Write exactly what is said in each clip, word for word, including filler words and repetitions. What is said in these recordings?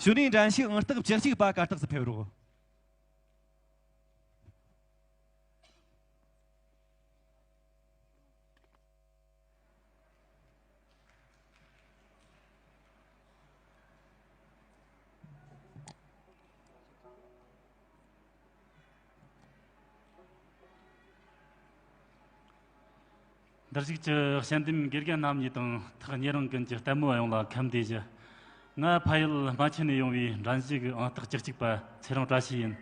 གཞུག་ནས་འགྲན་ཞུགས་ཨང་རྟགས་བཅུ་གཅིག་པ་གར་སྟེགས་སུ་ཕེབས་རོགས། འདིར་བཞུགས་ཀྱི་དཔྱད་འདེམས་དགེ་རྒན་རྣམ་གཉིས་དང་ཐག་ཉེ་རིང་ཀུན་གྱི་ལྟད་མོ་བ་ཡོངས་ལ་ཁམས་བདེ་ཞུ། ང་ཕ་ཡུལ་རྨ་ཆེན་ནས་ཡོང་བའི་འགྲན་ཞུགས་ཨང་རྟགས་བཅུ་གཅིག་པ་ཚེ་རིང་བཀྲ་ཤིས་ཡིན།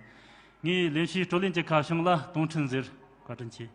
ངས་ལེན་བྱའི་དཀྲོལ་ལེན་གྱི་ཁ་བྱང་ལ་གཏོང་འཕྲིན་ཟེར། བཀའ་དྲིན་ཆེ།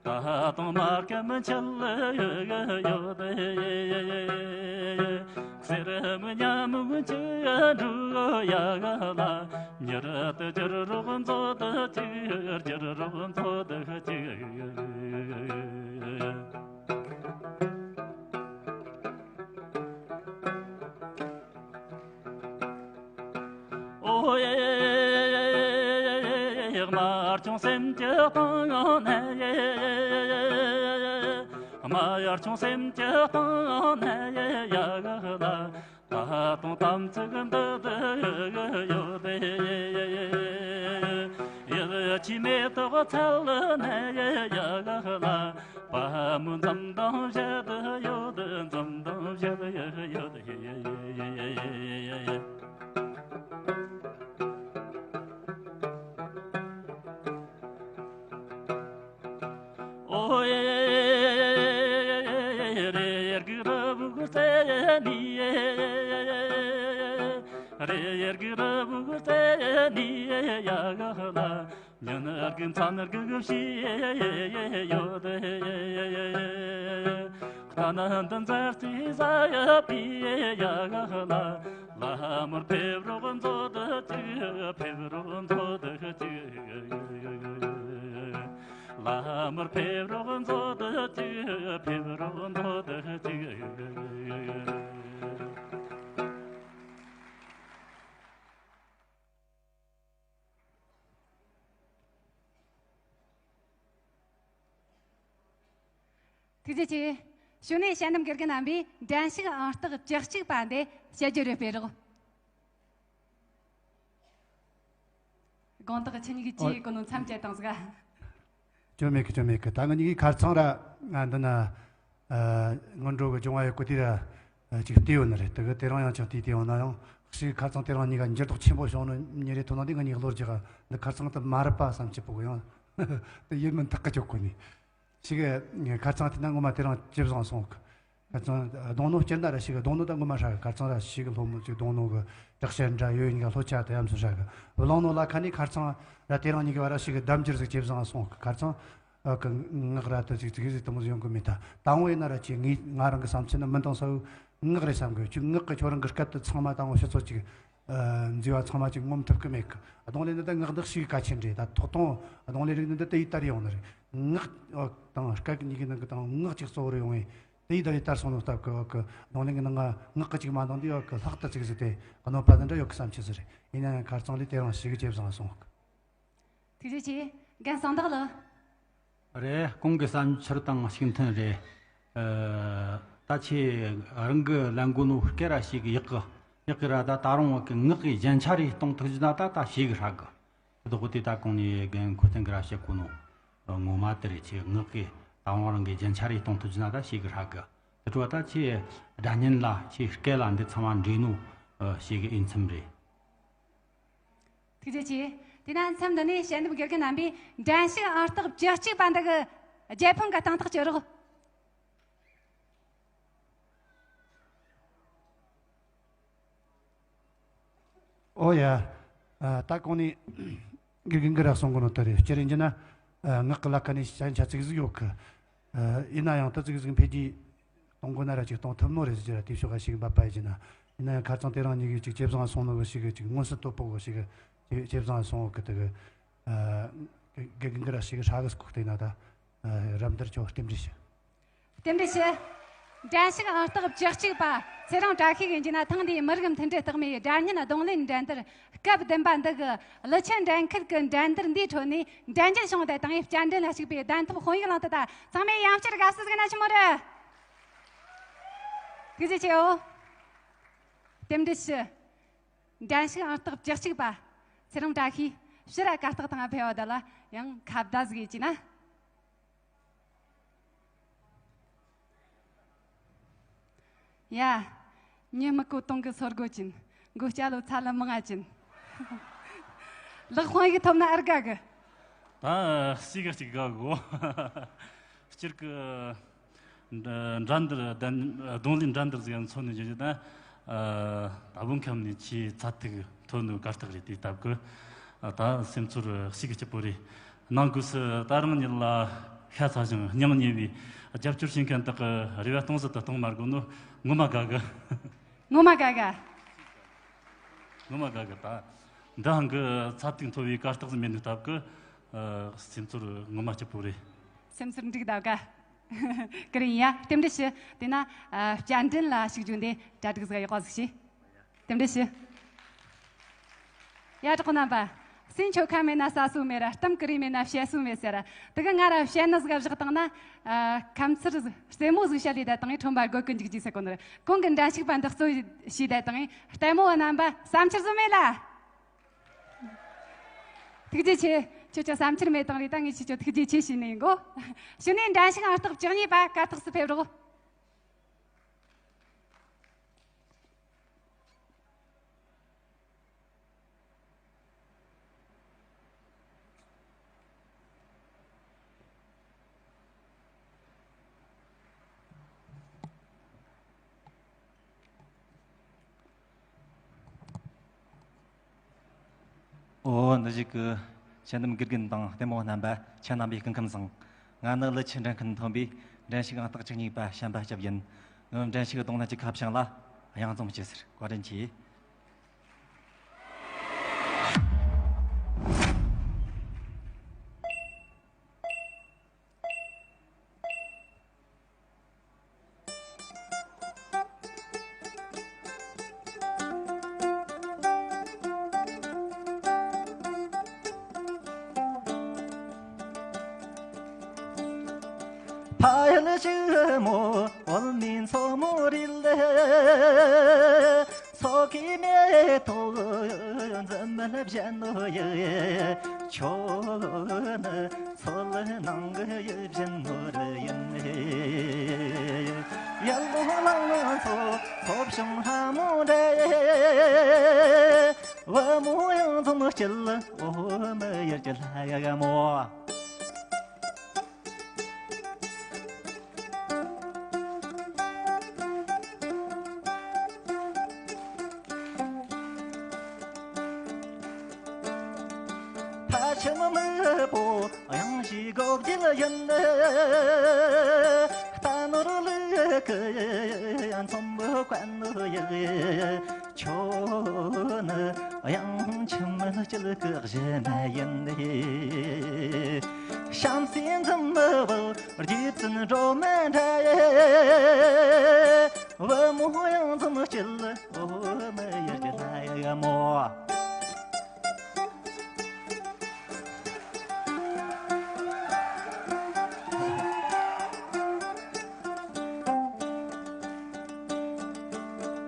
ད་དུང་མ་སྐམ་ཆད་ཡོད། གསེར་མོ་ཉ་མོ་ཅི་འགྲོ་ཡ་ལ། མྱུར་དུ་འགྱུར་རོགས་མཛོད་ཅིག་འགྱུར་རོགས་མཛོད་ཅིག་ཨོ་ཡེ། དམར་ཆུང་སེམས་ཀྱི་སྟེང་ན་ཡེ། དམར་ཆུང་སེམས་ཀྱི་སྟེང་ན་ཡེ་ཡ་ག་ལ། ད་དུང་དམ་ཚིག་འདི་འདི་ཡོད་དེ། ཡིད་ཆེས་མེ་ཏོག་ཚལ་ན་ཡེ་ཡ་ག་ལ། པ་མོ་འཛུམ་མདངས་བཞད་ཡོད། འཛུམ་མདངས་བཞད་ཡོད། ཨོ་ཡེ། རེ་ཡར་གི་ར་བུ་གུ་ཚེ་ནི། རེ་ཡར་གི་ར་བུ་གུ་ཚེ་ནི་ཡ་ག་ལ། ཉིན་རྒན་མཚན་རྒན་གི་ཤི་ཡོད། ཁ་ན་འདི་མཛར་ཚེ་ཟ་ཡ་པི་ཡ་ག་ལ། ལ་མོར་ཕེབས་རོགས་མཛོད་ཅིག་ཕེབས་རོགས་མཛོད་ཅིག་ལ་མོར་ཕེབས་རོགས་མཛོད་ཅིག་ཕེབས་རོགས་མཛོད་ཅིག་ཐུགས་རྗེ་ཆེ། གཞུག་ནས་དཔྱད་འདེམས་དགེ་རྒན་རྣམ་པས་འགྲན་ཞུགས་ཨང་རྟགས་བཅུ་གཅིག་པ་འདི་དཔྱད་བརྗོད་རེ་སྤེལ་རོགས། དགོངས་དག་ཁྱེད་གཉིས་ཀྱིས་ཅི་ཡེ་གོ་ནོ་མཚམས་བཅད་བཏང་ཟིག་ག། སྐྱོན་མེད་གི། སྐྱོན་མེད་གི། ད་ང་གཉིས་ཀྱིས་ཁ་རྩང་ར་ང་འདི་ན། ཨ། སྔོན་འགྲོ་གི་སྦྱོང་བ་ཡོད་གི། དེ་ར་ཅིག་བལྟས་ཡོད་ནི་རེད། དེ་གི་དེ་རིང་ཡང་ཅིག་བལྟས་བལྟས་ཡོང་ན་ཡང་ཞིག་ཁ་རྩང་དེ་རིང་གཉིས་ཀ་འགྱུར་ལྡོག་ཆེན་པོ་བྱུང་ནི་ཉིན་རེ་ཐོན་ན། དེ་ང་གཉིས་བློ་རྒྱག་གི། འདི་ཁ་རྩང་དེ་མ་རེད་པ་བསམ་གྱི་པོ་གི། ཡང་དེ་ཡིན་མིན་ཐག་གི་ཆོད་གོ་ནི། ཞིག་ཁ་རྩང་དེ་ན་ངོ་མ་དེ་རིང་ཇེ་བཟང་སོང་གི། ཁ་རྩང་གདོང་ནོ་སྤྱིར་ན་ར་ཞིག་གདོང་ནོ་ད་ངོ་མ་ཧྲ་གི། ཁ་རྩང་ར་ཞིག་སློབ་མོ་ཅིག་གདོང་ནོ་གི་དྲག་ཤར་འདྲ་ཡོད། གཉིས་ཀ་ལྷོད་ཆ་དེ་ཡམ་སུ་ཧྲ་གི། བླངས་ནོ་ལ་ཁ་ནས་ཁ་རྩང་ར་དེ་རིང་གཉིས་ཀ་བ་ར་ཞིག་གདམ་འགྱུར་ཟིག་ཇེ་བཟང་སོང་གི། ཁ་རྩང་ཨ་གི་ངག་ར་དེ་ཅིག་ཅིག་ཟིག་དེ་མོ་ཟིག་ཡོང་གི་མེད། ད་དང་བོ་ཡིན་ན་ར་ཅིག་ངས་ང་རང་གི་བསམ་ཚུལ་ནི་མི་འདང་ས་བོ་ངག་རེད་བསམ་གི། ཅིག་ངག་གི་ཁྱོད་རང་གི་སྐད་དེ་ཚང་མ་དང་བོ་ཕྱི་ཚོ་ཅིག་ཨ་མཛེས་པ་ཚང་མ་ཅིག་ངོམ་ཐུབ་གི་མེད་གི། རྡུང་ལེན་འདི་ད་ངག་འདི་ཞིག་གལ་ཆེན་རེད། ད་ཐོག་དང་རྡུང་ལེན་རིག་འདི་ད་ཡིད་དར་ཡོང་ནི་རེད། ངག་དང་སྐད་གཉིས་ཀྱི་ནང་གི་དང་ངག་ཅིག་གཙོ་བོར་ཡོང་བས། དེ་ཡི་ད་རེས་དར་སོང་ནོ་སྟབས་ཀྱིས་འོག་གི་རྡུང་ལེན་གྱི་ནང་ང་ངག་གི་ཅིག་མ་འདང་དུས་འོག་གི་ལྷག་ཏུ་ཅིག་ཟིག་དེ་གནོད་པ་དེ་འདྲ་ཡོད་གི་བསམ་གྱི་ཟིག་རེད། ཡིན་ན་ཡང་ཁ་རྩང་ལས་དེ་རིང་ཞིག་ཇེ་བཟང་སོང་འོག་གི། ཐུགས་རྗེ་ཆེ། རྒན་གསང་བདག་ལགས། རེད། གོང་གི་བསམ་འཆར་དང་གཅིག་མཐུན་རེད། ཨ། ད་ཁྱེད་རང་གི་ལན་གོ་ནོ་སྐད་ར་ཞིག་ཡག་གི། ཡག་གི་ར། ད་ད་རུང་འོག་གི་ངག་གི་རྒྱན་ཆ་རེ་གཏོང་ཐུབ་རྒྱུ་ན་ད་ད་ཞིག་ཧྲ་གི། བདག་པོ་དེ་ད་གོང་ནས་རྒན་ཁོ་ཚང་གི་ར་བཤད་གོ་ནོ། ངོ་མ་དེ་རེད། ཁྱེད་ངག་གི་ད་བང་རང་གི་རྒྱན་ཆ་རེ་གཏོང་ཐུབ་རྒྱུ་ན་ད་ཞེ་གི་ཧྲ་གི། དེ་འཕྲོ་ད་ཁྱེད་སྒྲ་སྙན་ལ་ཁྱེད་སྐད་ལ་འདི་ཚང་མ་འདྲེས་ནོ་ཞེ་གི་འོས་འཚམ་རེད། ཐུགས་རྗེ་ཆེ། དེས་ན་མཚམས་འདི་ནས་དཔྱད་འདེམས་དགེ་རྒན་རྣམ་པས་འགྲན་ཞུགས་ཨང་རྟགས་བཅུ་གཅིག་པ་འདི་གི་རྒྱལ་ཕམ་གི་སྟེང་ཐག་གཅོད་རོགས། ཨོ་ཡ། ཨ། ད་གོང་ནས་དགེ་རྒན་གིས་ར་གསུང་གོ་ནོ་དེ་རེད། སྤྱིར་ཡིན་རྒྱུ་ན། ཨ། ངག་གི་ལ་ཁ་ནས་ཞན་ཆ་ཙིག་ཟིག་ཡོད་གི། ཨ། ཡིན་ན་ཡང་ད་ཙིག་ཟིག་འཕེལ་རྒྱས་གཏོང་དགོས་ན་ར་ཅིག་གཏོང་ཐུབ་ནོ་རེད་ཟེར་རྒྱུ་ར། དེའི་ཕྱོགས་ཁ་ཞིག་འབད་པ་ཡིན་རྒྱུ་ན། ཡིན་ན་ཡང་ཁ་རྩང་དེ་རིང་གཉིས་ཀྱི་ཅིག་ཇེ་བཟང་སོང་ནོ་གི་ཞིག་གི་ཅིག་མངོན་གསལ་དོད་པོ་གི་ཞིག་གི་ཇེ་ཇེ་བཟང་སོང་གི། དེ་གི། ཨ། དགེ་རྒན་གིས་ར་ཞེ་གི་ཧྲ་གི་སྐོར་བལྟས་ན་ད། ཨ། རབ་འདིར་ཁྱོད་རྟེན་འབྲེལ་ཞུ། རྟེན་འབྲེལ་ཞུ། འགྲན་ཞུགས་ཨང་རྟགས་བཅུ་གཅིག་པ་ཚེ་རིང་བཀྲ་ཤིས་ཡིན་རྒྱུ་ན། ཐེངས་འདིའི་མི་རིགས་མཐུན་སྒྲིལ་རྟགས་མའི་སྒྲ་སྙན་རྡུང་ལེན་འགྲན་བསྡུར་སྐབས་བདུན་པ་འདི་གི་ཀླུ་ཆུ་འགྲན་ཁུལ་གྱི་འགྲན་བསྡུར་འདིའི་ཁྲོད་ནས་འགྲན་རྒྱལ་བྱུང་བ་དེ་དང་། བསྐྱར་འགྲན་ལ་ཞུགས་པའི་གདན་ཐོབ་དཔང་ཡིག་བླངས་ཏེ། ད་ཚང་མས་ཡང་བསྐྱར་དགའ་བསུ་ཟིག་གནང་ཆི་མོ་རེད། ཐུགས་རྗེ་ཆེའོ། རྟེན་འབྲེལ་ཞུ། འགྲན་ཞུགས་ཨང་རྟགས་བཅུ་གཅིག་པ་ཚེ་རིང་བཀྲ་ཤིས་ཕྱིར་ར་གར་སྟེགས་སྟེང་ཕེབས་པ་དེ་ལ་ཡང་ཁ་བརྡ་ཟིག་ཡེད་རྒྱུ་ན། ཡ། ཉི་མ་གོ་དུང་གི་སོར་གོ་ཅན། མགོ་སྐྱ་ལོ་ཚ་ལ་མང་ང་ཅན། ལག་དཔང་ཡིག་ཐོབ་ན་ཨར་དགའ་གི། ད་སུས་ག་ཅིག་དགའ་གོ། སྤྱིར་གི། འགྲན་བསྡུར་གདན། རྡུང་ལེན་འགྲན་བསྡུར་ཟིག་མཚོན་ནས་བརྗོད་རྒྱུ་ན། ཨ། ད་བོད་ཁམས་ནས་ཆེས་ཚད་ཐིག་མཐོ་ནོ་གར་སྟེགས་རེད། དེ་སྟབས་གི། ཨ། ད་སེམས་ཚོར་ཞེ་གི་སྐྱིད་པོ་རེད། ནང་སྒོས་སུ་ད་རང་ཉིད་ལ་ཤ་ཚ་ཞིང་སྙིང་ཉེ་བའི་རྒྱབ་སྐྱོར་བྱེད་མཁན་དག་གི་རེ་བ་སྟོང་ཟད་དུ་གཏོང་མ་དགོས་ནོ་ངོ་མ་དགའ་གི། ངོ་མ་དགའ་གི། ངོ་མ་དགའ་གི། ད་འདི་ཧང་གི་ཚད་ཐིག་མཐོ་བའི་གར་སྟེགས་ཟིག་མེད་ནོ་སྟབས་གི། ཨ། སེམས་ཚོར་ངོ་མ་སྐྱིད་པོ་རེད། སེམས་ཚོར་འགྲིག་གདའ་ག། ཀི་རིང་ཡ། རྟེན་འབྲེལ་ཞུ། དེས་ན། ཨ། བསྐྱར་འགྲན་ལ་ཞུགས་རྒྱུ་འདི་གྲ་སྒྲིག་ཟིག་ཡག་པ་ཟིག་བྱོས། རྟེན་འབྲེལ་ཞུ། ཡ། གྲོགས་རྣམ་པ། སེམས་ཁྱོ་ཁ་མེད་ན་ཟ་སྲོལ་མེད་ར། གཏམ་ཀི་རིང་མེད་ན་བཤད་སྲོལ་མེད་ཟེར། དེ་གི་ང་ར་བཤད་ནི་ཟིག་བཞག་བཏང་ན། ཨ། ཁ་མཚར་རྩེད་མོ་ཟིག་བཤད་ལས་ད་དང་ངས་ཁྲོམ་པ་སྒོ་ཀུན་འཇུག་རྒྱུ་ཟེར་གོ་ནི་རེད། གོང་གི་འགྲན་ཞུགས་པ་འདི་གཙོ་བྱས་ད་དང་ངས་ལྟད་མོ་བ་རྣམ་པ་བསམ་འཆར་ཟིག་མེད་ལ། ཐུགས་རྗེ་ཆེ། ཁྱོད་ཚོ་བསམ་འཆར་མེད་དང་རེད། ད་ངས་ཁྱེད་ཚོ་ཐུགས་རྗེ་ཆེ་ཞུས་ནས་ཡིན་གོ། གཞུག་ནས་འགྲན་ཞུགས་ཨང་རྟགས་བཅུ་གཉིས་པ་གར་སྟེགས་སུ་ཕེབས་རོགས། ཨོ། འདིར་བཞུགས་ཀྱི་དཔྱད་འདེམས་དགེ་རྒན་དང་ལྟད་མོ་བ་རྣམ་པ། ཁྱེད་རྣམ་པའི་སྐུ་ཁམས་བཟང་། ང་ནི་ཀླུ་ཆུ་འགྲན་ཁུལ་ནས་ཐོན་པའི་འགྲན་ཞུགས་ཨང་རྟགས་བཅུ་གཉིས་པ་བྱམས་པ་སྐྱབས་ཡིན། ངའི་འགྲན་ཞུགས་རྡུང་ལེན་གྱི་ཁ་བྱང་ལ་གཡང་འཛོམས་སྐྱིད་ཟེར། བཀའ་དྲིན་ཆེ། ཕ་ཡུལ་ཕྱུག་མོ་བོད་མིའི་མཚོ་མོ་རེད། མཚོ་ཁའི་མེ་ཏོག་འཛུམ་དམུལ་བཞད་ནོ་ཡིན། ཁྱོད་ནི་མཚོ་ལྷོ་ནང་གི་ཡུལ་གཞན་ནོ་རེད་ཡིན། ཡར་ལུང་ལང་མཚོ་མཚོ་བྱུང་ལྷ་མོ་འདྲ། བུ་མོ་གཡང་འཛོམས་སྐྱིད། འོ་མི་ཡུལ་གྱི་ལྷ་ཡག་མོ། ཕ་ཁྱིམ་མི་པོ་གཡང་གཞིས་སྒོ་བརྒྱད་ཡིན། རྟ་ནོར་ལུག་གི་ཚོམ་བུ་བཀལ་ནོ་ཡིན། ཁྱོད་ནི་གཡང་ཁྱིམ་དཀྱིལ་གི་གཞི་མ་ཡིན། བྱམས་བརྩེའི་འཛུམ་བུ་རྗེ་བཙུན་སྒྲོལ་མ་འདྲ། བུ་མོ་གཡང་འཛོམས་སྐྱིད། འོ་མི་ཡུལ་གྱི་ལྷ་ཡག་མོ།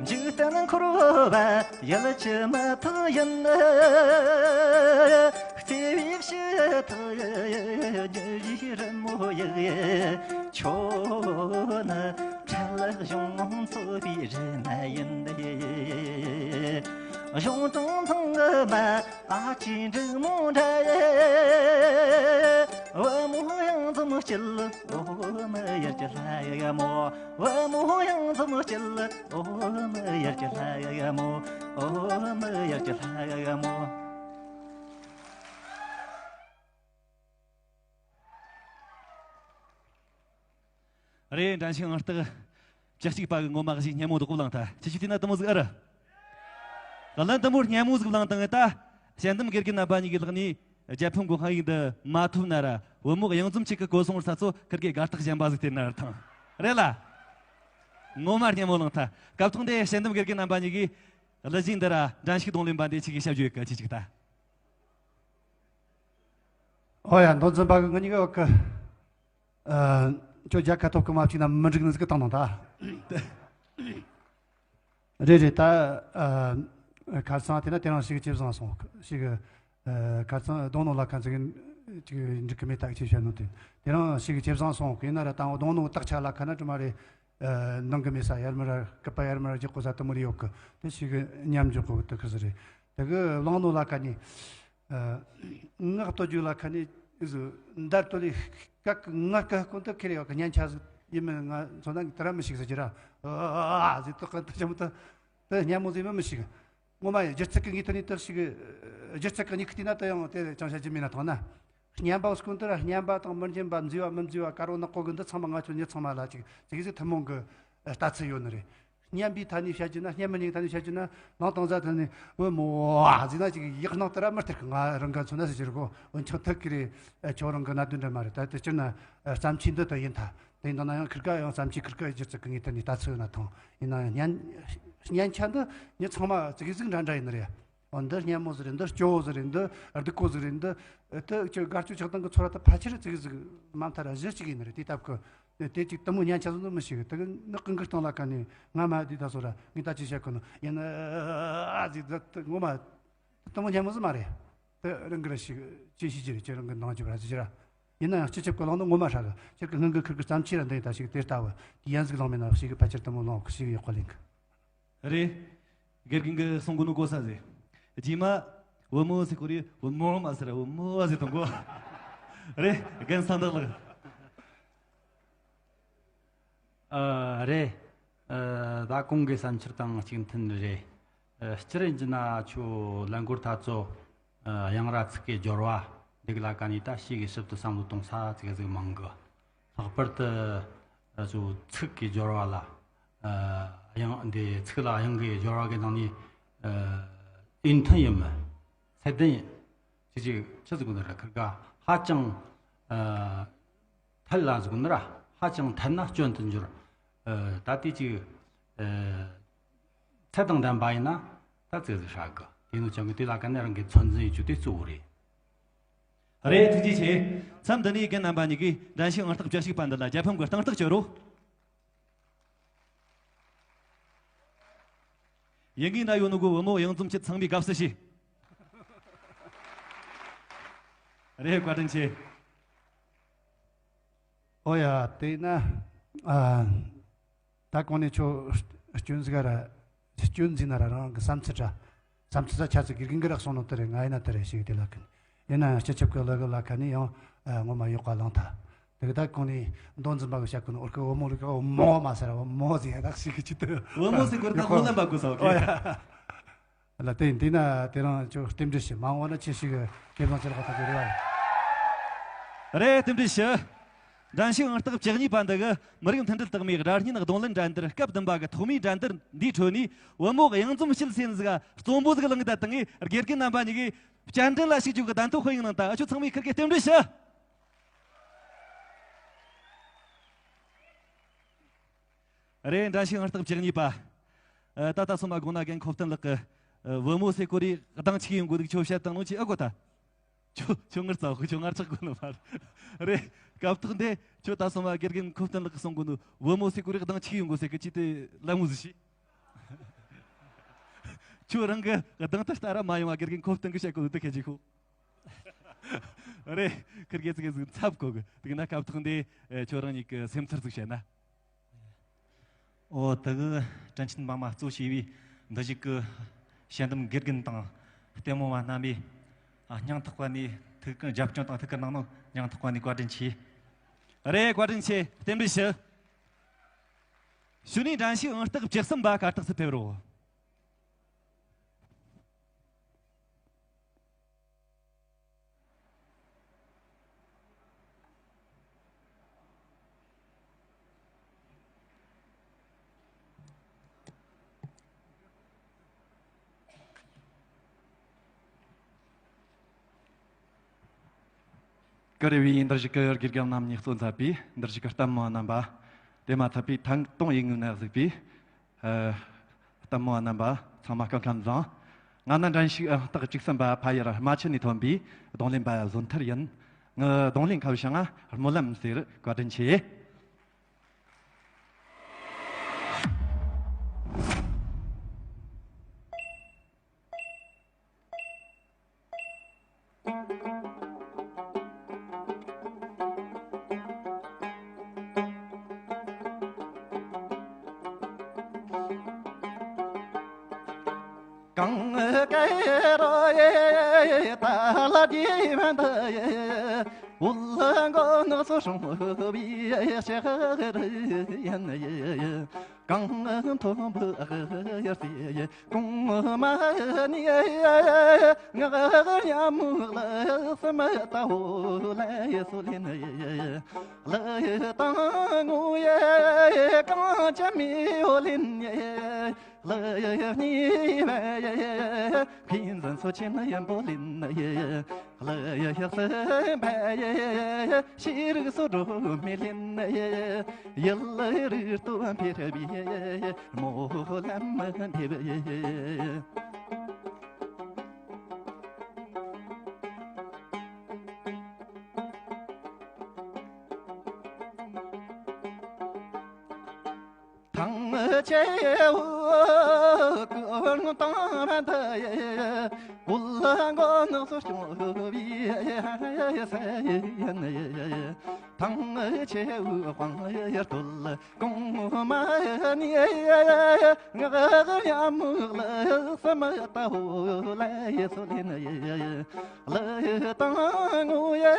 འཇིག་རྟེན་འཁོར་བ་ཡིད་ཆེས་མི་ཐུབ་ཡིན། ཐག་ཡི་ཉི་ཟླའི་རི་མོ་ཡི། ཁྱོད་ནི་འཕྲལ་གཞུང་འཚོ་བའི་རི་ན་ཡིན་ཏེ། གཞུང་དྲུང་ཚང་གི་མ་ཨ་ཅེ་འབྲུག་མོ་འདྲ། བུ་མོ་གཡང་འཛོམས་སྐྱིད། འོ་མི་ཡུལ་གྱི་ལྷ་ཡི་མོ། བུ་མོ་གཡང་འཛོམས་སྐྱིད། འོ་མི་ཡུལ་གྱི་ལྷ་ཡི་མོ། འོ་མི་ཡུལ་གྱི་ལྷ་ཡི་མོ། རེད། འགྲན་ཞུགས་ཨང་རྟགས་བཅུ་གཅིག་པ་གི་ངོ་མ་གཞས་སྙན་མོ་འདི་གོ་བླངས་ཐལ། ཁྱེད་ཆོས་བལྟས་ན་དེ་མོ་ཟིག་ཨེ་རེད། ལན་དེ་མོ་སྙན་མོ་ཟིག་བླངས་བཏང་ངས་ད། དཔྱད་འདེམས་དགེ་རྒན་རྣམ་པ་གཉིས་ཀྱི་ལག་ནས་རྒྱལ་ཕམ་གོ་ཁ་ཡིག་འདི་མ་ཐོབ་ན་ར། བུ་མོ་གཡང་འཛོམས་ཁྱེད་ཀྱི་གོ་སོང་བར་ས་ཚོ་ཁིར་གེ་དགའ་རྟགས་གཞན་པ་ཟིག་སྟེར་ན་ར་ཐང་། རེད་ལ། ངོ་མ་སྙན་མོ་བླངས་ཐལ། སྐབས་ཐོག་འདི་དཔྱད་འདེམས་དགེ་རྒན་རྣམ་པ་གཉིས་ཀྱིས་གླུ་གཞས་འདི་ར་འགྲན་ཞུགས་རྡུང་ལེན་པ་འདི་ཆི་གི་ཞབས་ཞུ་ཡོད་གི། ཆི་ཆི་གི་ད། ཨོ་ཡ། མདོ་འཛིན་པ་གི་ངེད་གཉིས་ཀ་ཡོད་གི། ཨ། ཁྱོད་རྒྱལ་ཁ་ཐོབ་གི་མ་བཅུག་ན་མི་འགྲིག་ནི་ཟིག་གི་བཏང་དང་ད། རེད་རེད་ད། ཨ། ཁ་སང་དེ་ན་དེ་རིང་ཞེ་གི་ཇེ་བཟང་སོང་། ཞེ་གི། ཨ། ཁ་སང་རྡུང་ནོ་ལ་ཁ་ཚིག་ཅིག་འགྲིག་གི་མེད་ད་ཅེས་བཤད་ནོ་དེ། དེ་རིང་ཞེ་གི་ཇེ་བཟང་སོང་། ཡིན་ན་ར་ད་རྡུང་ནོ་དག་ཆ་ལ་ཁ་ན་དྲི་མ་རེད། ཨ། འདང་གི་མེད་ས། ཡར་མར་ར་སྐུད་པ་ཡར་མར་ར་རྒྱག་གོ་ས་དེ་མོ་རེ་ཡོད་གི། དེ་ཞེ་གི་ཉམས་འཇོག་གོ་དེ་ཁི་ཟིག་རེད། དེ་གི་བླངས་ནོ་ལ་ཁ་ནི། ཨ། ངག་གཏོད་རྒྱུ་ལ་ཁ་ནི་ཟིག་འདར་གཏོད་ལས་སྐད་ངག་སྐད་ཀུན་ཏུ་ཁེར་ཡོད་གི། སྙན་ཆ་ཟིག་ཡིན་མིན་ང་མཚོན་ན་དེ་ར་མི་ཤེས་ཟེར་གྱི་ར། ཨ་ཨ་ཨ་ཟིག་ཏོག་ཏོག་ཅམ་ཏོ་དེ་སྙན་མོ་ཟིག་མིན་མི་ཤེས་གི། ངོ་མ་ཡིན། སྒྱུ་རྩལ་གི་ངོས་ཐོག་ནས་དེ་ཞེ་གི། སྒྱུ་རྩལ་གི་མྱིག་གིས་བལྟས་ན་དེ་ཡང་དེ་ཅང་བཤད་རྒྱུ་མེད་ན་ཐང་ན། སྙན་པ་ཀུན་ཏུ་ར་སྙན་པ་དང་མི་སྙན་པ། མཛེས་པ་མི་མཛེས་པ། དཀར་པོ་ནག་པོ་གི་འདི་ཚང་མ་ང་ཚོ་མྱི་ཚང་མ་ལ་ཅིག་ཅིག་ཟིག་ཐུན་མོང་གི་ལྟ་ཚུལ་ཡོད་ནི་རེད། སྙན་པའི་ཐད་ནས་བཤད་རྒྱུ་ན། སྙན་མི་སྙན་གི་ཐད་ནས་བཤད་རྒྱུ་ན། ལང་ཏང་ཟ་ཐད་ནས་བུ་མོ་ཨ་ཟེར་ན་ཅིག་ཡག་སྣང་དེ་ར་མི་སྟེར་གི། ང་རང་ག་མཚོན་ན་ཟེར་གྱི་རེད་གོ། འོན་ཀྱང་ཐད་ཀི་རེད། ཁྱོད་རང་གི་གནད་དོན་འདྲ་མ་རེད། ད་དེ་སྤྱིར་ན་བརྩམས་ཆོས་འདི་ད་ཡིན་ད། དེ་ཡིན་ན་ཡང་ཁིར་ཀ་ཡང་བརྩམས་ཆོས་ཁིར་ཀ་སྒྱུ་རྩལ་གི་ངོས་ཐད་ནས་ལྟ་ཚུལ་ཡོད་ན་ཐང་། ཡིན་ན་ཡང་སྙན་སྙན་ཆ་འདི་མྱི་ཚང་མ་ཅིག་ཟིག་འདྲ་འདྲ་ཡིན་ནི་རེད། འོ། འདི་སྙན་མོ་ཟིག་རེད། འདི་སྐྱོ་བོ་ཟིག་རེད། འདི་སྡུག་གོ་ཟིག་རེད། འདི་ཨ་དེ་ཁྱོད་དགའ་སྐྱོ་ཆགས་སྡང་གི་ཚོར་བ་དེ་ཕལ་ཆེར་ཅིག་ཟིག་མ་མཐའ་ར་གཞི་གཅིག་ཡིན་ནི་རེད། དེ་སྟབས་གི་དེ་ཅིག་དེ་མོ་སྙན་ཆ་ཟིག་འདི་མི་ཤེས་གི། དེ་གི་ངག་གི་འགུལ་སྟངས་ལ་ཁ་ནས་ང་མ་དེ་ད་སོ་ར་ངས་ད་ཅི་བཤད་གོ་ནོ་ཡིན་ན་ཨ་ཟིག་ད་དེ་ངོ་མ་དེ་མོ་སྙན་མོ་ཟིག་མ་རེད། དེ་རང་གི་ར་ཤེས་གི། ཅི་ཤེས་ཀྱི་རེད། ཅི་རང་གི་འདང་རྒྱབ་ར་ཟིག་ར། ཡིན་ན་ཡང་སྤྱི་ཁྱབ་གི་བླངས་ནོ་ངོ་མ་ཧྲ་གི། ཁྱེད་ཀྱི་སྔོན་གི་ཁིར་གི་བརྩམས་ཆོས་ར་འདི་ད་ཞེ་གི་དེ་ལྟ་བུ་དེ་ཡན་ཟིག་བླངས་མེད་ན་ཞེ་གི་ཕལ་ཆེར་དེ་མོ་བླངས་གི། ཞེ་གི་ཡག་པོ་ལེན་གི། རེད། དགེ་རྒན་གི་གསུང་གོ་ནོ་གོ་ས་ཟེར། རྗེས་མ་བུ་མོ་ཟེར་གོ་རེ་བུ་མོ་མ་ཟེར་ར་བུ་མོ་ཟེར་གཏོང་གོ། རེད། རྒན་གསང་བདག་ལགས། ཨ། རེད། ཨ། ད་གོང་གི་བསམ་འཆར་དང་གཅིག་མཐུན་རེད། ཨ། སྤྱིར་ཡིན་རྒྱུ་ན་ཁྱོད་ལན་འགོར་ཐ་ཚོ། ཨ། དབྱངས་ར་ཚིག་གི་སྦྱོར་བ་འདི་གི་ལ་ཁ་ནས་ད་ཞེ་གི་ཞིབ་ཏུ་བསམ་བློ་གཏོང་ས་ཙི་གེ་ཟིག་མང་གི། ལྷག་པར་དུ་ཨ་ཚོ་ཚིག་གི་སྦྱོར་བ་ལ། ཨ། དབྱངས་འདི་ཚིག་ལ་དབྱངས་གི་སྦྱོར་བ་གི་ནང་ནས། ཨ། ཡིན་མཐུན་ཡིན་མིན། ཚད་ལྡན་ཡིན། ཅི་ཅི་ཆི་ཟིག་གོ་ནི་ར་ཁིར་ཀ་ཧ་ཅང་། ཨ། ཐལ་ལ་ཟིག་གོ་ནི་ར་ཧ་ཅང་ཐལ་ན་སྐྱོན་དུ་འགྱུར། ཨ། ད་དེ་ཅིག་ཨ། ཚད་དང་ལྡན་པ་ཡིན་ན་ད་ཙི་ཟིག་ཧྲ་གི། དེ་ནོ་ཅང་གི་དེ་ལ་ཀ་ནས་རང་གི་ཚོད་འཛིན་ཡེད་རྒྱུ་དེ་གཙོ་བོ་རེད། རེད། ཐུགས་རྗེ་ཆེ། མཚམས་འདི་ནས་རྒན་རྣམ་པ་གཉིས་ཀྱིས་འགྲན་ཞུགས་ཨང་རྟགས་བཅུ་གཅིག་པ་འདི་ལ་རྒྱལ་ཕམ་གྱི་སྟེང་ཐག་གཅོད་རོགས། ཡིན་གྱི་ན་ཡོད་ནོ་གོ་བུ་མོ་གཡང་འཛོམས་ཁྱེད་ཚང་མས་དགའ་བསུ་ཞུ། རེད། བཀའ་དྲིན་ཆེ། ཨོ་ཡ། དེས་ན། ཨ། ད་གོང་ནས་ཁྱོད་སྐྱོན་ཟིག་ར་སྐྱོན་འཛིན་ན་ར་རང་གི་བསམ་ཚུལ་ར་བསམ་ཚུལ་ས་ཆ་ཚིག་དགེ་རྒན་གི་རག་སོང་ནོ་དེ་རེད། ང་ཡིན་ན་དེ་རེད་ཞེ་གི་དེ་ལ་ཀིན། ཡིན་ན་སྤྱི་ཁྱབ་ཀྱི་ལ་གི་ལ་ཁ་ནས་ཡང་ངོ་མ་ཡག་པ་བླངས་ཐལ། དེ་གི་ད་གོང་ནས་མདོ་འཛིན་པ་གི་བཤད་གོ་ནོ། འོ་གི་བུ་མོ་ལ་གི་བུ་མོ་མ་ཟེར་ར་བུ་མོ་ཟེར་ཡ་རག་ཞེ་གི་ཅི་ཏི། བུ་མོ་ཟེར་གོ་ར་ད་སྨོན་ལམ་པ་གོ་ས། ཨོ་ཁེ། ལ་དེ་ཡིན། དེས་ན་དེ་རིང་ཁྱོད་རྟེན་འབྲེལ་ཞུ། མ་འོངས་པ་ན་ཁྱེད་ཞིག་གི་ཁེ་བཟང་ཅི་ལ་ག་ཐག་ཅིག་རེ་བ་ཡིན། རེད། རྟེན་འབྲེལ་ཞུ། འགྲན་ཞུགས་ཨང་རྟགས་བཅུ་གཉིས་པ་འདི་གི་མི་རིགས་མཐུན་སྒྲིལ་རྟགས་མའི་སྒྲ་སྙན་རྡུང་ལེན་འགྲན་བསྡུར་སྐབས་བདུན་པ་གི་ཐོག་མའི་འགྲན་བསྡུར་འདིའི་ཁྲོད་ནས་བུ་མོ་གཡང་འཛོམས་སྐྱིད་སེམས་ཟིག་ག་རྩོམ་པོ་ཟིག་བླངས་ད་བཏང་ངས། དགེ་རྒན་རྣམ་པ་གཉིས་ཀྱིས་བསྐྱར་འགྲན་ལ་ཞུགས་རྒྱུ་གི་བདམས་ཐོན་དཔང་ཡིག་གནང་ད། ཨ་ཆོ་ཚང་མས་ཁིར་གེ་རྟེན་འབྲེལ་ཞུ། རེད། འགྲན་ཞུགས་ཨང་རྟགས་བཅུ་གཉིས་པ། ཨ། ད་ལྟ་སོ་མ་དགོངས་ན་རྒན་ཁོ་བསྟན་ལགས་ཀྱིས། ཨ། བུ་མོ་ཟེར་གོ་རེ་གདངས་ཆི་གི་ཡོང་གོ་འདུག་ཁྱོད་བཤད་བཏང་ནོ་ཅི་ཨེ་གོ་ད། ཁྱོད་ཁྱོད་ངར་ཙ་ཁྱོད་ངར་ཆག་གོ་ནི་མ་རེད། སྐབས་ཐོག་འདི་ཁྱོད་ད་སོ་མ་དགེ་རྒན་ཁོ་བསྟན་ལགས་ཀྱིས་གསུང་གོ་ནོ་བུ་མོ་ཟེར་གོ་རེ་གདངས་ཆི་གི་ཡོང་གོ་ཟེར་གི་ཅི་དེ་ལད་མོ་ཟིག་བྱོས། ཁྱོད་རང་གི་གདངས་དེ་ལྟ་ར་མ་ཡོང་བ་དགེ་རྒན་ཁོ་བསྟན་གིས་བཤད་གོ་ནོ་དེ་ཁེ་ཅིག་ཤོག། རེད། ཁིར་གེ་ཙི་གེ་ཟིག་འཚབ་གོ་གི། དེ་གི་ན་སྐབས་ཐོག་འདི་ཨེ་ཁྱོད་རང་ཉིད་ཀྱི་སེམས་ཚོར་ཟིག་བཤད་ན། ཨོ་དེ་གི་དྲིན་ཆེན་པ་མ་གཙོ་བྱས་པའི་འདི་ཞིག་གི་དཔྱད་འདེམས་དགེ་རྒན་དང་ལྟད་མོ་བ་རྣམ་པས་ཨ་སྙིང་ཐག་པ་ནས་ཐུགས་ཀྱི་རྒྱབ་སྐྱོར་དང་ཐུགས་ཀྱི་གནང་ནོ་སྙིང་ཐག་པ་ནས་བཀའ་དྲིན་ཆེ། རེད། བཀའ་དྲིན་ཆེ། རྟེན་འབྲེལ་ཞུ། གཞུག་ནས་འགྲན་ཞུགས་ཨང་རྟགས་བཅུ་གསུམ་པ་གར་སྟེགས་སུ་ཕེབས་རོགས། བཀུར་བའི་འདིར་བཞུགས་ཀྱི་དགེ་རྒན་རྣམ་གཉིས་གཙོ་མཛད་པའི་འདིར་བཞུགས་ཀྱི་ལྟད་མོ་རྣམ་པ། དེ་མ་ཚད་པའི་ཐད་གཏོང་ཡིན་ངེས་ན་གཟིགས་པའི་ཨ་ལྟད་མོ་བ་རྣམ་པ་ཚང་མ་སྐུ་ཁམས་བཟང་། ང་ནི་འགྲན་ཞུགས་ཨང་རྟགས་བཅུ་གསུམ་པ་ཕ་ཡུལ་རྨ་ཆུ་ནས་ཐོན་པའི་རྡུང་ལེན་པ་བཟོད་ཐར་ཡིན། ངའི་རྡུང་ལེན་ཁ་བྱང་ང་སྨོན་ལམ་ཟེར། བཀའ་དྲིན་ཆེ། གང་ག་རོ་ཡེ་ད་ལ་དེ་མན་ད་ཡེ། འུ་ལ་མགོ་ནག་སོ་སྲུང་བའི་ཞག་རེ་ཡན་ཡེ། གང་མཐོན་པོ་ཡར་སི་གོང་མ་ནི་ཡེ། ངག་ཉ་མུག་ལ་སི་མ་ད་འོ་ལ་ཡེ་སུ་ལེན་ཡེ། ལ་ཡེ་དང་ངུ་ཡེ་གང་ཅི་མི་འོ་ལེན་ཡེ། ལ་ཡེ་ནི་བ་ཡེ་ཕིན་ཟན་སོ་ཆེན་ཡན་པོ་ལིན་ཡེ། ལ་ཡེ་སེམས་པ་ཡེ་ཤེས་རིག་སོ་འགྲོ་མི་ལིན་ཡེ། ཡེ་ལ་རིག་སྟོབས་འཕེལ་བའི་མོ་ལམ་འདེབས་ཡེ། ཐང་ཆེ་བོ་ཀུན་དང་མ་འདི་ཡེ། འུ་ལ་མགོ་ནག་སོ་སྐྱོང་བའི་ས་ཡིན་ཡེ། ཐང་ཆེ་བོ་དཔང་ཡེ་སྟོད་གོང་མ་ནི་ཡེ། ངག་ཉ་མུག་ལ་སི་མ་ད་འོ་ལ་ཡེ་སུ་ལེན་ཡེ། ལ་ཡེ་དང་ངུ་ཡེ་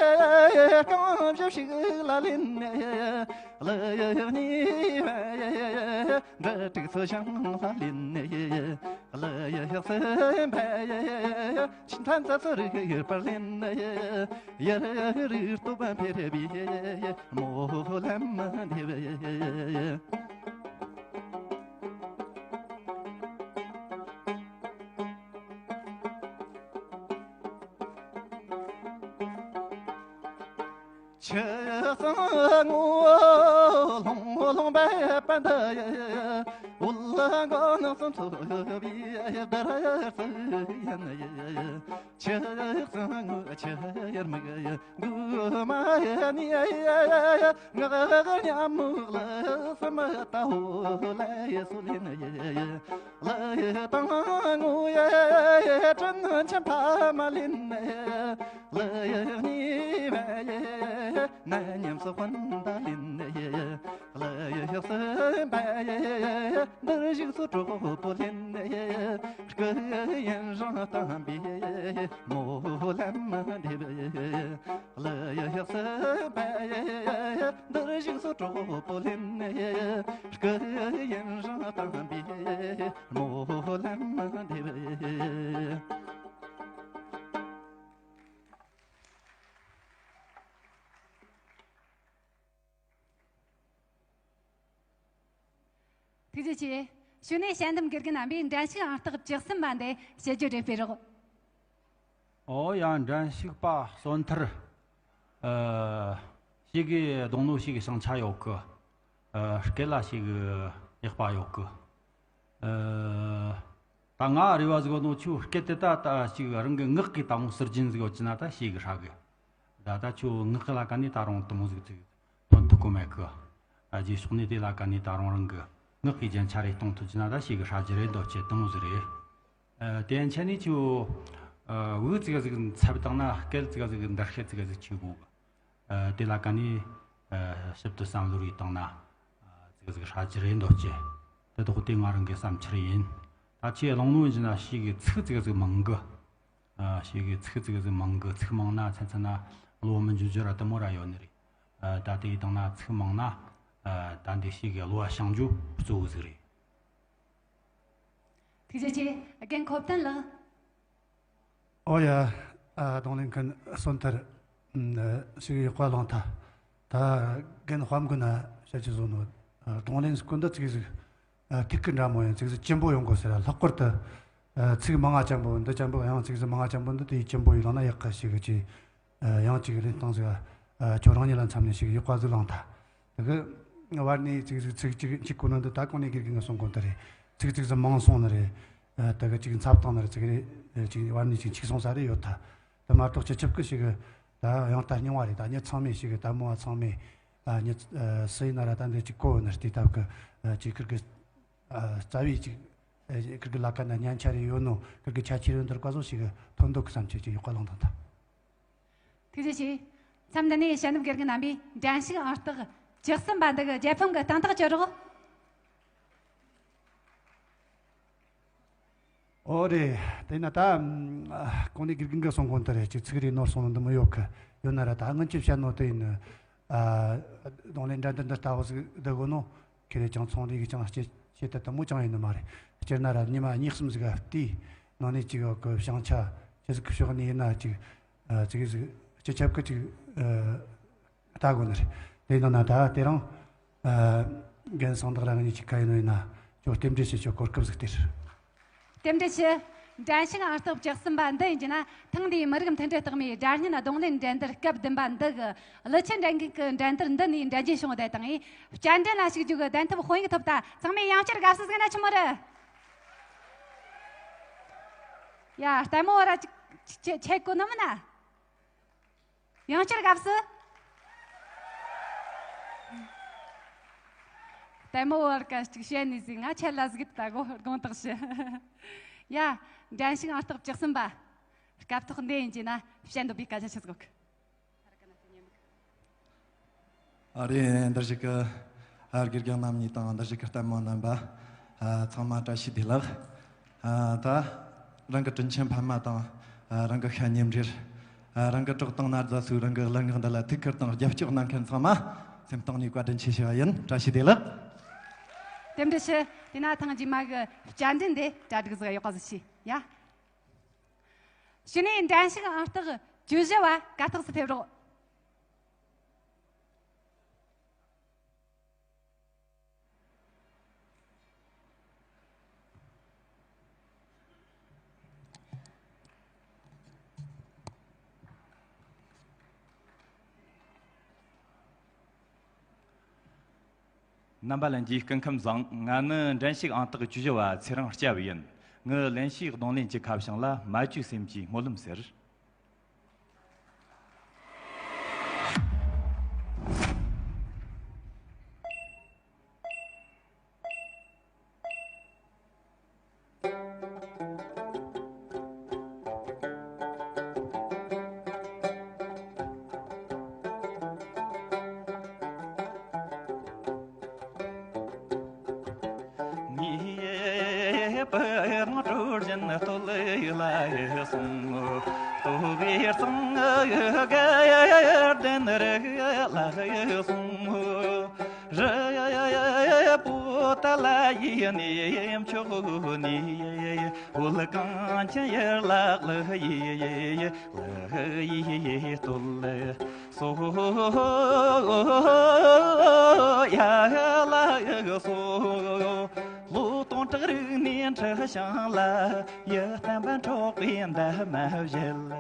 རྐང་བཞི་ཞིག་ལ་ལེན་ཡེ། ལ་ཡེ་གཉིས་པ་ཡེ་འབྲུ་དྲུག་སོ་ཞིང་ལ་ལེན་ཡེ། ལ་ཡེ་གསུམ་པ་ཡེ་ཕྱི་མཐའ་མཚམས་སུ་རིག་པར་ལེན་ཡེ། ཡེ་རིག་སྟོབས་འཕེལ་བའི་མོ་ལམ་འདེབས་ཡེ། ཆུ་སྲང་ངོ་ལྷུང་ལྷུང་བའི་པ་འདི་ཡེ། འུ་ལ་མགོ་ནག་སོ་འཚོ་བའི་བརྡར་སི་ཡན་ཡེ། ཆུ་སྲང་ངོ་ཆུ་ཡར་མིག་ཡེ། གུ་མ་ཡེ་ནི་ཡེ། ངག་ཉ་མུག་ལ་སི་མ་ད་འོ་ལ་ཡེ་སུ་ལེན་ཡེ། ལ་ཡེ་དང་ངུ་ཡེ་དྲིན་ཆེན་ཕ་མ་ལེན་ཡེ། ལ་ཡེ་གཉིས་པ་ཡེ་ན་ཉམས་སུ་དཔོན་ད་ལེན་ཡེ། ལ་ཡེ་གསུམ་པ་ཡེ་འདིར་བཞུགས་སུ་གྲོགས་པོ་ལེན་ཡེ། སྐུ་ཡོན་རང་དམ་པའི་མོ་ལམ་འདེབས་ཡེ། ལ་ཡེ་གསུམ་པ་ཡེ་འདིར་བཞུགས་སུ་གྲོགས་པོ་ལེན་ཡེ། སྐུ་ཡོན་རང་དམ་པའི་མོ་ལམ་འདེབས་ཡེ། ཐུགས་རྗེ་ཆེ། གཞུག་ནས་དཔྱད་འདེམས་དགེ་རྒན་རྣམ་པས་འགྲན་ཞུགས་ཨང་རྟགས་བཅུ་གསུམ་པ་འདི་དཔྱད་བརྗོད་རེ་སྤེལ་རོགས། ཨོ་ཡ། འགྲན་ཞུགས་པ་བསོད་ཐར། ཨ། ཞེ་གི་རྡུང་ལེན་ཞེ་གི་བྱང་ཆ་ཡོད་གི། ཨ། སྐད་ལ་ཞེ་གི་ཡག་པ་ཡོད་གི། ཨ། ད་ང་རེ་བ་ཟིག་ཡོད་ནོ། ཁྱོའི་སྐད་དེ་ད་ད་ཞེ་གི་རང་གི་ངག་གི་ད་མོ་ཟུར་རྒྱན་ཟིག་ཡོད་ཀྱི་ན་ད་ཞེ་གི་ཧྲ་གི། ད་ད་ཁྱོའི་ངག་གི་ལ་ཀ་ནས་ད་རུང་དེ་མོ་ཟིག་ཅིག་ཐོན་ཐུབ་གོ་མེད་གི། ཨ། རྗེས་ཕྱོགས་ནས་དེ་ལ་ཀ་ནས་ད་རུང་རང་གི་ངག་གི་རྒྱན་ཆ་རེ་གཏོང་ཐུབ་ཀྱི་ན་ད་ཞེ་གི་ཧྲ་རྒྱུ་རེད། འདོད་ཆེ་དེ་མོ་ཟིག་རེད། ཨ། དེ་ཡན་ཆད་ནས་ཁྱོའི་ ཨ། འུ་ཅིག་ག་ཟིག་འཚབ་བཏང་ན་སྐད་ཅིག་ག་ཟིག་འདར་ཤེད་ཅིག་ག་ཟིག་ཆེ་གོ་གི། ཨ། དེ་ལ་ཀ་ནི། ཨ། ཞིབ་ཏུ་བསམ་བློ་རེ་བཏང་ན། ཨ། ཅིག་ག་ཟིག་ཧྲ་ཅི་རེད་འདོད་ཅེ། དེ་དོག་དེ་ང་རང་གི་བསམ་འཆར་ཡིན། ད་ཁྱེད་གླེང་ནོ་ཡིན་ན་ཞིག་གི་ཚིག་ཅིག་ག་ཟིག་མང་གི། ཨ། ཞིག་གི་ཚིག་ཅིག་ག་ཟིག་མང་གི། ཚིག་མང་ན་ཚན་ཚན་ན་བློ་མི་འཇུ་རྒྱུ་ར་དེ་མོ་ར་ཡོད་ནི་རེད། ཨ། ད་དེ་ཡི་སྟེང་ན་ཚིག་མང་ན། ཨ། ད་འདི་ཞིག་གི་བློ་བ་བྱང་རྒྱུ་གཙོ་བོ་ཟིག་རེད། ཐུགས་རྗེ་ཆེ། རྒན་ཁོ་བསྟན་ལགས། ཨོ་ཡ། ཨ། རྡུང་ལེན་མཁན་གསོན་ཐར། ཨ། ཞིག་ཡག་པ་བླངས་ཐལ། ད་རྒན་དཔལ་མགོན་ན་བཤད་ཀྱི་བཟོ་ནོ། ཨ། རྡུང་ལེན་སྐོར་འདི་ཅིག་ཟིག་ཨ། ཐིག་གི་འདྲ་མོ་ཡང་ཅིག་ཟིག་སྐྱེན་པོ་ཡོང་དགོས་ཟེར། ལྷག་པར་དུ། ཨ། ཚིག་མང་ང་ཅན་པོ་འདི་ཅན་པོ་ཡང་ཅིག་ཟིག་མང་ང་ཅན་པོ་འདི་དེ་སྐྱེན་པོ་ཡིན་ལ་ན་ཡག་ག་ཞིག་གི་ཅིག་ཨ། ཡང་ཅིག་ལེན་སྟངས་ཟིག་ཨ། ཁྱོད་རང་ཉིད་ལ་མཚམས་ནས་ཞིག་ཡག་པ་ཟིག་བླངས་ཐལ། དེ་གི་བར་ནས་ཅིག་ཟིག་ཚིག་ཅིག་གཅིག་གོ་ནོ་འདི་ད་གོང་ནས་དགེ་རྒན་གི་གསུང་གོ་འདི་རེད། ཚིག་ཅིག་ཟིག་མང་སོང་ནི་རེད། ཨ། དེ་གི་ཅིག་འཚབ་བཏང་ནི་རེད། ཅིག་རེད། ཅིག་བར་ནས་ཅིག་འཕྱུགས་སོང་ས་རེ་ཡོད་ཐལ། དེ་མ་གཏོགས་སྤྱི་ཁྱབ་གི་ཞིག་གི་ད་ཡང་ད་རྙིང་བ་རེད། ད་མྱི་ཚང་མས་ཞིག་གི་ལྟད་མོ་བ་ཚང་མས། ཨ། མྱི། ཨ། སུ་ཡིན་ན་ར་ད་འདི་ཅིག་གོ་ནི་རེད། དེ་ལྟ་བུ་གི། ཨ། ཅིག་ཁིར་གི། ཨ། རྩ་བའི་ཅིག་ཨ། ཁིར་གི་ལ་ཀ་ན་ཉན་ཆ་རེ་ཡོད་ནོ། ཁིར་གི་ཆ་ཆེ་རེ་འདིར་བཀའ་བཟོ་ཞིག་གི་ཐོན་འདུག་གི་བསམ་ཆེ་ཅིག་ཡག་པ་བླངས་དང་ད། ཐུགས་རྗེ་ཆེ། མཚམས་འདི་ནས་དཔྱད་འདེམས་དགེ་རྒན་རྣམ་པས་འགྲན་ཞུགས་ཨང་རྟགས་བཅུ་གསུམ་པ་འདི་གི་རྒྱལ་ཕམ་གི་སྟེང་ཐག་གཅོད་རོགས། ཨོ་རེད། དེ་ན་ད། ཨ། གོང་ནས་དགེ་རྒན་གི་གསུང་གོ་འདི་རེད། ཅིག་ཚིག་རེ་ནོར་སོང་ནོ་འདི་མོ་ཡོད་གི། ཡོད་ན་ར་ད་སྔོན་ཆད་བཤད་ནོ་དེ་ཡིན། ཨ། རྡུང་ལེན་འགྲན་བསྡུར་འདི་ལྟ་བུ་ཟིག་བསྡུ་དགོས་ནོ། ཁེ་རེ་ཅང་ཚོང་རིག་གི་ཅང་སྤྱི་སྤྱི་ལྟ་དེ་མོ་ཅང་ཡིན་ནི་མ་རེད། སྤྱིར་ན་ར་ཉི་མ་གཉིས་གསུམ་ཟིག་ག་བལྟས། ནང་ནས་ཅིག་གི་བྱང་ཆ་ཅི་ཟིག་གི་ཕྱོགས་ནས་ཡིན་ན་ཅིག་ཨ། ཅིག་ཟིག་སྤྱི་ཁྱབ་གི་ཅིག་ཨ། ལྟ་དགོས་ནི་རེད། དེ་ནང་ན་ད་དེ་རིང་། ཨ། རྒན་གསང་བདག་རང་ཉིད་ཀྱི་ཁ་ཡིན་ནོ་ཡིན་ན་ཅོ་རྟེན་འབྲེལ་བྱེད་ཆོག་གོ་སྐབས་ཟིག་སྟེར། རྟེན་འབྲེལ་ཞུ། འགྲན་ཞུགས་ཨང་རྟགས་བཅུ་གསུམ་པ་འདི་ཡིན་གྱི་ན། ཐེངས་འདིའི་མི་རིགས་མཐུན་སྒྲིལ་རྟགས་མའི་སྒྲ་སྙན་རྡུང་ལེན་འགྲན་བསྡུར་སྐབས་བདུན་པ་འདི་གི་ཀླུ་ཆུ་འགྲན་ཁུལ་གྱི་འགྲན་བསྡུར་འདི་ནས་འགྲན་རྒྱུ་བྱུང་བ་དེ་དང་། བསྐྱར་འགྲན་ལ་ཞུགས་རྒྱུ་གི་གདན་ཐོབ་དཔང་ཡིག་ཐོབ་ཐལ། ཚང་མས་ཡང་བསྐྱར་དགའ་བསུ་ཟིག་ན་ཆི་མོ་རེད། ཡ། ལྟད་མོ་བ་ར་ཅིག་ཆེ་ཆེ་གོ་ནི་མིན་ན། ཡང་བསྐྱར་དགའ་བསུ། ལྟད་མོ་བར་ག་ཅིག་བཤད་ནས་ཟིག་ང་ཆད་ལ་ཟིག་ད་གོ་དགོངས་དག་ཞུ། ཡ། འགྲན་ཞུགས་ཨང་རྟགས་བཅུ་གསུམ་པ། སྐབས་ཐོག་འདི་ཡིན་གྱི་ན་བཤད་འདོད་པའི་སྐད་ཆ་ཆི་ཟིག་གོ། ཨ་རེ། འདིར་བཞུགས་ཀྱི། ཨ། དགེ་རྒན་རྣམ་གཉིས་དང་འདིར་བཞུགས་ཀྱི་ལྟད་མོ་རྣམ་པ། ཨ། ཚང་མ་བཀྲ་ཤིས་བདེ་ལེགས། ཨ། ད་རང་གི་དྲིན་ཆེན་ཕ་མ་དང་། ཨ། རང་གི་ཤ་ཉེ་འབྲེལ། ཨ། རང་གི་གྲོགས་དང་ན་རྫ་སོའི་རང་གི་གླུ་ངག་འདི་ལ་ཐུགས་ཁུར་དང་རྒྱབ་སྐྱོར་གནང་མཁན་ཚང་མ་སེམས་གཏིང་ནས་བཀའ་དྲིན་ཆེ་ཞུ་བ་ཡིན། བཀྲ་ཤིས་བདེ་ལེགས། རྟེན་འབྲེལ་ཞུ། དེ་ན་ཐེངས་རྗེས་མ་གི་བསྐྱར་འགྲན་དེ་གྲ་སྒྲིག་ཟིག་ཡག་པ་ཟིག་བྱོས་ཡ། གཞི་ནས་འགྲན་ཞུགས་ཨང་རྟགས་བཅུ་བཞི་བ་གར་སྟེགས་སུ་ཕེབས་རོགས། རྣམ་པ་ལྷན་རྒྱས་སྐུ་ཁམས་བཟང་། ང་ནི་འགྲན་ཞུགས་ཨང་རྟགས་བཅུ་བཞི་བ་ཚེ་རིང་སྐྱབས་ཡིན། ངའི་ལེན་བྱའི་རྡུང་ལེན་གྱི་ཁ་བྱང་ལ་མ་བཅོས་སེམས་ཀྱི་སྨོན་ལམ་ཟེར། ངའི་པང་གྲོ་བཞིན་སྟོད་ལ་སོང་། སྟོད་བའི་གཙང་གི་གར་ལྡན་རི་ལ་སོང་། རི་བོ་ཏཱ་ལ་ཡི་ནས་མཆོག་ནས། བོད་གངས་ཅན་ཡར་ལ་ལྷ་ཡི་ལྷ་ཡི་སྟོད་ལ་སོང་། ཡར་ལ་སོང་། ལོ་སྟོང་ཕྲག་རིང་ནས་འཁྲི་ཤིང་ལ། ཡི་དམ་པ་འཕྲོག་པའི་འདབ་མ་བཞད།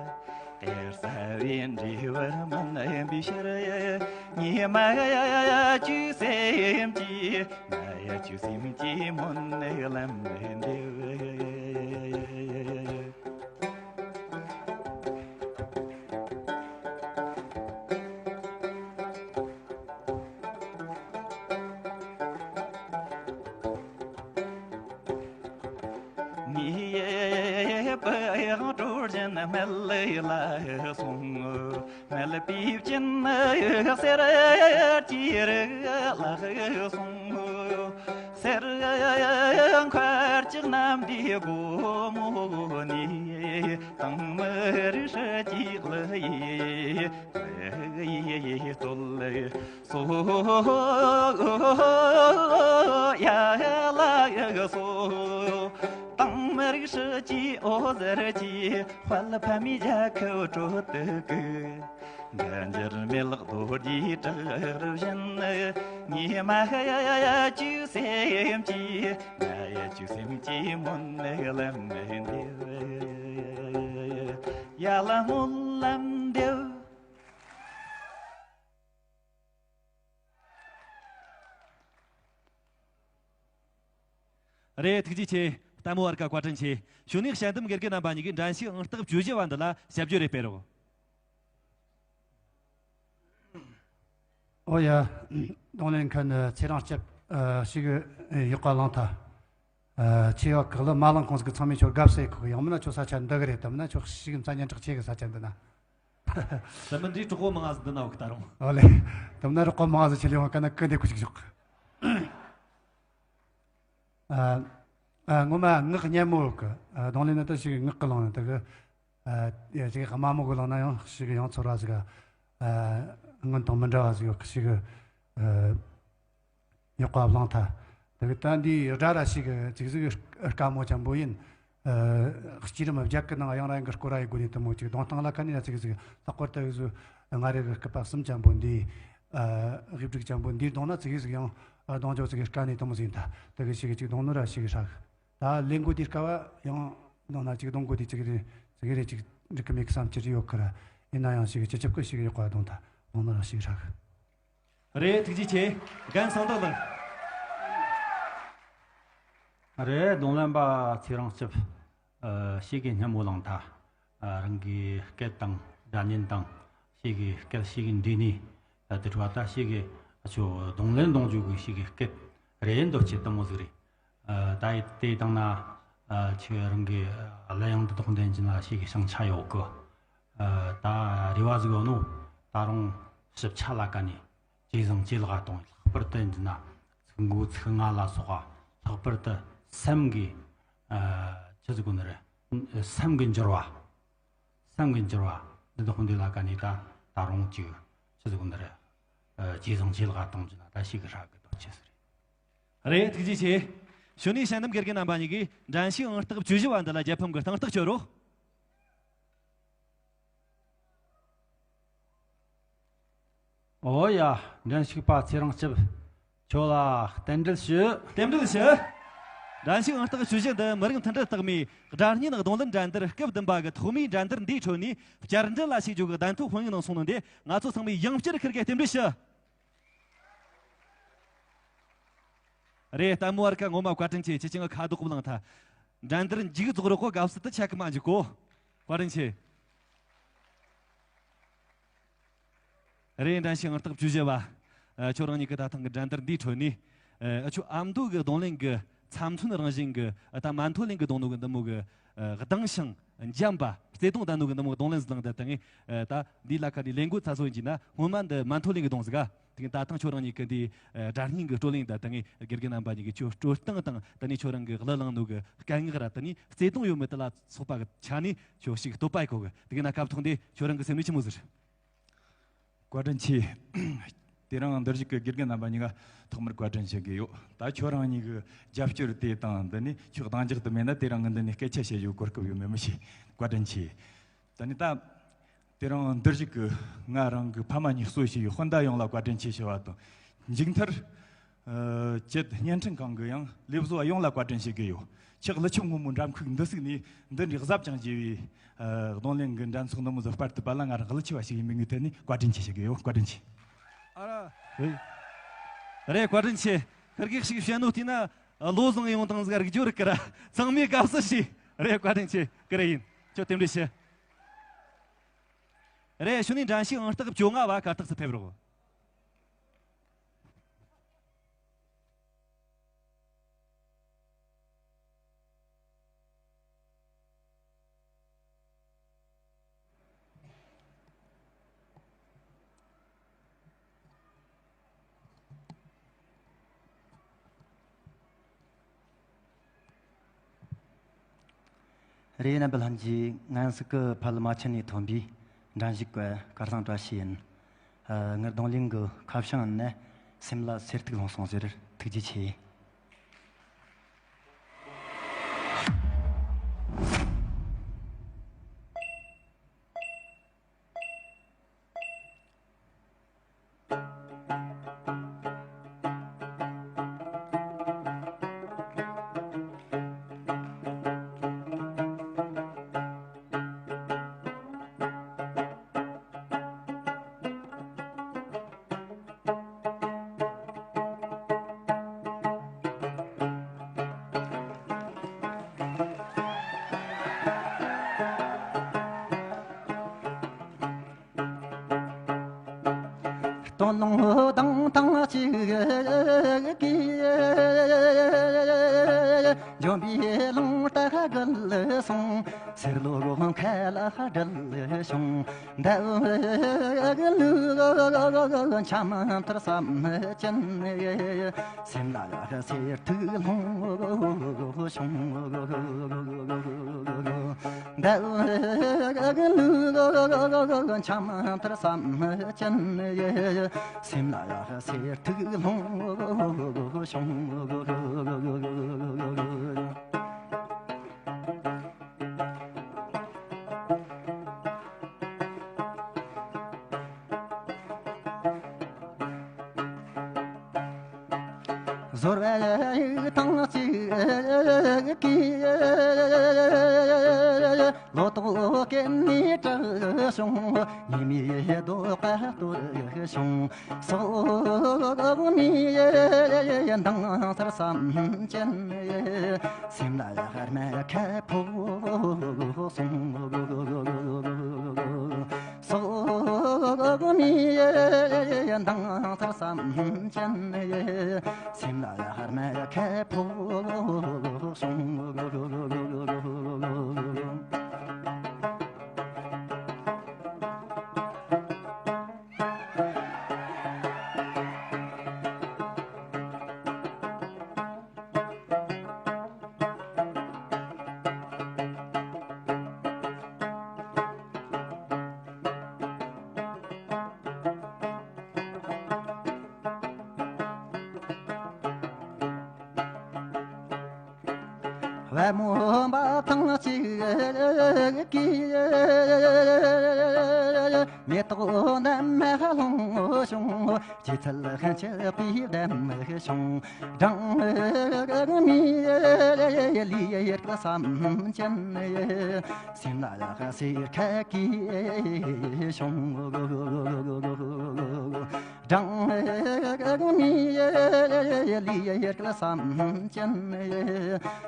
དེར་གསལ་བའི་འབྲས་བུ་སྨིན་པའི་ཕྱིར། ཉི་མ་བཅུ་སེམས་ཀྱི། ང་བཅུ་སེམས་ཀྱི་སྨོན་ལམ་འདེབས། ངའི་པང་གྲོ་ སྦྱིན་སྨད་ལ་སོང་། སྨད་པའི་སྦྱིན་སེར་སྐྱའི་རི་ལ་སོང་། སེར་མཁར་གྱི་གནམ་བདེ་སྒོ་མོ་ནས། དྭངས་མའི་རི་ཧྲི་ཀྱི་ལི་ཡི་ཡི་སྟོད་ལ་སོ། ཡ་ལ་སོ། དྭངས་མའི་རི་ཧྲི་ཀྱི་འོད་ཟེར་གྱིས། དཔལ་ཕ་མའི་རྒྱལ་ཁབ་དྲོད་དུ་བསྐུལ། འགྲན་བསྒྱུར་མེ་ལག་རྡོ་རྗེའི་བྲག་རི་བཞིན། ཉི་མ་ཡ་ཡ་ཡ་ཅུ་སེམས་ཀྱི། ང་ཡ་ཅུ་སེམས་ཀྱི་སྨོན་ལམ་འདེབས། ཡ་ལ་སྨོན་ལམ་འདེབས། རེད། ཐུགས་རྗེ་ཆེ། ལྟད་མོ་བ་ར་བཀའ་དྲིན་ཆེ། གཞུག་ནས་དཔྱད་འདེམས་དགེ་རྒན་རྣམ་པ་གཉིས་ཀྱིས་འགྲན་ཞུགས་ཨང་རྟགས་བཅུ་བཞི་བ་འདི་ལ་དཔྱད་བརྗོད་རེ་སྤེལ་རོགས། ཨོ་ཡ། རྡུང་ལེན་མཁན་ཚེ་རིང་སྐྱབས་ཞེ་གི་ཡག་པ་བླངས་ཐལ། ཆེ་བ་ཁག་ལ་མ་བླངས་གོང་ཟིག་ཚང་མས་ཁྱོད་དགའ་བསུ་ཡེ་ཁོ་གི། ཡང་མིན་ན་ཁྱོད་ས་ཆ་འདི་གི་རེད། དམ་ན་ཁྱོད་ཞེ་གི་མཚན་སྙན་གྲགས་ཆེ་གི་ས་ཆ་འདི་ན། དེ་མིན་འདི་གྲོགས་པོ་མང་ང་ཟིག་འདི་ན་འོ་གི་ད་རུང་། ཨོ་ལེ། དེ་མིན་ན་གྲོགས་པོ་མང་ང་ཟིག་ཆེ་ལེ་བ་ཀ་ན་ཀི་འདི་ཁུ་ཅིག་ཞོག་ཨ། ཨ། ངོ་མ་ངག་སྙན་མོ་གི། ཨ། རྡུང་ལེན་ནི་ད་ཞེ་གི་ངག་གི་ལངས་ནི་ད་གི། ཨ། ཡ་ཞེ་གི་དམའ་མོ་གི་ལངས་ན་ཡང་ཞེ་གི་ཡང་ཚོར་བ་ཟིག་ཨ། སྔོན་དང་མི་འདྲ་བ་ཟིག་ཡོད་གི། ཞེ་གི། ཨ། ཡག་པ་བླངས་ཐལ། ད་གི་ད་འདི་སྒྲ་ར་ཞེ་གི་ཅིག་ཟིག་དཀའ་མོ་ཅན་པོ་ཡིན། ཨ། སྐྱིད་རིམ་བརྒྱད་གི་ནང་ཡང་ར་ཡང་གི་སྐོར་ར་ཡི་སྒོ་ནས་དེ་མོ་ཅིག་རྡུང་སྟངས་ལ་ཁ་ནས་ན་ཅིག་ཟིག་ལྷག་པར་དུ་ཟིག་ང་རེ་གི་སྐུད་པ་གསུམ་ཅན་པོ་འདི། ཨ། དབྱིབས་འབྲུག་ཅན་པོ་འདི་རྡུང་ན་ཅིག་ཟིག་ཡང་རྡུང་རྒྱུ་ཅིག་དཀའ་ནས་དེ་མོ་ཟིག་ཡིན་ད། ད་གི་ཞེ་གི་ཅིག་རྡུང་ནོ་ར་ཞེ་གི་ཧྲ་གི། ད་ལེན་གོ་དེ་དཀའ་བ་ཡང་རྡུང་ན་ཅིག་རྡུང་གོ་དེ་ཅིག་རེ་ཅིག་རེ་ཅིག་འགྲིག་གི་མེད་གི་བསམ་གྱི་རེ་ཡོད་གི་ར། ཡིན་ན་ཡང་ཞེ་གི་སྤྱི་ཁྱབ་གི་ཞེ་གི་ཡག་པ་རྡུང་ད། རྡུང་ནོ་ར་ཞེ་གི་ཧྲ་གི། རེད། ཐུགས་རྗེ་ཆེ། རྒན་གསང་བདག་ལགས། རེད། རྡུང་ལེན་པ་ཚེ་རིང་སྐྱབས། ཨ། ཞེ་གི་སྙན་མོ་བླངས་ཐལ། ཨ། རང་གི་སྐད་དང་སྒྲ་སྙན་དང་ཞེ་གི་སྐད་ཞེ་གི་འདྲེས་ནས། ཨ། དེ་འཕྲོ་བ་ད་ཞེ་གི་ཨ་ཆོ་རྡུང་ལེན་གཏོང་རྒྱུ་གི་ཞེ་གི་སྐད་རེད་འདོད་ཆེ་དེ་མོ་ཟིག་རེད། ཨ། ད་ཡི་དེ་བཏང་ན། ཨ། ཁྱེད་རང་གི་གླུ་དབྱངས་འདི་དག་འདོན་གྱི་ན་ཞེ་གི་བྱང་ཆ་ཡོད་གི། ཨ། ད་རེ་བ་ཟིག་ཡོད་ནོ། ད་རུང་ཞིབ་ཆ་ལ་ཀ་ནས་ཇེ་བཟང་ཇེ་ལེགས་གཏོང་། ལྷག་པར་དུ་འདི་ན་ཚིག་མགོ་ཚིག་རྔ་ལ་སོགས་པ། ལྷག་པར་དུ་སེམས་ཀྱི། ཨ། ཆི་ཟིག་གོ་ནི་རེད། སེམས་ཀྱི་འགྱུར་བ། སེམས་ཀྱི་འགྱུར་བ་འདི་དག་འདི་ལ་ཀ་ནས་ད་ད་རུང་ཅིག་ཆི་ཟིག་གོ་ནི་རེད། ཨ། ཇེ་བཟང་ཇེ་ལེགས་གཏོང་རྒྱུ་ན་ད་ཞེ་གི་ཧྲ་གི་འདོད་ཆེ་ཟིག་རེད། རེད། ཐུགས་རྗེ་ཆེ། གཞུག་ནས་དཔྱད་འདེམས་དགེ་རྒན་རྣམ་པ་གཉིས་ཀྱིས་འགྲན་ཞུགས་ཨང་རྟགས་བཅུ་བཞི་བ་འདི་ལ་རྒྱལ་ཕམ་གྱི་སྟེང་རྟགས་གཅོད་རོགས། ཨོ་ཡ། འགྲན་ཞུགས་པ་ཚེ་རིང་སྐྱབས། ཁྱོད་ལ་རྟེན་འབྲེལ་ཞུ། རྟེན་འབྲེལ་ཞུ། འགྲན་ཞུགས་ཨང་རྟགས་བཅུ་བཞི་འདི་མི་རིགས་མཐུན་སྒྲིལ་རྟགས་མའི་སྒྲ་སྙན་རྡུང་ལེན་འགྲན་བསྡུར་སྐབས་བདུན་པ་གི་ཐོག་མའི་འགྲན་བསྡུར་འདིའི་ཁྲོད་ནས་བསྐྱར་འགྲན་ལ་ཞུགས་རྒྱུ་གི་བདམས་ཐོབ་དཔང་ཡིག་ནང་སོང་ནོ་འདི་ང་ཚོ་ཚང་མས་ཡང་བསྐྱར་ཁིར་གེ་རྟེན་འབྲེལ་ཞུ། རེད། ལྟད་མོ་བ་ར་ཀ་ངོ་མ་བཀའ་དྲིན་ཆེ། ཁྱེད་ཀྱིས་ང་ཁ་དོག་བླངས་ཐལ། འགྲན་བསྡུར་མཇུག་རྫོགས་རོགས་གོ། དགའ་བསུ་དེ་ཆད་གི་མ་འཇུག་གོ། བཀའ་དྲིན་ཆེ། རེད། འགྲན་ཞུགས་ཨང་རྟགས་བཅུ་བཞི་བ། ཨ། ཁྱོད་རང་ཉིད་ཀྱིས་ད་ཐེངས་ཀྱི་འགྲན་བསྡུར་འདིའི་ཁྲོད་ནས། ཨ། ཁྱོད་ཨ་མདོ་གི་རྡུང་ལེན་གྱི་ཚབ་མཚོན་རང་བཞིན་གྱི། ཨ། ད་མན་ཐོ་ལིན་གྱིས་རྡུང་ནོ་གི་འདི་མོ་གི། ཨ། གདངས་ཤིང་འཇམ་པ། བརྩེ་དུང་ལྡན་ནོ་གི་འདི་མོ་གི་རྡུང་ལེན་ཟིག་བླངས་ད། ད་ངས། ཨ། ད་འདི་ལ་ཁ་ནས་ལེན་གོ་ཚ་སོ་ཡིན་གྱི་ན། སྔོན་མ་འདི་མན་ཐོ་ལིན་གྱིས་རྡུང་ཟིག་ག་དེ་གི་ད་ཐེངས་ཁྱོད་རང་ཉིད་ཀྱི་འདི། ཨ། སྒྲ་སྙན་གྱི་དཀྲོལ་ལེན་ད། ད་ངས་དགེ་རྒན་རྣམ་པ་གཉིས་ཀྱིས་ཁྱོད་དཀྲོལ་སྟངས་དང་། ད་ནི་ཁྱོད་རང་གི་གླུ་བླངས་ནོ་གི་སྐད་ངག་ར། ད་ནི་བརྩེ་དུང་ཡོད་མེད་དེ་ལ་སོགས་པ་གི་ཆ་ནས་ཁྱོད་ཞིག་བསྟོད་པ་ཡེ་གོ་གི། དེ་གི་ན་སྐབས་ཐོག་འདི་ཁྱོད་རང་གི་སེམས་ནས་ཆི་མོ་ཟེར། བཀའ་དྲིན་ཆེ། དེ་རིང་འདིར་བཞུགས་ཀྱི་དགེ་རྒན་རྣམ་པ་གཉིས་ཀ་ཐོག་མར་བཀའ་དྲིན་ཞུ་གི་ཡོད། ད་ཁྱོད་རང་གཉིས་ཀྱི་རྒྱབ་སྐྱོར་དེ་དང་། འདི་ནས་ཁྱོད་གདེང་འཇོག་ཏུ་མེད་ན་དེ་རིང་ངས་འདི་ནས་སྐད་ཆ་བཤད་རྒྱུ་གོ་སྐབས་ཡོད་མེད་མི་ཤེས། བཀའ་དྲིན་ཆེ། ད་ནི་ད་དེ་རིང་འདིར་བཞུགས་ཀྱི་ང་རང་གི་ཕ་མ་གཉིས་གཙོ་བྱས་པའི་སྤུན་ཟླ་ཡོངས་ལ་བཀའ་དྲིན་ཆེ་ཞུ་བ་དང་། མཇུག་མཐར། ཨ། སྤྱི་བརྙན་འཕྲིན་ཁང་གི་ཡང་ལས་བཟོ་བ་ཡོངས་ལ་བཀའ་དྲིན་ཞུ་གི་ཡོད། ཁྱེད་ཀླུ་ཆུ་སྔོན་མོའི་འགྲམ་ཁུག་འདི་ཟིག་ནས་འདི་འདྲའི་གཟབ་ཅིང་རྒྱས་པའི། ཨ། རྡུང་ལེན་གྱི་འགྲན་ཚོགས་འདི་མོ་ཟིག་སྤར་ཐུབ་པ་ལ་ང་རང་ཀླུ་ཆུ་བ་ཞིག་ཡིན་མིན་གྱི་ཐད་ནས་བཀའ་དྲིན་ཆེ་ཞུ་གི་ཡོད། བཀའ་དྲིན་ཆེ། ཨ་ར། རེད། བཀའ་དྲིན་ཆེ། ཁིར་གེ་ཞིག་བཤད་ནོ་བལྟས་ན། ཨ། བློ་བཟང་ཡོང་དང་ཟིག་རིག་རྒྱུ་རིག་གི་ར། ཚང་མས་དགའ་བསུ་ཞུས། རེད། བཀའ་དྲིན་ཆེ། ཀི་རེ་ཡིན། ཁྱོད་རྟེན་འབྲེལ་ཞུ། རེད། གཞུག་ནས་འགྲན་ཞུགས་ཨང་རྟགས་བཅོ་ལྔ་བ་གར་སྟེགས་སུ་ཕེབས་རོགས། རེད། རྣམ་པ་ལྷན་རྒྱས། ང་ཟིག་གི་ཕ་ལ་མ་ཆེན་ནས་ཐོན་པའི་འགྲན་ཞུགས་པ་སྐལ་བཟང་བཀྲ་ཤིས་ཡིན། ཨ། ངའི་རྡུང་ལེན་གི་ཁ་བྱང་ནི་སེམས་ལ་སེར་ཐིགས་ལྷུང་སོང་ཟེར། ཐུགས་རྗེ་ཆེ། སྟོད་ལུང་ལྡིང་ཐང་ཅིག་གི་ལྗོན་པའི་ལུང་དག་བརྒལ་སོང་། སེར་ལོ་ཁ་ལ་སྦྲེལ་བྱུང་། འདབས་ལུག་འཆམ་མཐར་བསམ་ཅན། སེམས་ལ་ཡ་སེར་ཐིགས་ལྷུང་བྱུང་། འདབས་ལུག་འཆམ་མཐར་བསམ་ཅན། སེམས་ལ་ཡ་སེར་ཐིགས་ལྷུང་བྱུང་། ཟོར་བ་ཡིག་ཐང་ཅིག་གི་ལོ་ཏོག་སྐེམ་ནས་དྲག་བྱུང་། ཉི་མའི་ལྡོག་ཀ་གཏོར་བྱུང་། སོག་མའི་མདངས་སར་བསམ་ཅན། སེམས་ལ་ཡ་ཧར་མ་ཁ་ཕོག་སོང་། སོག་མའི་མདངས་སར་བསམ་ཅན། སེམས་ལ་ཡ་ཧར་མ་ཁ་ཕོག་སོང་། བ་མོ་འབབ་ཐང་ཅིག་གི་མེ་ཏོག་རྣམས་ལྷུང་བྱུང་། སྐྱེད་ཚལ་ཤིན་ཏུ་སྤུས་ལྡན་བྱུང་། སྦྲང་མའི་ལུས་བསམ་ཅན། སེམས་ལ་ཡ་སེར་ཁ་གིས་བྱུང་། སྦྲང་མའི་ལུས་བསམ་ཅན།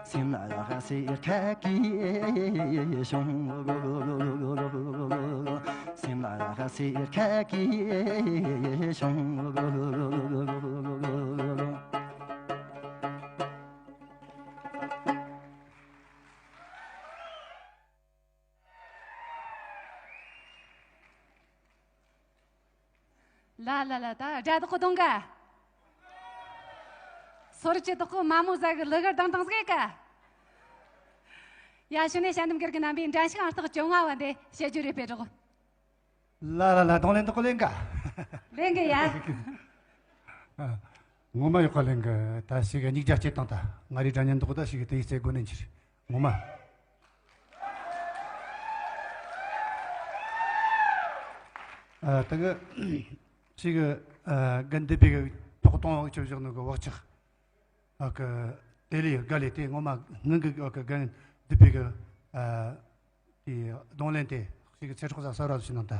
སེམས་ལ་ཡ་སེར་ཁ་གིས་བྱུང་། སེམས་ལ་ཡ་སེར་ཁ་གིས་བྱུང་། ལ་ལ་ལ། ད་སྒྲ་དག་གདོང་ག། སོར་ཅི་དག་གི་མ་མོ་ཟ་གི་ལི་གར་དང་དང་ཟེ་ག། ཡ། ཤུ་ནེ་ཤ་འདམ་གིར་གི་རྣམ་པའི་འགྲན་ཞུགས་ཨང་རྟགས་བཅོ་ལྔ་བ་འདི་བཤད་རྒྱུ་རེད་པས་རོགས། ལ་ལ་ལ། རྡུང་ལེན་དག་གི་ལེན་ག། ལེན་གི་ཡ། ཨ། ངོ་མ་ཡག་ག་ལེན་གི། ད་ཞིག་གཉིས་བརྒྱ་སྐྱེད་བཏང་། ད་ང་རའི་སྒྲ་སྙན་དག་ད་ཞིག་དེ་ཡི་རྩེ་དགོས་ནས་འཕྱིར། ངོ་མ། ཨ། ད་གི་ཞིག་གི། ཨ། རྒན་བདུད་བྷེ་གི་ཐོག་གཏོང་བ་ཆོས་བཞག་ནོ་གི་བག་ཆགས། ཨ་ཀི། དེ་ལས་དགའ་ལས་དེ་ངོ་མ་སྔོན་གི་ཨ་ཀི་རྒན་བདུད་བྷེ་གི། ཨ། དེ་རྡུང་ལེན་དེ་ཞིག་གི་ཚེ་སྲོག་ཟ་ས་ར་ཞིག་ནང་ད་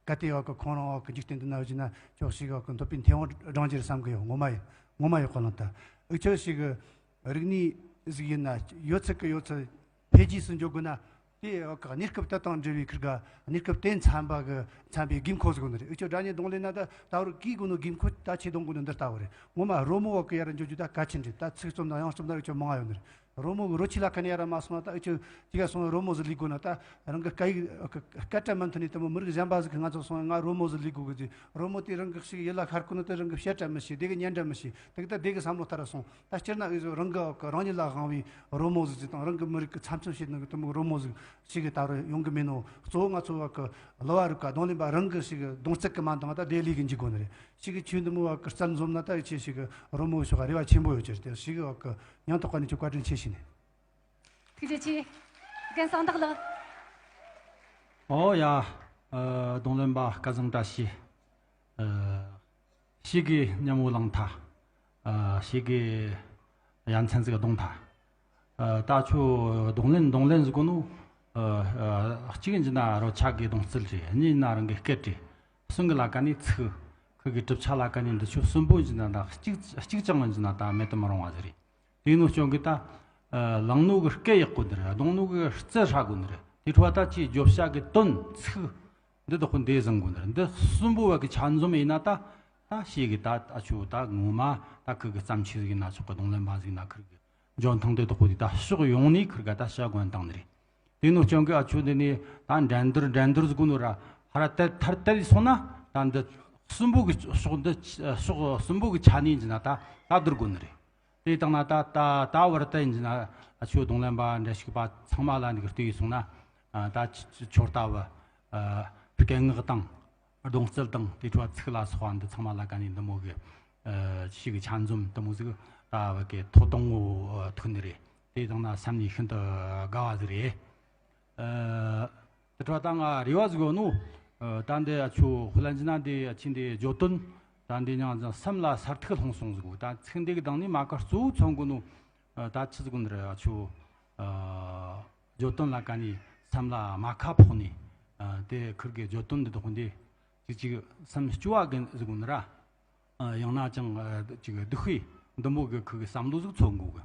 ག་དེ་ཨ་ཀི་ཁོང་རང་ཨ་ཀི་འཇིག་རྟེན་འདི་ན་བཞིན་ན་ཅོག་ཞིག་ཨ་ཀི་འདོད་པའི་མཐེ་བོང་སྒྲེང་རྒྱུར་བསམ་གི་ཡོད། ངོ་མ་ཡོད། ངོ་མ་ཡོད་ཁོ་ལང་ད། ཨུ་ཆོ་ཞིག་གི་རིག་གནས་ཟིག་ཡིན་ན་ཡོད་ཚད་གི་ཡོད་ཚད་འཕེལ་རྒྱས་སུ་འཇོག་དགོས་ན། དེ་གནས་སྐབས་དེ་དང་འབྲེལ་བའི་ཁུར་ག་གནས་སྐབས་དེ་འཚམ་པ་གི་འཚམ་པའི་དགོས་མཁོ་ཟིག་ནི་རེད། ཨུ་ཆོ་སྒྲ་སྙན་རྡུང་ལེན་ན་ད་ད་བར་གི་དགོས་ནོ་དགོས་མཁོ་ད་ཆེ་གཏོང་དགོས་ནོ་འདི་ལྟ་བུ་རེད། ངོ་མ་རོལ་མོ་བ་གི་ཡར་འཇོག་རྒྱུ་ད་གལ་ཆེན་རེད། ད་ཚིག་རྩོམ་དང་དབྱངས་རྩོམ་ན་ཨུ་ཆོ་མང་ང་ཡོད་ནི་རེད། རོལ་མོ་གི་རོལ་ཆས་ལ་ཁ་ནས་ཡ་ར་མ་སོང་ན། ད་ཨུ་ཆོ་ཅིག་ག་སོང་རོལ་མོ་ཟིག་ལས་དགོས་ན། ད་རང་གི་སྐད་ཡིག་སྐད་སྒྲ་མི་མཐུན་ནས་དེ་མོ་མི་རིགས་གཞན་པ་ཟིག་གིས་ང་ཚོ་སོང་ང་རོལ་མོ་ཟིག་ལས་དགོས་གི་ཟེར། རོལ་མོ་དེ་རང་གི་ཞིག་ཡིད་ལ་ཤར་གོ་ནོ་དེ་རང་གི་བཤད་ར་མི་ཤེས། དེ་གི་ཉན་ར་མི་ཤེས། དེ་གི་ད་དེ་གི་བསམ་བློ་ལྟར་ར་སོང་། ད་སྤྱིར་ན་ཨུ་ཆོ་རང་གི་རང་ཉིད་ལ་དབང་བའི་རོལ་མོ་ཟིག་ཟིག་དང་། རང་གི་མི་རིགས་གི་ཚབ་མཚོན་བྱེད་ནོ་གི་དེ་མོ་གི་རོལ་མོ་ཟིག་ཞིག་གི་ད་རུང་ཡོང་གི་མེད་ནོ། གཙོ་བོ་ང་ཚོ་བ་གི་གླུ་བ་རིགས་ག་རྡུང་ལེན་པ་རང་གི་ཞིག་གི་གདོང་བརྩེགས་གི་མ་འདང་ད་དེ་ལས་གི་འཇུག་དགོས་ནི་རེད། ཞིག་གི་ཆོས་འདི་མོ་བ་གི་རྩལ་འཛོམས་ན་ད་ཨུ་ཆོ་ཞིག་གི་རོལ་མོ་ཕྱོགས་ག་རེ་བ་ཆེན་པོ་ཡོད་ཀྱི་རེད། དེ་ཞིག་གི་བ་གི་སྙིང་ཐག་པ་ནས་ཁྱོད་བཀའ་དྲིན་ཆེ་ཞུ་ནས། ཐུགས་རྗེ་ཆེ། རྒན་གསང་བདག་ལགས། ཨོ་ཡ། ཨ། རྡུང་ལེན་པ་སྐལ་བཟང་བཀྲ་ཤིས། ཨ། ཞེ་གི་སྙན་མོ་བླངས་ཐལ། ཨ། ཞེ་གི་ཡ་མཚན་ཟིག་བརྡུངས་ཐལ། ཨ། ད་ཁྱོད་རྡུང་ལེན་རྡུང་ལེན་ཟེར་གོ་ནོ། ཨ། ཨ། གཅིག་ཡིན་གྱི་ན་རོལ་ཆ་གི་རྡུང་རྩལ་རེད། གཉིས་ཡིན་ན་རང་གི་སྐད་རེད། གསུམ་གི་ལ་ཀ་ནས་ཚིག་ཁུར་གི་གྲུབ་ཆ་ལ་ཀ་ནས་འདི་ཆོ་གསུམ་པོ་ཡིན་གྱི་ན་ད་གཅིག་གཅིག་ཀྱང་ཡིན་གྱི་ན་ད་མེད་དུ་མི་རུང་བ་ཟིག་རེད། དེ་ནོ་རྐྱེན་གི་ད། ཨ། བླངས་ནོ་གི་སྐད་ཡག་དགོས་ནི་རེད། རྡུང་ནོ་གི་རྩལ་ཧྲ་དགོས་ནི་རེད། དེ་འཕྲོ་ད་ཁྱོས་བརྗོད་བྱ་གི་དོན་ཚིག་འདི་དག་པོ་འདི་བཟང་དགོས་ནི་རེད། འདི་གསུམ་པོ་བ་གི་ཆ་འཛོམས་ཡིན་ན་ད། ད་ཞེ་གི་ད་ཨ་ཆོ་ད་ངོ་མ་ད་ཁུར་གི་བརྩམས་ཆོས་ཟིག་ཡིན་ན་ཆོག་གི། རྡུང་ལེན་པ་ཟིག་ཡིན་ན་ཁུར་གི་འཇོན་ཐང་དེ་དག་པོ་དེ་ད་ཕྱོགས་ཡོངས་ནས་ཁུར་ག་ད་ཤ་གོན་བཏང་ནི་རེད། དེ་ནོ་རྐྱེན་གི་ཨ་ཆོ་འདི་ནས་ད་འགྲན་བསྡུར་འགྲན་བསྡུར་ཟེར་གོ་ནོ་ར་ཕར་ར་ཐར་ཐར་བསྡད་སོང་ན། ད་འདི་གསུམ་པོ་གི་ཕྱོགས་འདི་ཕྱོགས་གསུམ་པོ་གི་ཆ་ནས་ཡིན་གྱི་ན་ད་ད་བསྡུར་དགོས་ནི་རེད། དེ་བཏང་ན་ད་ད་ད་བར་དུ་ཡིན་གྱི་ན་ཨ་ཆོ་རྡུང་ལེན་པ་འགྲན་ཞུགས་པ་ཚང་མ་ལ་འདི་གི་ལྟོས་ཡིན་སོང་ན། ཨ། ད་ཁྱོ་ཁྱོད་ལྟ་བུ། ཨ། སྐད་ངག་དང་རྡུང་རྩལ་དང་དེ་འཕྲོ་ཚིག་ལ་སོགས་པ་འདི་ཚང་མ་ལ་ཀ་ནས་འདི་མོ་གི། ཨ། ཞེ་གི་ཆ་འཛོམས་འདི་མོ་ཟིག་ད་བ་གི་ཐོབ་ཐང་ངོ་ཐུག་ནི་རེད། དེ་བཏང་ན་སེམས་ནས་ཤིན་ཏུ་དགའ་བ་ཟིག་རེད། ཨ། དེ་འཕྲོ་ད་ང་རེ་བ་ཟིག་ཡོད་ནོ། ཨ། ད་འདི་ཨ་ཆོ་ཧུ་ལན་གྱི་ན་འདི་ཨ་ཆོ་འདི་བརྗོད་དོན་ད་འདི་ཉང་ཙང་སེམས་ལ་སར་ཐུག་ལྷུང་སོང་ཟིག་གོ། ད་ཚིག་འདི་གི་སྟེང་ནས་མ་ཁ་གཙོ་བོ་མཚོན་གོ་ནོ། ཨ། ད་ཆི་ཟིག་གོ་ནི་རེད། ཨ་ཆོ། ཨ། བརྗོད་དོན་ལ་ཀ་ནས་སེམས་ལ་མ་ཁ་ཕོག་ནས། ཨ། དེ་ཁུར་གི་བརྗོད་དོན་འདི་དག་འདི་ཅིག་ཅིག་སེམས་སྐྱོ་བ་གི་ཟིག་གོ་ནི་ར། ཨ། ཡང་ན་ཅང་ཨ་ཅིག་སྡུག་ཤོས་འདི་མོ་གི་ཁུར་གི་བསམ་བློ་ཟིག་མཚོན་གོ་གི།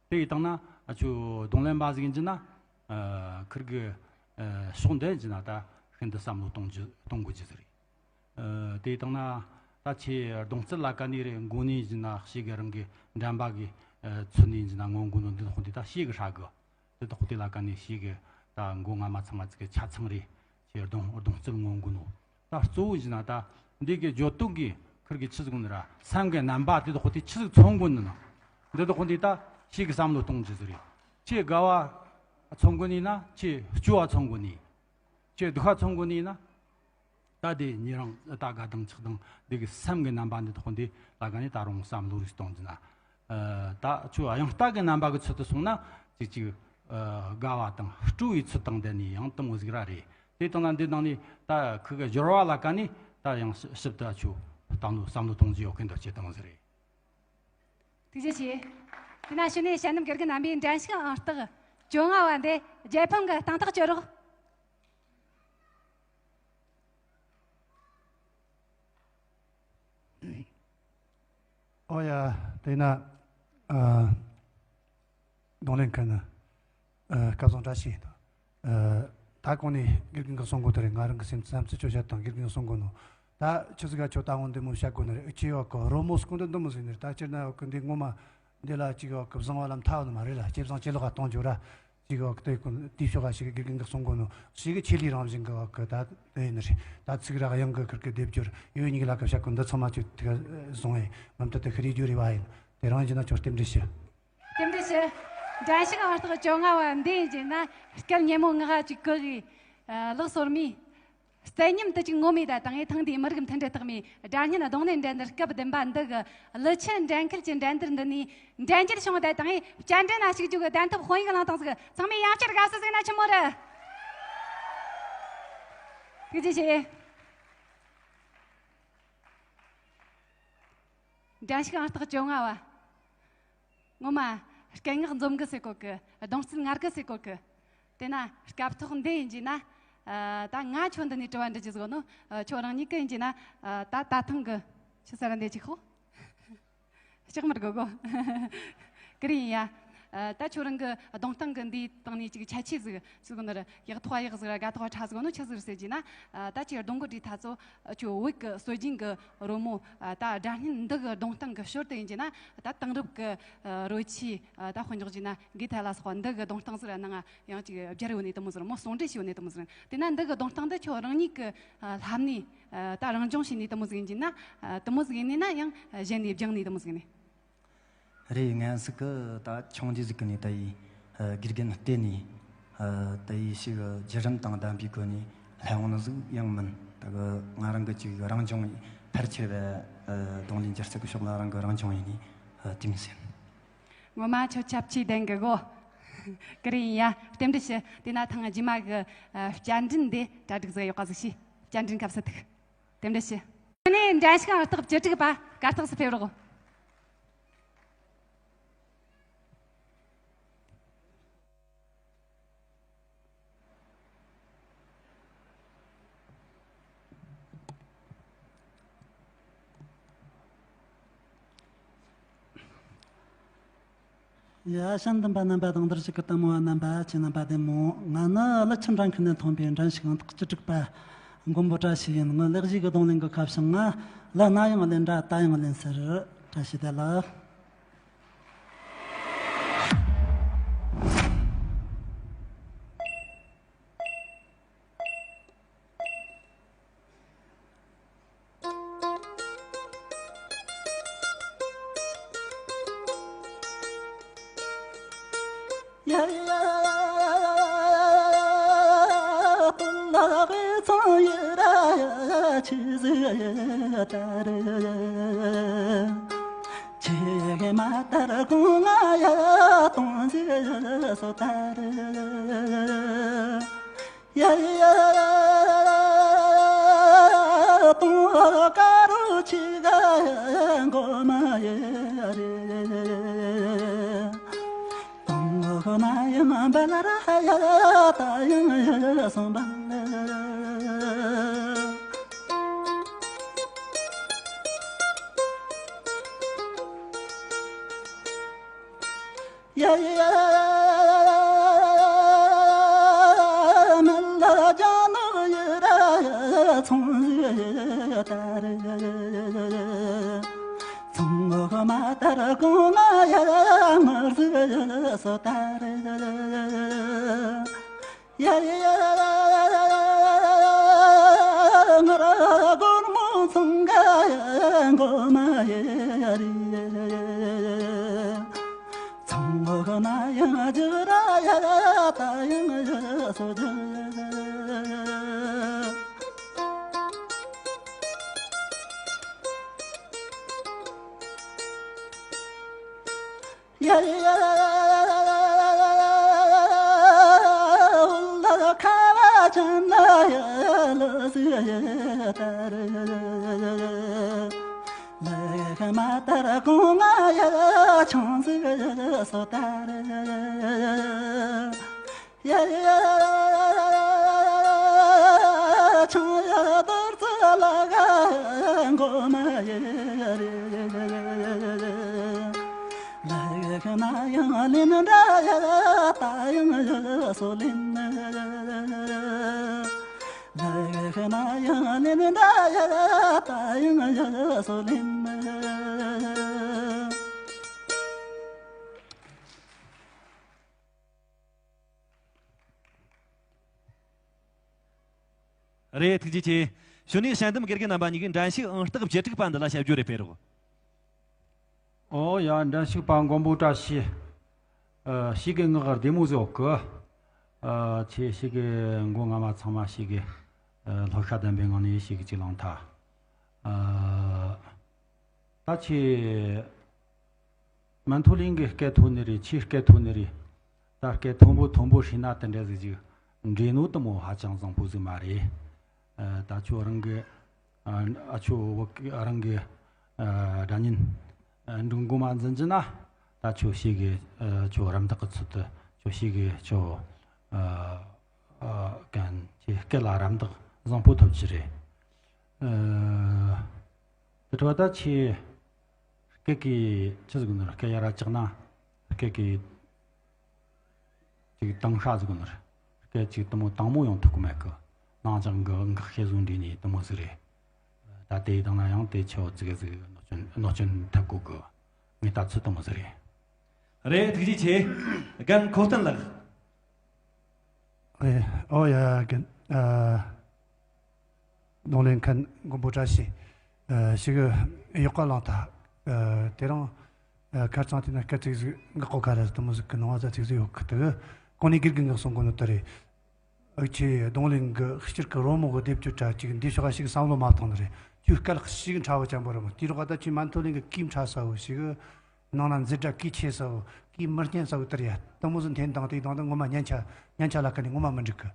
དེ་ཡི་སྟེང་ན་ཨ་ཆོ་རྡུང་ལེན་པ་ཟིག་ཡིན་གྱི་ན། ཨ། ཁུར་གི། ཨ། ཕྱོགས་འདི་ཡིན་གྱི་ན་ད་ཤིན་ཏུ་བསམ་བློ་གཏོང་རྒྱུ་གཏོང་དགོས་རྒྱུ་ཟིག་རེད། ཨ། དེ་ཡི་སྟེང་ན་ད་ཁྱོས་རྡུང་རྩལ་ལ་ཀ་ནས་རེད། མགོ་ནས་ཡིན་གྱི་ན་ཞེ་གི་རང་གི་འགྲན་པ་གི། ཨ། ཚུལ་ནས་ཡིན་གྱི་ན་ངོ་འགོ་ནོ་འདི་དག་འདི་ད་ཞེ་གི་ཧྲ་གི། དེ་དག་དེ་ལ་ཀ་ནས་ཞེ་གི་ད་མགོ་རྔ་མ་ཚང་མ་ཚིག་གི་ཆ་ཚང་རེད། ཁྱོས་རྡུང་རྡུང་རྩལ་ངོ་འགོ་ནོ། ད་གཙོ་བོ་ཡིན་ན་ད་འདི་གི་བརྗོད་དོན་གི་ཁུར་གི་ཆི་ཟིག་ནི་ར་སེམས་གི་རྣམ་པ་དེ་དག་དེ་ཆི་ཟིག་མཚོན་གོ་ནི་ན། འདི་དག་དེ་ད་ཞེ་གི་བསམ་བློ་གཏོང་རྒྱུ་ཟིག་རེད། ཁྱོས་དགའ་བ་མཚོན་གོ་ནི་ན། ཁྱོས་སྐྱོ་བ་མཚོན་གོ་ནི། ཁྱོས་སྡུག་པ་མཚོན་གོ་ནི་ན། ད་དེ་ཉིད་རང་ད་དགའ་དང་ཆགས་དང་འདི་གི་སེམས་གི་རྣམ་པ་འདི་དག་འདི་ལ་ཀ་ནས་ད་རུང་བསམ་བློ་རིགས་གཏོང་རྒྱུ་ན། ཨ། ད་ཁྱོད་དབྱངས་རྟ་གི་རྣམ་པ་གི་ཚུལ་དུ་སོང་ན་ཅིག་ཅིག་ཨ། དགའ་བ་དང་སྤྲོ་བའི་ཚུལ་དང་ལྡན་ནས་ཡང་དེ་མོ་ཟིག་ར་རེད། དེ་དང་ན་འདི་ནང་ནས་ད་ཁུར་གི་སྦྱོར་བ་ལ་ཀ་ནས་ད་ཡང་ཞིབ་ཏུ་ཁྱོད་བཏང་ནོ་བསམ་བློ་གཏོང་རྒྱུ་ཡོད་མཁན་འདྲ་ཅིག་བཏང་ཟིག་རེད། ཐུགས་རྗེ་ཆེ། དེ་ན་ཕྱི་ནས་ཞལ་ནམ་དགེ་རྒན་རྣམ་པས་འགྲན་ཞུགས་ཨང་རྟགས་བཅོ་ལྔ་བ་འདི་རྒྱལ་ཕམ་གི་སྟེང་ཐག་གཅོད་རོགས། ཨོ་ཡ། དེ་ན། ཨ། རྡུང་ལེན་མཁན་ནི། ཨ། སྐལ་བཟང་བཀྲ་ཤིས་ཡིན། ཨ། ད་གོང་ནས་དགེ་རྒན་གྱིས་གསུང་གོ་དེ་རེད། ང་རང་གི་སེམས་བསམ་ཚུལ་ཆོ་བཤད་དང་། དགེ་རྒན་གྱིས་གསུང་གོ་ནོ། ད་ཆི་ཟིག་ག་ཁྱོད་ད་འོང་འདི་མོ་བཤད་གོ་ནི་རེད། ཨུ་ཆོས་ཡོད་གི་རོལ་མོ་སྐོར་འདི་འདི་མོ་ཟིག་ནི་རེད། ད་སྤྱིར་ན་ཡོད་གི་འདི་ངོ་མ་འདི་ལ་ཅིག་ཡོད་གི་བཟང་བ་ལ་མཐའ་ཡོད་ནི་མ་རེད་ལ། ཇེ་བཟང་ཇེ་ལེགས་ག་གཏོང་རྒྱུ་ར། ཅིག་ཡོད་གི་དེ་ཀུན་དེའི་ཕྱོགས་ག་ཞིག་དགེ་རྒན་གྱིས་གསུང་གོ་ནོ་ཞིག་གི་ཆེད་ལས་རང་བཞིན་གི་ཡོད་གི། ད་དེ་ཡིན་ནི་རེད། ད་ཚིག་ར་དབྱངས་གི་ཁུར་གི་སྡེབ་སྦྱོར་ཡོད་གཉིས་ལ་གི་བཤད་གོ་འདི་ཚང་མ་ཁྱོད་དེ་ག་བཟུང་བས་མུ་མཐུད་དུ་ཤེས་རྒྱུ་རེ་བ་ཡིན། དེ་རང་ཡིན་ན་ཁྱོད་རྟེན་འབྲེལ་ཞུ། རྟེན་འབྲེལ་ཞུ། འགྲན་ཞུགས་ཨང་རྟགས་བཅོ་ལྔ་བ་འདི་ཡིན་གྱི་ན་སྐད་སྙན་མོ་ངག་གཅིག་གི་ལག་སོར་མོའི། ཨ། ལག་སོར་མོའི་རྩལ་ཉམས་དུ་ཅིག་ངོམས་ཡེ་ད་བཏང་ངས། ཐེངས་འདིའི་མི་རིགས་མཐུན་སྒྲིལ་རྟགས་མའི་སྒྲ་སྙན་རྡུང་ལེན་འགྲན་བསྡུར་སྐབས་བདུན་པ་འདི་གི་ཀླུ་ཆུ་འགྲན་ཁུལ་གྱི་འགྲན་བསྡུར་འདི་ནས་འགྲན་རྒྱལ་བྱུང་ད་བཏང་ངས། བསྐྱར་འགྲན་ན་ཞུགས་རྒྱུ་གི་གདན་ཐོབ་དཔང་ཡིག་བླངས་བཏང་ཟིག། ཚང་མས་ཡང་བསྐྱར་དགའ་བསུ་ཟིག་ན་ཆི་མོ་རེད། ཐུགས་རྗེ་ཆེ། འགྲན་ཞུགས་ཨང་རྟགས་བཅོ་ལྔ་བ། ངོ་མ་སྐད་ངག་འཛོམས་གི་ཟེར་གོ་གི། རྡུང་རྩལ་ངར་གི་ཟེར་གོ་གི། དེ་ན་སྐབས་ཐོག་འདི་ཡིན་གྱི་ན། ཨ། ད་ང་ཁྱོད་འདི་ནས་དྲི་བ་འདྲི་རྒྱུ་ཟིག་ནོ། ཨ། ཁྱོད་རང་ཉིད་གི་ཡིན་གྱི་ན། ཨ། ད་ད་ཐེངས་གི་ཆི་ཟེར་འདི་ཅིག་ཧོ། ལྕགས་མར་གོ་གོ། ཀི་རི་ཡིན་ཡ། ཨ། ད་ཁྱོད་རང་གི་གདོང་སྟེང་གི་འདིའི་སྟེང་ནས་ཅིག་ཁྱད་ཆོས་ཟིག་ཟིག་ནི་རེད། ཡག་ཐོག་ཡག་ཟིག་ར་དགའ་ཐོག་ཁྲ་ཟིག་ནོ་ཆི་ཟིག་ཟེར་གྱི་ན། ཨ། ད་ཁྱེད་གདོང་གི་འདྲིས་ཐ་ཚོ་ཁྱོད་བོད་ཀྱི་སྲོལ་རྒྱུན་གྱི་རོལ་མོ། ཨ། ད་སྒྲ་སྙན་འདི་གི་གདོང་སྟེང་གི་ཞོར་དུ་ཡིན་གྱི་ན། ད་དེང་རབས་ཀྱི་ཨ་རོལ་ཆས། ཨ། ད་དཔེ་འཇོག་གྱི་ན་གི་ཐ་ལ་སོགས་འདི་གི་གདོང་སྟེང་ཟིག་ར་ནང་ཡང་ཅིག་སྦྱར་ཡོད་ནི་དེ་མོ་ཟིག་རེད་མོ། ཟུང་འབྲེལ་བྱས་ཡོད་ནི་དེ་མོ་ཟིག་རེད། དེ་ན་འདི་གི་གདོང་སྟེང་འདི་ཁྱོད་རང་ཉིད་ཀྱི་ཨ་ལྷམ་ནས། ཨ། ད་རང་སྦྱོང་བྱས་ནི་དེ་མོ་ཟིག་ཡིན་གྱི་ན། ཨ། དེ་མོ་ཟིག་ཡིན་ནི་ན་ཡང་གཞན་ནས་སྦྱངས་ནི་དེ་མོ་ཟིག་ཡིན་ནི། རེད། ང་ཟིག་གི་ད་ཆུང་དུས་ཟིག་གི་ནས་ད་ཡི་ཨ་དགེ་རྒན་བལྟས་ནས། ཨ། ད་ཡི་ཞིག་བརྒྱུད་རིམ་དང་ལྡན་པའི་སྒོ་ནས་སླེབས་ཡོང་ནི་ཟིག་ཡང་མིན། ད་གི་ང་རང་གི་ཅིག་རང་སྦྱོང་ཕལ་ཆེ་བ། ཨ། རྡུང་ལེན་སྒྱུ་རྩལ་གི་ཕྱོགས་ལ་རང་གི་རང་སྦྱོང་ཡིན་ནི། ཨ། དེ་མོ་ཟིག་ཡིན། ངོ་མ་ཁྱོད་ཁྱད་ཆོས་ལྡན་གི་གོ། ཀི་རེ་ཡིན་ཡ། རྟེན་འབྲེལ་ཞུ། དེ་ན་ཐེངས་རྗེས་མ་གི་ཨ་བསྐྱར་འགྲན་དེ་གྲ་སྒྲིག་ཟིག་ཡོད་ག་ཟིག་བྱོས། བསྐྱར་འགྲན་སྐབས་སུ་ཐུག། རྟེན་འབྲེལ་ཞུ། དེ་ནས་འགྲན་ཞུགས་ཨང་རྟགས་བཅུ་དྲུག་པ་གར་སྟེགས་སུ་ཕེབས་རོགས། ཡ། དཔྱད་འདེམས་པ་རྣམ་པ་དང་འདིར་བཞུགས་ཀྱི་ལྟད་མོ་བ་རྣམ་པ། ཁྱེད་རྣམ་པ་བདེ་མོ། ང་ནི་ཀླུ་ཆུ་འགྲན་ཁུལ་ནས་ཐོན་པའི་འགྲན་ཞུགས་ཨང་རྟགས་བཅུ་དྲུག་པ་མགོན་པོ་བཀྲ་ཤིས་ཡིན། ངའི་ལེགས་སྐྱེས་ཀྱི་རྡུང་ལེན་གྱི་ཁ་བྱང་ང་ལ་ན་ཡང་ལེན་ར་ད་ཡང་ལེན་ཟེར། བཀྲ་ཤིས་བདེ་ལེགས། རེད། ཐུགས་རྗེ་ཆེ། གཞུག་ནས་དཔྱད་འདེམས་དགེ་རྒན་རྣམ་པ་གཉིས་ཀྱིས་འགྲན་ཞུགས་ཨང་རྟགས་བཅུ་དྲུག་པ་འདི་ལ་དཔྱད་བརྗོད་རེ་སྤེལ་རོགས། ཨོ་ཡ། འགྲན་ཞུགས་པ་མགོན་པོ་བཀྲ་ཤིས། ཨ། ཞེ་གི་ངག་བདེ་མོ་ཟིག་ཡོད་གི། ཨ། ཁྱེད་ཞེ་གི་མགོ་རྔ་མ་ཚང་མ་ཞེ་གི། ཨ། ལྷོད་ཤ་ལྡན་པའི་ངང་ནས་ཞེ་གི་ཅིག་ལངས་ཐལ། ཨ། ད་ཁྱེད་མན་ཐོ་ལིན་གི་སྐད་མཐོ་ནི་རེད། ཁྱེད་སྐད་མཐོ་ནི་རེད། ད་སྐད་མཐོན་པོ་མཐོན་པོ་བྱས་ན་དེ་འདྲ་ཟིག་ཅིག་འདྲེས་ནོ་དེ་མོ་ཧ་ཅང་བཟང་པོ་ཟིག་མ་རེད། ཨ། ད་ཁྱོད་རང་གི། ཨ། ཨ། ཁྱོད་བོད་གི་རང་གི། ཨ། སྒྲ་སྙན། ཨ། འབྲུག་མགོ་མ་འཛིན་རྒྱུ་ན། ད་ཁྱོད་ཞེ་གི། ཨ། ཁྱོད་རམ་འདེགས་གི་ཚུལ་དུ་ཁྱོད་ཞེ་གི་ཁྱོད། ཨ། ཨ། གན་ཁྱེད་སྐད་ལ་རམ་འདེགས་བཟང་པོ་ཐོབ་རྒྱུ་རེད། ཨ། དེ་འཕྲོ་ད་ཁྱེད་སྐད་གི་ཆི་ཟིག་ནོ། སྐད་ཡར་ར་བཀྱགས་ན་སྐད་གི་ ཅིག་དང་ཤ་ཟིག་ནི་རེད། སྐད་ཅིག་དེ་མོ་དང་མོ་ཡོང་ཐུབ་གི་མེད་གི། ནང་ཅང་གི་འགག་ཤེས་བཟོ་འདྲི་ནི་དེ་མོ་ཟིག་རེད། ད་དེ་དང་ན་ཡང་དེ་ཆེ་བ་ཙིག་གེ་ཟིག་གནོད་སྐྱོན་གནོད་སྐྱོན་ཐེབས་གོ་གི། ངས་ད་ཚོད་དེ་མོ་ཟིག་རེད། རེད། ཐུགས་རྗེ་ཆེ། རྒན་ཁོ་སྟོན་ལགས། ཨེ། ཨོ་ཡ་རྒན། ཨ། རྡུང་ལེན་མཁན་མགོན་པོ་བཀྲ་ཤིས། ཨ། ཞེ་གི་ཡག་པ་བླངས་ཐལ། ཨ། དེ་རིང་། ཨ། ཁ་རྩང་དེ་ན་སྐད་ཅིག་ཟིག་འགག་གོ་ཁ་ར་དེ་མོ་ཟིག་གི་ནང་བ་ཙིག་ཟིག་ཡོད་གི། དེ་གི་གོང་ནས་དགེ་རྒན་གིས་གསུང་གོ་ནོ་ད་རེད། ཨ། ཁྱེད་རྡུང་ལེན་གི་སྤྱིར་གི་རོལ་མོ་གི་སྡེབ་སྦྱོར་ར་ཅིག་འདི་ཕྱོགས་ཁ་ཞིག་བསམ་བློ་མ་བཏང་ནི་རེད། ཁྱོད་སྐད་ཞིག་ཕྲ་བོ་ཅན་པོ་རེད་མོ། དེ་རོགས་ད་ཁྱོད་མན་ཐོ་ལིན་གི་གོས་ཕྲ་ས་བོ་ཞེ་གི། ནང་ན་འཛེར་སྒྲ་གོས་ཆེ་ས་བོ། གོས་མི་སྙན་ས་བོ་དེ་རེད་ཡ། དེ་མོ་ཟིག་འཐེན་བཏང་དེ་དང་དེ་ངོ་མ་སྙན་ཆ་སྙན་ཆ་ལ་ཁ་ནས་ངོ་མ་མི་འགྲིག་གི།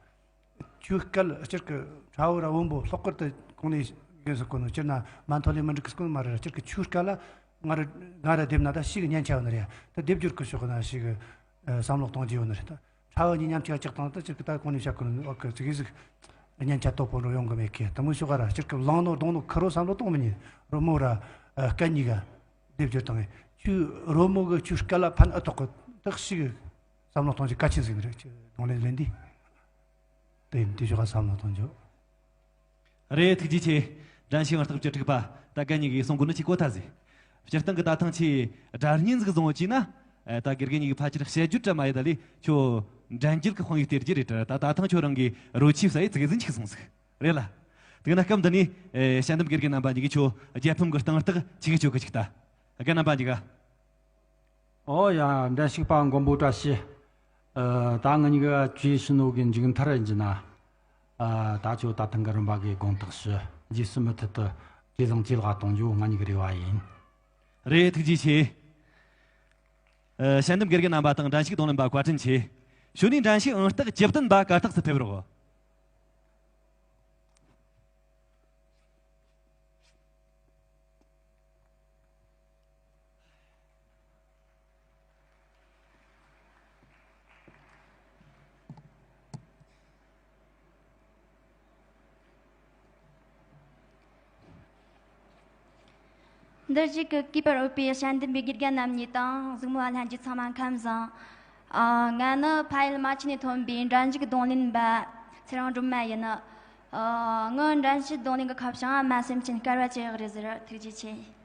ཁྱོད་སྐད་སྤྱིར་གི་ཕྲ་བོ་ར་བོན་པོ་ལྷག་པར་དུ་གོང་ནས་རྒན་ཟེར་གོ་ནོ་སྤྱིར་ན་མན་ཐོ་ལིན་མི་འགྲིག་གི་ཟེར་གོ་ནོ་མ་རེད། སྤྱིར་གི་ཁྱོད་སྐད་ལ་ང་ར་ང་ར་སྡེབ་ན་ད་ཞེ་གི་སྙན་ཆ་ཡོད་ནི་རེད་ཡ། ད་སྡེབ་སྦྱོར་གི་ཕྱོགས་ན་ཞེ་གི་བསམ་བློ་གཏོང་རྒྱུ་ཡོད་ནི་རེད། ད་ཕྲ་བོ་གཉིས་མཉམ་གཅིག་ག་བཅུག་བཏང་ད་སྤྱིར་གི་ད་གོང་ནས་བཤད་གོ་ནོ་འོག་གི་ཙིག་གེ་ཟིག་སྙན་ཆ་དོད་པོ་འགྲོ་ཡོང་གི་མེད་གི། དེ་མོ་ཕྱོགས་ག་ར་སྤྱིར་གི་བླངས་ནོ་རྡུང་ནོ་ཁེར་རོ་བསམ་བློ་གཏོང་མི་ཉན། རོལ་མོ་ར་སྐད་གཉིས་ཀ་སྡེབ་སྦྱོར་བཏང་ངས། ཁྱོད་རོལ་མོ་གི་ཁྱོད་སྐད་ལ་ཕན་ཨེ་ཐོགས་གི། ད་ཞེ་གི་བསམ་བློ་གཏོང་རྒྱུ་གལ་ཆེན་ཟིག་ནི་རེད། ཁྱོད་རྡུང་ལེན་ལེན་དུས། དེ་ཡིན་དུས་ཕྱོགས་ག་བསམ་བློ་གཏོང་རྒྱུ། རེད། ཐུགས་རྗེ་ཆེ། འགྲན་ཞུགས་ཨང་རྟགས་བཅུ་དྲུག་པ་ད་རྒན་གཉིས་ཀྱིས་གསུང་གོ་ནོ་ཅིག་གོ་ཐལ་ཟིག། སྤྱིར་བཏང་གི་ད་ཐེངས་ཁྱེད་སྒྲ་སྙན་ཟིག་བཟུང་བ་བྱས་ན། ཨ། ད་དགེ་རྒན་གཉིས་ཀྱིས་ཕལ་ཆེར་བཤད་རྒྱུ་བྲལ་མ་ཡེ་ད་ལས་ཁྱོད་འགྲན་རྒྱལ་གི་དཔང་ཡིག་སྟེར་རྒྱུ་རེད་དྲ། ད་ད་ཐེངས་ཁྱོད་རང་གིས་རོལ་ཆས་བཟས་ཡེ་ཙིག་གེ་ཟིག་འཕྱུགས་སོང་ཟིག། རེད་ལ། དེ་ན་སྐབས་འདི་ནས། ཨེ། དཔྱད་འདེམས་དགེ་རྒན་རྣམ་པ་གཉིས་ཀྱིས་ཁྱོད་རྒྱལ་ཕམ་གི་སྟེང་ཐག་ཆི་གི་ཆོད་གི་ཅིག་ལྟ། རྒན་རྣམ་པ་གཉིས་ཀ། ཨོ་ཡ། འགྲན་ཞུགས་པ་མགོན་པོ་བཀྲ་ཤིས། ཨ། ད་ང་གཉིས་ཀ་ཇུས་ཞུ་ནོ་གི་མཇུག་མཐར་ཡིན་གྱི་ན། ཨ། ད་ཁྱོད་ད་ཐེངས་གི་རིམ་པ་གི་དགོངས་དག་ཞུ། རྗེས་སུ་མུ་མཐུད་དུ་ཇེ་བཟང་ཇེ་ལེགས་གཏོང་རྒྱུ་ང་གཉིས་ཀྱི་རེ་བ་ཡིན། རེད། ཐུགས་རྗེ་ཆེ། ཨ། དཔྱད་འདེམས་དགེ་རྒན་རྣམ་པ་དང་འགྲན་ཞུགས་རྡུང་ལེན་པ་བཀའ་དྲིན་ཆེ། གཞུག་ནས་འགྲན་ཞུགས་ཨང་རྟགས་བཅུ་བདུན་པ་གར་སྟེགས་སུ་ཕེབས་རོགས། འདིར་བཞུགས་ཀྱི་གུས་པར་འོས་པའི་དཔྱད་འདེམས་པའི་དགེ་རྒན་རྣམ་གཉིས་དང་གཟིགས་མོ་བ་ལྷན་རྒྱས་ཚང་མ་ཁམས་བཟང་། ཨ། ང་ནི་ཕ་ཡུལ་རྨ་ཆུ་ནས་ཐོན་པའི་འགྲན་ཞུགས་རྡུང་ལེན་པ་ཚེ་རིང་སྒྲོལ་མ་ཡིན། ཨ། ངའི་འགྲན་ཞུགས་རྡུང་ལེན་གྱི་ཁ་བྱང་མ་སེམས་ཅན་སྐལ་བ་ཅི་ཡག་རེད་ཟེར། ཐུགས་རྗེ་ཆེ།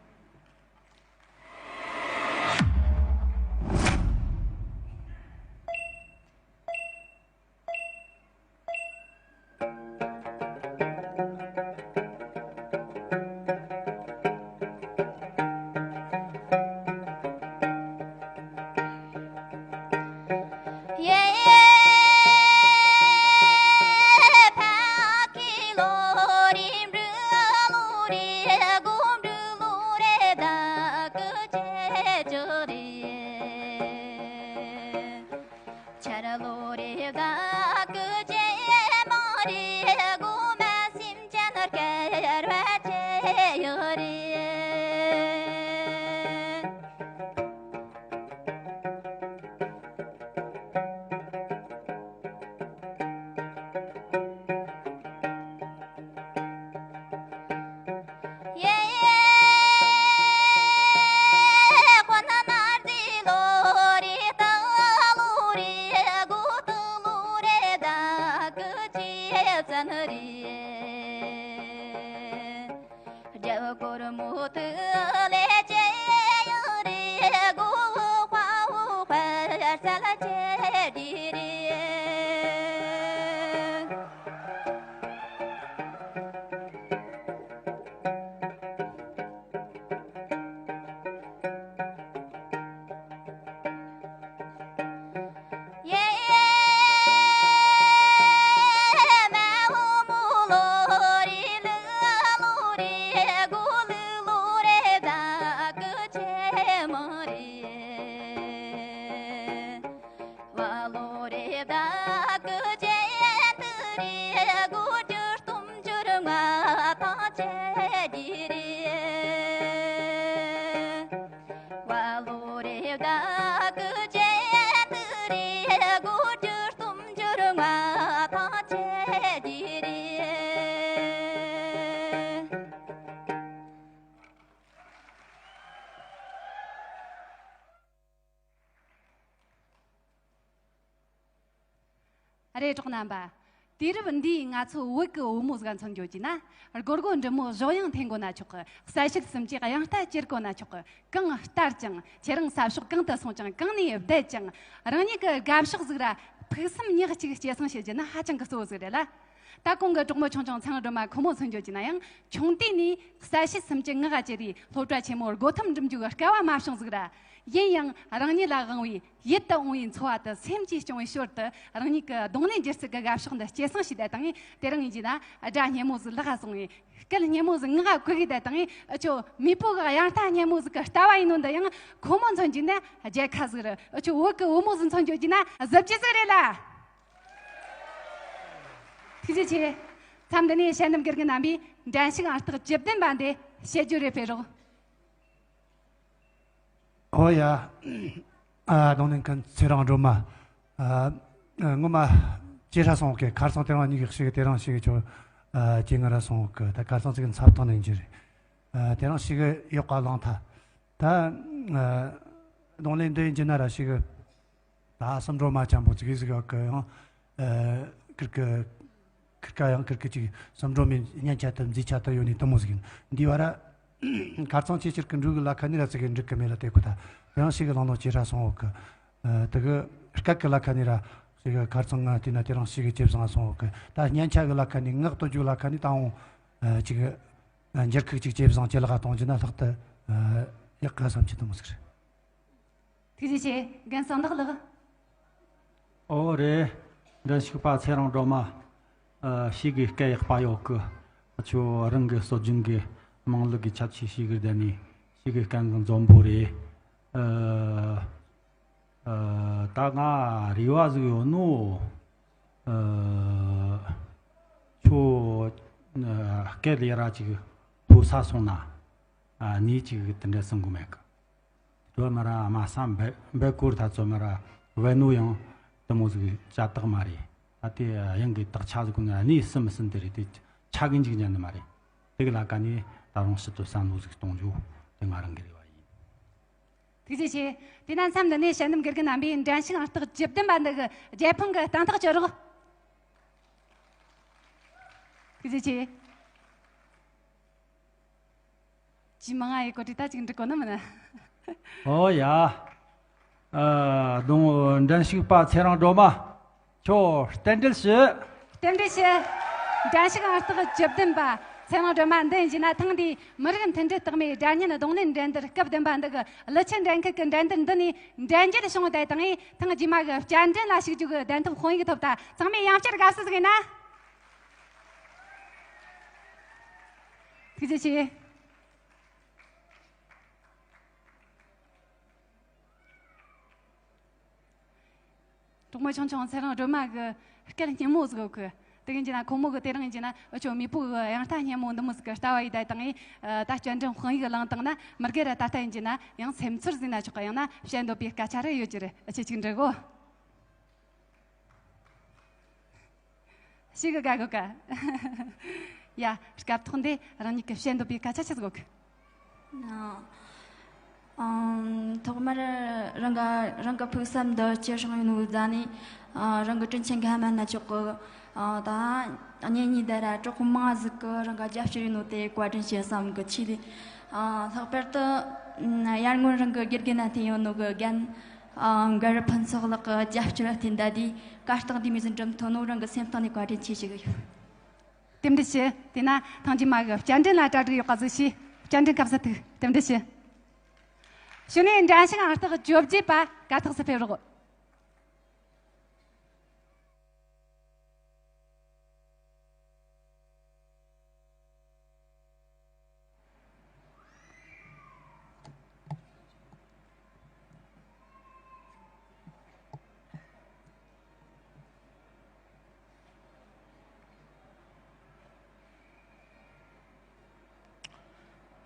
རེད། གྲོགས་རྣམ་པ། དུས་རབས་འདིའི་ང་ཚོ་བོད་ཀྱི་བུ་མོ་ཟིག་མཚོན་རྒྱུ་བྱས་ན། སྒོར་སྒོར་འབྲི་མོ་བཞོ་གཡང་འཐེན་དགོས་ན་ཆོག་གི། གསལ་བྱེད་སུམ་ཅུའི་དབྱངས་རྟ་གྱེར་དགོས་ན་ཆོག་གི། གང་ལྟར་ཀྱང་ཁྱེད་རང་ས་ཕྱོགས་གང་དུ་སོང་ཀྱང་། གང་ནས་བསྡད་ཀྱང་། རང་ཉིད་ཀྱི་དགའ་ཕྱོགས་ཟིག་ར་ཕུགས་བསམ་ཉག་གཅིག་སྐྱེད་སྲིང་བྱེད་རྒྱུ་ནི་ཧ་ཅང་གི་གཙོ་བོ་ཟིག་རེད་ལ། ད་གོང་གི་གྲོགས་མོ་ཆུང་ཆུང་ཚེ་རིང་སྒྲོལ་མ་ཁོ་མོ་མཚོན་རྒྱུ་བྱས་ན་ཡང་། ཆུང་དུས་ནས་གསལ་བྱེད་སུམ་ཅུ་ངག་ག་གྱེར་རེ་སློབ་གྲྭ་ཆེན་མོར་སྒོ་ཐེམ་འགྲིམ་རྒྱུ་གི་སྐལ་བ་མ་བྱུང་ཟིག་ར། ཡིན་ཡང་རང་ཉིད་ལ་དབང་བའི་ཡིད་དུ་འོང་བའི་འཚོ་བ་དེ་སེམས་ཀྱིས་སྐྱོང་བའི་ཞོར་དུ། རང་ཉིད་ཀྱི་རྡུང་ལེན་སྒྱུ་རྩལ་གྱི་དགའ་ཕྱོགས་འདི་སྐྱེད་སྲིང་བྱས་བསྡད་བཏང་ངས། དེ་རིང་ཡིན་གྱི་ན་སྒྲ་སྙན་མོ་ཟིག་ལག་ག་བཟུང་ངས། སྐད་སྙན་མོ་ཟིག་ངག་ག་གོ་གི་བསྡད་བཏང་ངས། འུ་ཆོ་མེས་པོ་གི་དབྱངས་རྟ་སྙན་མོ་ཟིག་གི་ལྟ་བ་ཡིན་ནོ་འདི་ཡང་ཁོ་མོ་མཚོན་རྒྱུ་ན་རྒྱལ་ཁ་ཟིག་རེད། འུ་ཆོ་བོད་ཀྱི་བུ་མོ་ཟིག་མཚོན་རྒྱུ་བྱས་ན་གཟི་བརྗིད་ཟིག་རེད་ལ། ཐུགས་རྗེ་ཆེ། མཚམས་འདི་ནས་དཔྱད་འདེམས་དགེ་རྒན་རྣམ་པས་འགྲན་ཞུགས་ཨང་རྟགས་བཅུ་བདུན་པ་འདི་དཔྱད་བརྗོད་རེ་སྤེལ་རོགས། ཨོ་ཡ། ཨ། རྡུང་ལེན་མཁན་ཚེ་རིང་སྒྲོལ་མ། ཨ། ངོ་མ་ཇེ་ཧྲ་སོང་གི། ཁ་སང་དེ་རིང་གཉིས་ཀྱི་ཞིག་དེ་རིང་ཞིག་ཆོ། ཨ། ཇེ་ངར་ར་སོང་གི། ད་ཁ་སང་ཅིག་འཚབ་ཐོན་ནས་འཇིར། ཨ། དེ་རིང་ཞིག་ཡག་ག་ལངས་ཐལ། ད། ཨ། རྡུང་ལེན་འདི་ཡིན་གྱི་ན་ར་ཞིག་ད་སུམ་འགྲོ་མ་ཆེན་པོ་ཅིག་ཟིག་ཡོད་གི། ཡང་། ཨ། ཁིར་གི། ཁིར་ཀ་ཡང་ཁིར་གི་ཅིག་སུམ་འགྲོ་མའི་སྙན་ཆ་དེ་མཛེས་ཆ་དེ་ཡོད་ནི་དེ་མོ་ཟིག་ཡིན། འདི་བ་ར་ཁ་རྩང་ཆེ་ཆེར་གི་འབྲུག་གི་ལ་ཁ་ནི་ར་ཟིག་གི་འགྲིག་གི་མེད་ལ། དེ་ཁོ་ད་ཡང་ཞིག་གི་ལང་ལོང་ཇེ་ཧྲ་སོང་ཡོད་གི། ཨ། དེ་གི་སྐད་གི་ལ་ཁ་ནི་ར་ཞིག་གི་ཁ་རྩང་ང་དེ་ན་དེ་རིང་ཞིག་གི་ཇེ་བཟང་སོང་ཡོད་གི། ད་སྙན་ཆ་གི་ལ་ཁ་ནི་ངག་ཏོ་རྒྱུག་ལ་ཁ་ནི་ད་འོང་། ཨ། ཅིག་ཨ། འགྱུར་ཁུག་ཅིག་ཇེ་བཟང་ཇེ་ལེགས་ག་གཏོང་རྒྱུ་ན་ལྷག་ཏུ། ཨ། ཡག་ག་བསམ་གྱི་དེ་མོ་ཟིག་རེད། ཐུགས་རྗེ་ཆེ། རྒན་གསང་བདག་ལགས། ཨོ་རེད། འགྲན་ཞུགས་པ་ཚེ་རིང་སྒྲོལ་མ། ཨ། ཞེ་གི་སྐད་ཡག་པ་ཡོད་གི། ཁྱོད་རང་གི་སྲོལ་རྒྱུན་གི་དམངས་ལུགས་གི་ཁྱད་ཆོས་ཞེ་གི་ལྡན་ནི་ཞེ་གི་སྐད་གི་འཛོམས་པོ་རེད། ཨ། ཨ། ད་ང་རེ་བ་ཟིག་ཡོད་ནོ། ཨ། ཁྱོད། ཨ། སྐད་ལས་ར་ཅིག་མཐོ་ས་སོང་ན། ཨ། ནི་ཅིག་དེ་འདྲ་སེམས་གོ་མེད་གི། ཚོ་མ་ར་དམའ་ས་འབད་འབད་སྐོར་ད་ཚོ་མ་ར་བས་ནོ་ཡང་དེ་མོ་ཟིག་ཅ་དག་མ་རེད། ད་དེ་ཡང་གི་དག་ཆ་ཟིག་ནི་གནས་སུ་མི་ཟིན། དེ་རེད། དེ་ཆ་གི་འཇིག་ཉན་ནི་མ་རེད། དེ་གི་ལ་ཀ་ནས་ད་རུང་ཕྱི་དུ་བསམ་བློ་ཟིག་གཏོང་རྒྱུ་དེ་ང་རང་གི་རེ་བ་ཡིན། ཐུགས་རྗེ་ཆེ། དེས་ན་མཚམས་འདི་ནས་དཔྱད་འདེམས་དགེ་རྒན་རྣམ་པས་འགྲན་ཞུགས་ཨང་རྟགས་བཅུ་བདུན་པ་འདི་གི་རྒྱལ་ཕམ་གི་སྟེང་ཐག་གཅོད་རོགས། ཐུགས་རྗེ་ཆེ། ཇི་མ་ང་ཡི་གོ་སྒྲིག་ད་ཅིག་འགྲིག་གོ་ནི་མིན། ཨོ་ཡ། ཨ། རྡུང་། འགྲན་ཞུགས་པ་ཚེ་རིང་སྒྲོལ་མ། ཁྱོད་རྟེན་འབྲེལ་ཞུ། རྟེན་འབྲེལ་ཞུ། འགྲན་ཞུགས་ཨང་རྟགས་བཅུ་བདུན་པ་ཚེ་རིང་སྒྲོལ་མ་འདི་ཡིན་གྱི་ན། ཐེངས་འདིའི་མི་རིགས་མཐུན་སྒྲིལ་རྟགས་མའི་སྒྲ་སྙན་རྡུང་ལེན་འགྲན་བསྡུར་སྐབས་བདུན་པ་འདི་གི་ཀླུ་ཆུ་འགྲན་ཁུལ་གྱི་འགྲན་བསྡུར་འདི་ནས་འགྲན་རྒྱལ་བྱུང་བསྡད་བཏང་ངས། ཐེངས་རྗེས་མ་གི་བསྐྱར་འགྲན་ལ་ཞུགས་རྒྱུ་གི་གདན་ཐོབ་དཔང་ཡིག་ཐོབ། ད་ཚང་མས་ཡང་བསྐྱར་དགའ་བསུ་ཟིག་ཡིན་ན། ཐུགས་རྗེ་ཆེ། གྲོགས་མོ་ཆུང་ཆུང་ཚེ་རིང་སྒྲོལ་མ་གི་སྐད་སྙན་མོ་ཟིག་ཡོད་གི། དེ་ཡིན་གྱི་ན་ཁོ་མོ་གི་དེ་རིང་ཡིན་གྱི་ན་འུ་ཆོ་མེས་པོ་གི་དབྱངས་རྟ་སྙན་མོ་འདི་མོ་ཟིག་གི་ལྟ་བ་ཡི་བསྡད་བཏང་ངས། ཨ། ད་བསྐྱར་འགྲན་དཔང་ཡིག་བླངས་བཏང་ན། མི་སྒེར་ར་ད་ལྟ་ཡིན་གྱི་ན་ཡང་སེམས་ཚོར་ཟིན་ན་ཆོག་གི། ཡང་ན་བཤད་འདོད་པའི་སྐད་ཆ་རེ་ཡོད་ཀྱི་རེད། འུ་ཆོ་ཅིག་འདྲི་གོ། ཞེ་གི་དགའ་གོ་ཀ། ཡ། སྐབས་ཐོག་འདི་རང་ཉིད་ཀྱི་བཤད་འདོད་པའི་སྐད་ཆ་ཆི་ཟིག་ཡོད་གི། ཨ། ཨམ། ཐོག་མར་རང་ག་རང་གི་ཕུགས་བསམ་འདི་ཅི་སྲིད་ཡིན་ནོ་ཟ་ནས། ཨ། རང་གི་དྲིན་ཆེན་ག་མན་ན་ཆོག་གི། ཨ། ད་གཉེན་ཉེ་དེ་ར་གྲོགས་མང་ཟིག་གི་རང་ག་རྒྱབ་སྐྱོར་ཡིན་ནོ་དེ་བཀའ་དྲིན་ཆེ་བསམ་གི། ཆེད་དུ། ཨ། ལྷག་པར་དུ། ཨམ། ཡར་སྔོན་རང་གི་དགེ་རྒན་ན་བསྟེན་ཡོད་ནོ་གི་རྒན། ཨ། མགར་ཕུན་ཚོགས་ལགས་ཀྱི་རྒྱབ་སྐྱོར་བརྟེན་ད་དེ་གར་སྟེགས་འདི་མོ་ཟིག་འགྲིམ་ཐུབ་ནོ་རང་གི་སེམས་གཏིང་ནས་བཀའ་དྲིན་ཆེ་ཞུ་གི་ཡོད། རྟེན་འབྲེལ་ཞུ། དེས་ན་ཐེངས་རྗེས་མ་གི་བསྐྱར་འགྲན་ལ་གྲ་སྒྲིག་ཡག་ག་ཟིག་བྱོས། བསྐྱར་འགྲན་སྐབས་སུ་ཐུག། རྟེན་འབྲེལ་ཞུ། གཞུག་ནས་འགྲན་ཞུགས་ཨང་རྟགས་བཅོ་བརྒྱད་པ་གར་སྟེགས་སུ་ཕེབས་རོགས།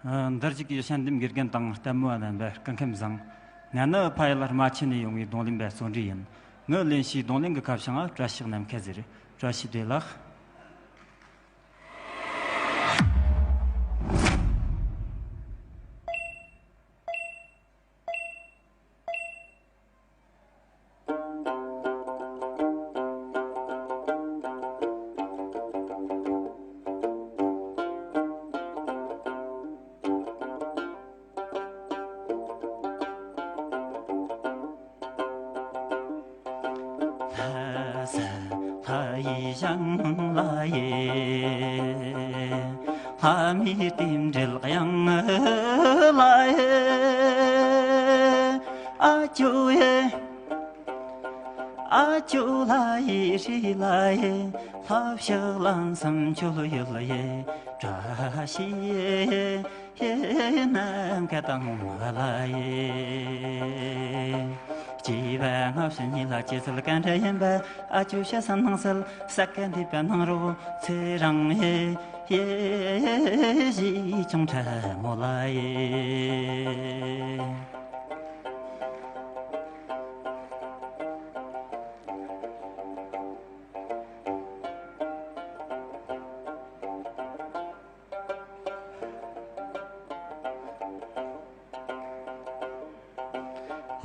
ཨ། འདིར་བཞུགས་ཀྱི་དཔྱད་འདེམས་དགེ་རྒན་དང་ལྟད་མོ་བ་རྣམ་པ་སྐུ་ཁམས་བཟང་། ང་ནི་ཕ་ཡུལ་རྨ་ཆུ་ནས་ཡོང་བའི་རྡུང་ལེན་པ་བརྩོན་འགྲུས་ཡིན། ངའི་ལེན་བྱའི་རྡུང་ལེན་གྱི་ཁ་བྱང་ང་བཀྲ་ཤིས་ནམ་མཁའ་ཟེར། བཀྲ་ཤིས་བདེ་ལེགས། ལྷ་ས་ལྷ་ཡི་ཞང་ལ་ཡེ། ལྷ་མིའི་རྟེན་འབྲེལ་གཡང་ལ་ཡེ། ཨ་ཅོ་ཡེ། ཨ་ཅོ་ལྷ་ཡི་ཧྲི་ལ་ཡེ། ལྷ་ཕྱག་ལན་གསུམ་མཆོད་ཡུལ་ཡེ། བཀྲ་ཤིས་ཡེ། ཡེ་ནམ་མཁའ་དྭངས་པ་ལ་ཡེ། སྐྱེ་བ་སྔ་ཕྱི་གཉིས་ལ་སྐྱེ་ཚུལ་ག་འདྲ་ཡིན་པ། ཨ་ཅོ་ཤ་ཟ་སྣང་སྲིད་ས་ག་འདི་པ་སྣང་རོགས། ཚེ་རིང་ཡེ། ཡེ་ཞིག་ཆུང་ཕྲ་མོ་ལ་ཡེ།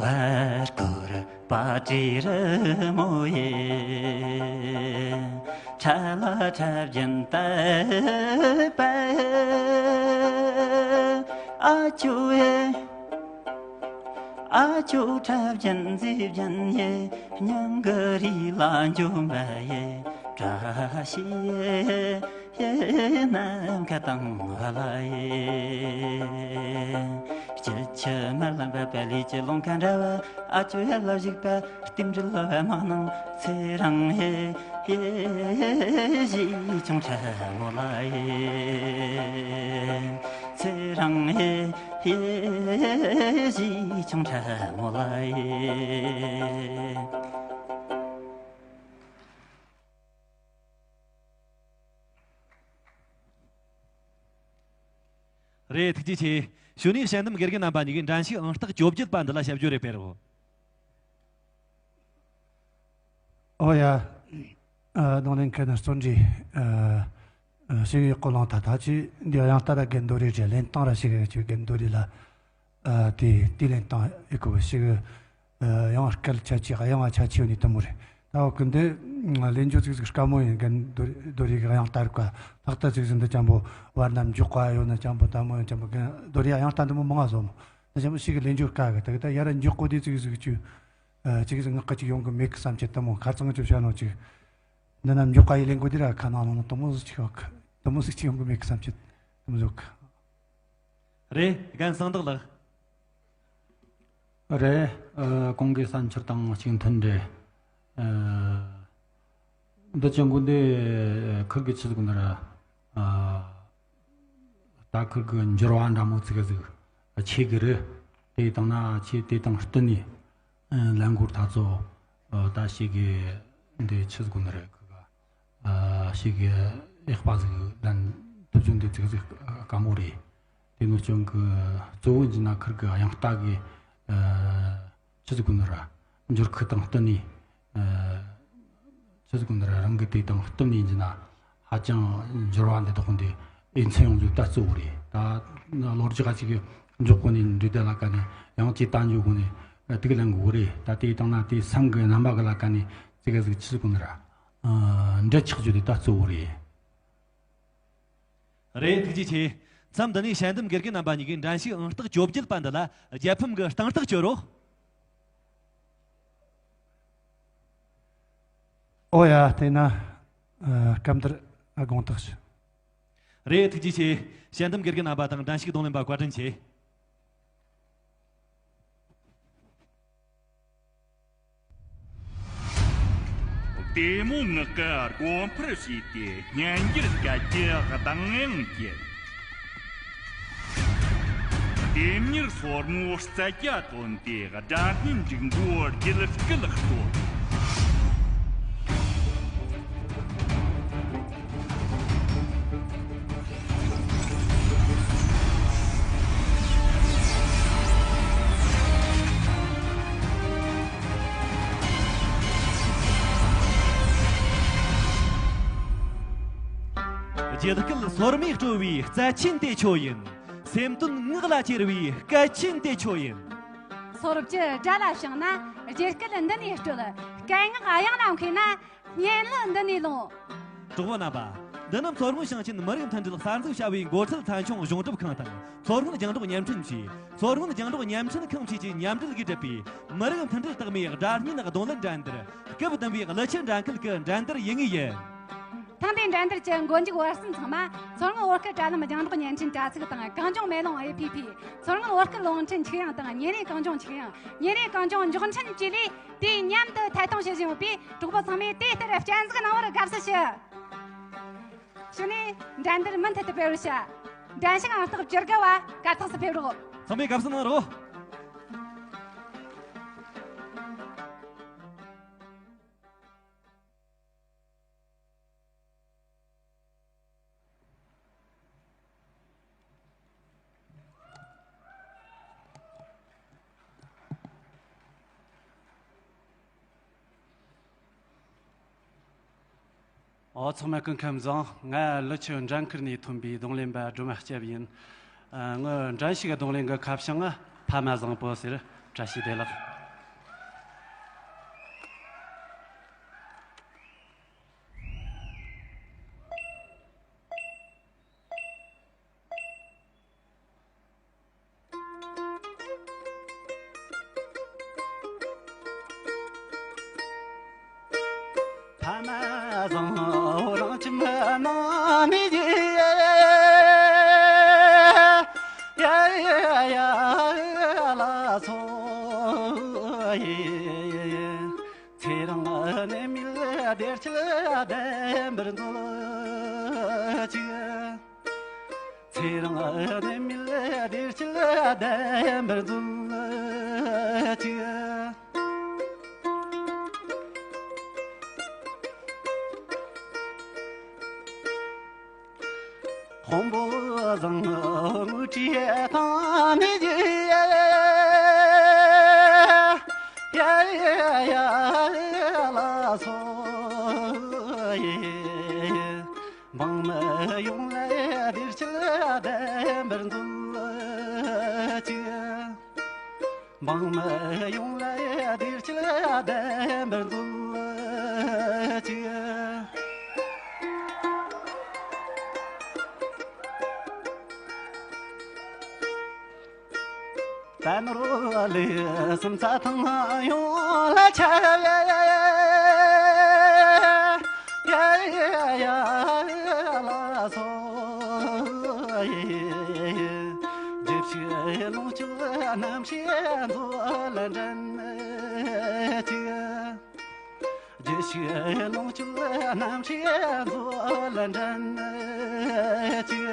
བར་སྐོར་པ་ཏྲི་རི་མོ་ཡེ། ཁྲ་ལ་ཁྲ་རྒྱན་བཏབ་པ། ཨ་ཅོ་ཡེ། ཨ་ཅོ་ཁྲ་རྒྱན་མཛེས་རྒྱན་ཡེ། སྙིང་གི་རུས་ལ་འཇོམས་པ་ཡེ། བཀྲ་ཤིས་ཡེ། ཡེ་ནམ་མཁའ་དྭངས་པ་ལ་ཡེ། སྐྱིད་ཆུ་དམར་ལམ་པ་པད་ལི་གི་ལུང་ཁ་འདྲ་བ། ཨ་ཅོ་ཡར་ལ་བཞུགས་པ། རྟེན་འབྲེལ་ལ་བ་མ་གནང་། ཚེ་རིང་ཡེ། ཡེ་ཞིག་ཆུང་ཕྲ་མོ་ལ་ཡེ། ཚེ་རིང་ཡེ། ཡེ་ཞིག་ཆུང་ཕྲ་མོ་ལ་ཡེ། རེད། ཐུགས་རྗེ་ཆེ། གཞུག་ནས་དཔྱད་འདེམས་དགེ་རྒན་རྣམ་པ་གཉིས་ཀྱིས་འགྲན་ཞུགས་ཨང་རྟགས་བཅོ་བརྒྱད་པ་འདི་ལ་དཔྱད་བརྗོད་རེ་སྤེལ་རོགས། ཨོ་ཡ། ཨ། རྡུང་ལེན་མཁན་བརྩོན་འགྲུས། ཨ། ཨ། ཞིག་ཡག་པོ་བླངས་ཐལ། ད་ཅི་འདི་དབྱངས་རྟ་ར་རྒན་རྡོ་རི་རེད། ལེན་སྟངས་ར་ཞིག་ཅིག་རྒན་རྡོ་རི་ལ། ཨ། དེ་དེ་ལེན་སྟངས་ཡག་པོ་ཞིག་ཨ། དབྱངས་སྐད་ཆ་ཆེ། དབྱངས་ཆ་ཆེ་ནི་དེ་མོ་རེད། ད་འོ་གི་འདི་ལེན་རྒྱུ་ཙིག་ཟིག་དཀའ་མོ་ཡིན། རྒན་རྡོ་རི་རྡོ་རི་གི་དབྱངས་རྟ་རིག་པ་ལྷག་ཏུ་ཙིག་ཟིག་འདི་ཅན་པོ་བར་ན་མགྱོགས་པ་ཡོད་ན་ཅན་པོ། དེ་མོ་ཡིན་ཅན་པོ། རྒན་རྡོ་རི་དབྱངས་རྟ་འདི་མོ་མང་ང་བཟོ་མོ། དེ་ཅན་པོ་ཞིག་ལེན་རྒྱུ་དཀའ་གི། ད་གི་ད་ཡར་མགྱོགས་པོ་དེ་ཙིག་ཟིག་ཅུ། ཨ། ཙིག་ཟིག་ངག་གི་ཅིག་ཡོང་གི་མེད་གི་བསམ་གྱི། དེ་མོ་ཁ་ཚང་ཅུ་བྱ་ནོ་ཅིག། འདི་ན་མགྱོགས་པ་ཡི་ལེན་དགོས་དེ་ར་ཁ་ནང་ནང་དེ་མོ་ཟིག་ཅིག་ཡོད་གི། དེ་མོ་ཟིག་ཅིག་ཡོང་གི་མེད་གི་བསམ་གྱི། དེ་མོ་ཟིག་ཡོད་གི། རེད། རྒན་གསང་བདག་ལགས། རེད། ཨ། གོང་གི་བསམ་འཆར་དང་གཅིག་མཐུན་རེད། ཨ། འདི་ཅན་པོ་འདི་ཁུར་གི་ཆི་ཟིག་ནི་ར། ཨ། ད་ཁུར་གི་འགྱུར་བ་འདྲ་མོ་ཙིག་གེ་ཟིག་ཆེ་གི་རེད། དེ་དང་ན་ཆེ། དེ་དང་བསྟུན་ནས། ཨ། ལན་འགོར་ཐ་ཚོ། ཨ། ད་ཞིག་གི་འདི་ཆི་ཟིག་ནི་རེད། ཁུར་གི། ཨ། ཞིག་གི་ཡག་པ་ཟིག་ལེན་ཐུབ་རྒྱུ་འདི་ཙིག་ཟིག་དཀའ་མོ་རེད། དེ་ནོ་ཅང་གི་གཙོ་བོ་འཇི་ན་ཁུར་གི་དབྱངས་རྟ་གི། ཨ། ཆི་ཟིག་ནི་ར། འགྱུར་ཁུག་དང་བསྟུན་ནས། ཨ། ཆི་ཟིག་ནི་ར། རང་གི་དེ་དང་བསྟུན་ནས་འཇི་ན་ཧ་ཅང་འགྱུར་བ་འདི་དག་འདི་འོས་འཚམ་ཡོང་རྒྱུ་ད་གཙོ་བོ་རེད། ད་ལོ་རྒྱུས་ཁ་ཅིག་གི་མགྱོགས་པོ་ནས་འདྲི་དེ་ལ་ཀ་ནས། ཡང་ཅིག་ད་མགྱོགས་པོ་ནས་དེ་གི་ལན་དགོས་རེད། ད་དེ་དང་ན་དེ་སེམས་གི་རྣམ་པ་གི་ལ་ཀ་ནས་ཙིག་གེ་ཟིག་ཆི་ཟིག་ནི་ར། ཨ། འབྲེལ་ཆགས་རྒྱུ་དེ་ད་གཙོ་བོ་རེད། རེད། ཐུགས་རྗེ་ཆེ། མཚམས་འདི་ནས་དཔྱད་འདེམས་དགེ་རྒན་རྣམ་པ་གཉིས་ཀྱིས་འགྲན་ཞུགས་ཨང་རྟགས་བཅོ་བརྒྱད་པ་འདི་ལ་རྒྱལ་ཕམ་གྱི་སྟེང་ཐག་གཅོད་རོགས། ཨོ་ཡ། དེས་ན། ཨ། སྐབས་འདིར་དགོངས་དག་ཞུ། རེད། ཐུགས་རྗེ་ཆེ། དཔྱད་འདེམས་དགེ་རྒན་རྣམ་པ་དང་འགྲན་ཞུགས་རྡུང་ལེན་པ་བཀའ་དྲིན་ཆེ། བདེ་མོ་ངག་གི་སྒོ་འཕར་ཕྱེས་ཏེ། སྙན་འགྱུར་སྐད་ཀྱི་གདངས་དབྱངས་བསྐྱེད། ལྡེམ་མྱུར་སོར་མོའི་རྩལ་རྒྱ་བཏོན་ཏེ། སྒྲ་སྙན་འབྲུག་མགོའི་རྒྱུད་སྐུད་བསྟོད། རྒྱུད་སྐུད་སོར་མོས་དཀྲོལ་བའི་རྩལ་ཆེན་དེ་ཁྱོད་ཡིན། སེམས་དོན་ངག་ལ་གྱེར་བའི་སྐད་ཆེན་དེ་ཁྱོད་ཡིན། སོར་བཅུ་སྒྲ་ལ་བྱང་ན་རྒྱུད་སྐུད་འདི་ནས་དཀྲོལ། སྐད་ངག་དབྱངས་ལ་མཁས་ན་སྙན་གླུ་འདི་ནས་ལོངས། གྲོགས་པོ་རྣམ་པ། དེ་ནི་མཚོ་སྔོན་ཞིང་ཆེན་མི་རིགས་མཐུན་སྒྲིལ་གསར་འཛུགས་བྱ་བའི་འགོ་ཁྲིད་ཚན་ཆུང་གཞུང་སྒྲུབ་ཁང་དང་། མཚོ་སྔོན་རྒྱང་སྒྲོག་བརྙན་འཕྲིན་ཅུས། མཚོ་སྔོན་རྒྱང་སྒྲོག་བརྙན་འཕྲིན་ཁང་བཅས་ཀྱིས་མཉམ་འབྲེལ་གྱིས་བསྒྲུབས་པའི་མི་རིགས་མཐུན་སྒྲིལ་རྟགས་མའི་སྒྲ་སྙན་རྡུང་ལེན་འགྲན་བསྡུར་སྐབས་བདུན་པའི་ཀླུ་ཆུ་འགྲན་ཁུལ་གྱི་འགྲན་བསྡུར་ཡུལ་དངོས་ཡིན། ཐེངས་འདིའི་འགྲན་བསྡུར་གྱི་མགོ་མཇུག་བར་གསུམ་ཚང་མ་མཚོ་སྔོན་བོད་སྐད་དྲ་ལམ་རྒྱང་སྒྲོག་བརྙན་འཕྲིན་དྲ་ཚིགས་དང་། གངས་ལྗོངས་མེ་ལོང་ཨེ་ཕི་ཕི། མཚོ་སྔོན་བོད་སྐད་རླུང་འཕྲིན་ཆིག་ཡང་དང་། ཉིན་རེའི་གངས་ལྗོངས་ཆིག་ཡང་། ཉིན་རེའི་གངས་ལྗོངས་མགྱོགས་འཕྲིན་བཅས་ལས། དུས་མཉམ་དུ་ཐད་གཏོང་བྱེད་བཞིན་ཡོད་པས། གྲོགས་པོ་ཚང་མས་དེ་ལྟར་སྤྱན་གཟིགས་གནང་བར་དགའ་བསུ་ཞུ། གཞུག་ནས་འགྲན་བསྡུར་མུ་མཐུད་དུ་སྤེལ་བར་བྱ། འགྲན་ཞུགས་ཨང་རྟགས་བཅུ་དགུ་བ་གར་སྟེགས་སུ་ཕེབས་རོགས། ཚང་མས་དགའ་བསུ་གནང་རོགས། ཨོ། ཚང་མ་སྐུ་ཁམས་བཟང་། ང་ཀླུ་ཆུ་འགྲན་ཁུལ་ནས་ཐོན་པའི་རྡུང་ལེན་པ་སྒྲོལ་མ་སྐྱབས་ཡིན། ཨ། ངའི་འགྲན་ཞུགས་རྡུང་ལེན་གྱི་ཁ་བྱང་ང་ཕ་མ་བཟང་པོ་ཟེར། བཀྲ་ཤིས་བདེ་ལེགས། ཕ་མ་བཟང་པོ་རང་ཁྱིམ་ནང་མི་ཡི་ཡ་ཡ་ཡ་ལ་སོ་ཡི། ཚེ་རིང་ནད་མེད་བདེ་སྐྱིད་ལྡན་པར་མཛོད་ཅིག། ཚེ་རིང་ནད་མེད་བདེ་སྐྱིད་ལྡན་པར་མཛོད་ཅིག། དཔོན་པོ་བཟང་ངུ་བྲིས་དང་མི་ཡི་ཡ་ཡ་ཡ་ལ་སོ་ཡི། འབངས་མི་ཡོངས་ལ་བདེ་སྐྱིད་ལྡན་པར་མཛོད་ཅིག། འབངས་མི་ཡོངས་ལ་བདེ་སྐྱིད་ལྡན་པར་མཛོད་ཅིག། རྟ་ནོར་ལུག་གསུམ་རྩྭ་ཐང་ཡོངས་ལ་ཁྱབ་ཡ་ཡ་ཡ་ལ་སོ་ཡི། རྒྱུ་ཕྱུགས་ལོངས་སྤྱོད་རྣམ་ཤེས་མཛོད་ལ་འགྲན་ཅིག། རྒྱུ་ཕྱུགས་ལོངས་སྤྱོད་རྣམ་ཤེས་མཛོད་ལ་འགྲན་ཅིག།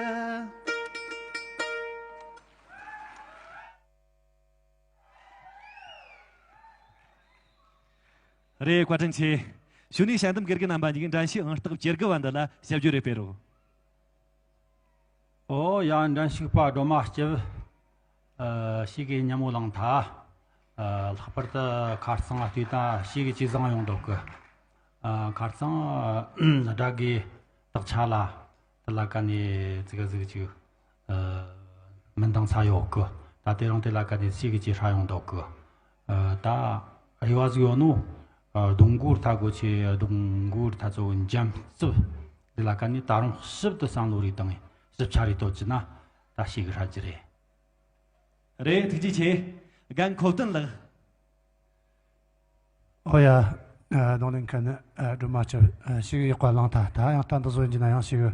རེད། བཀའ་དྲིན་ཆེ། གཞུག་ནས་དཔྱད་འདེམས་དགེ་རྒན་རྣམ་པ་གཉིས་ཀྱིས་འགྲན་ཞུགས་ཨང་རྟགས་བཅུ་དགུ་བ་འདི་ལ་ཞིབ་བརྗོད་རེ་སྤེལ་རོགས། ཨོ་ཡ། འགྲན་ཞུགས་པ་སྒྲོལ་མ་སྐྱབས། ཨ། ཞེ་གི་སྙན་མོ་བླངས་ཐལ། ཨ། ལྷག་པར་དུ་ཁ་རྩང་ལྟོས་དང་ཞེ་གི་ཇེ་བཟང་ཡོང་འདུག་གི། ཨ། ཁ་རྩང་སྒྲ་གི་དག་ཆ་ལ་དེ་ལ་ཀ་ནས་ཙི་ག་ཟིག་ཅིག་ཨ། མི་འདང་ས་ཡོད་གི། ད་དེ་རིང་དེ་ལ་ཀ་ནས་ཞེ་གི་ཇེ་ཧྲ་ཡོང་འདུག་གི། ཨ། ད་རེ་བ་ཟིག་ཡོད་ནོ། ཨ། རྡུང་གོ་ར་ཐ་གོ་ཆེ། རྡུང་གོ་ར་ཐ་ཚོ་འཇམ་རྩུབ། དེ་ལ་ཀ་ནས་ད་རུང་ཞིབ་ཏུ་བསམ་བློ་རེ་བཏང་ངས་ཞིབ་ཆ་རེ་གཏོད་ཅི་ན་ད་ཞེ་གི་ཧྲ་རྒྱུ་རེད། རེད། ཐུགས་རྗེ་ཆེ། རྒན་ཁོ་བསྟན་ལགས། ཨོ་ཡ། ཨ། རྡུང་ལེན་མཁན་ནི། ཨ། སྒྲོལ་མ་སྐྱབས། ཨ། ཞེ་གི་ཡག་པ་བླངས་ཐལ། ད་ཡང་ལྟ་འདི་བཟོ་ཡིན་གྱི་ན་ཡང་ཞེ་གི།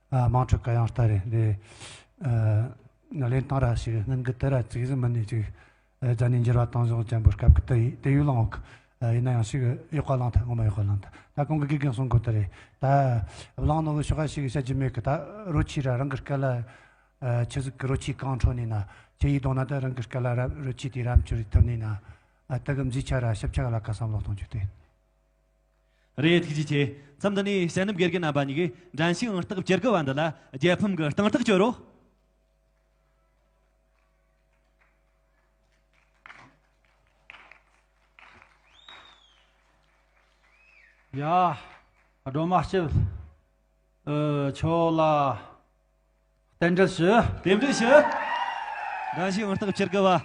ཨ། དམངས་ཁྲོད་ཀ་ཡང་ལྟ་རེད་འདི། ཨ། ལེན་སྟངས་ར་ཞེ་གི་སྔུན་གི་དེ་ར་ཙིག་ཟིག་མིན་ནས་ཅིག་ཨ། རྫ་ནས་འགྱུར་བ་བཏང་བཞག་ཅན་པོ་སྐབས་ཀྱི་དེ་ཡི་དེ་ཡུལ་ལང་འོག་ཨ། ཡིན་ན་ཡང་ཞེ་གི་ཡག་པ་བླངས་ཐལ། ངོ་མ་ཡག་པ་བླངས་ཐལ། ད་གོང་གི་དགེ་རྒན་གསུང་གོ་དེ་རེད། ད་བླངས་ནོ་གི་ཕྱོགས་ཀ་ཞེ་གི་བཤད་རྒྱུ་མེད་གི། ད་རོལ་ཆས་ར་རང་གི་སྐད་ལ། ཨ། ཆི་ཟིག་གི་རོལ་ཆས་གང་འཕྲོ་ནས་ན། ཁྱེད་ཡིས་གཏོང་ན་ད་རང་གི་སྐད་ལ་ར་རོལ་ཆས་དེ་རམ་ཅོ་རེ་ཐུབ་ནས་ན། ཨ། ད་གི་མཛེས་ཆ་ར་ཞིབ་ཆ་གི་ལ་ཀ་བསམ་བློ་གཏོང་རྒྱུ་དེ། རེད། ཐུགས་རྗེ་ཆེ། མཚམས་འདི་ནས་དཔྱད་འདེམས་དགེ་རྒན་རྣམ་པ་གཉིས་ཀྱིས་འགྲན་ཞུགས་ཨང་རྟགས་བཅུ་དགུ་བ་འདི་ལ་རྒྱལ་ཕམ་གྱི་སྟེང་ཐག་གཅོད་རོགས། ཡ། སྒྲོལ་མ་སྐྱབས། ཨ། ཁྱོད་ལ་རྟེན་འབྲེལ་ཞུ། རྟེན་འབྲེལ་ཞུ། འགྲན་ཞུགས་ཨང་རྟགས་བཅུ་དགུ་བ།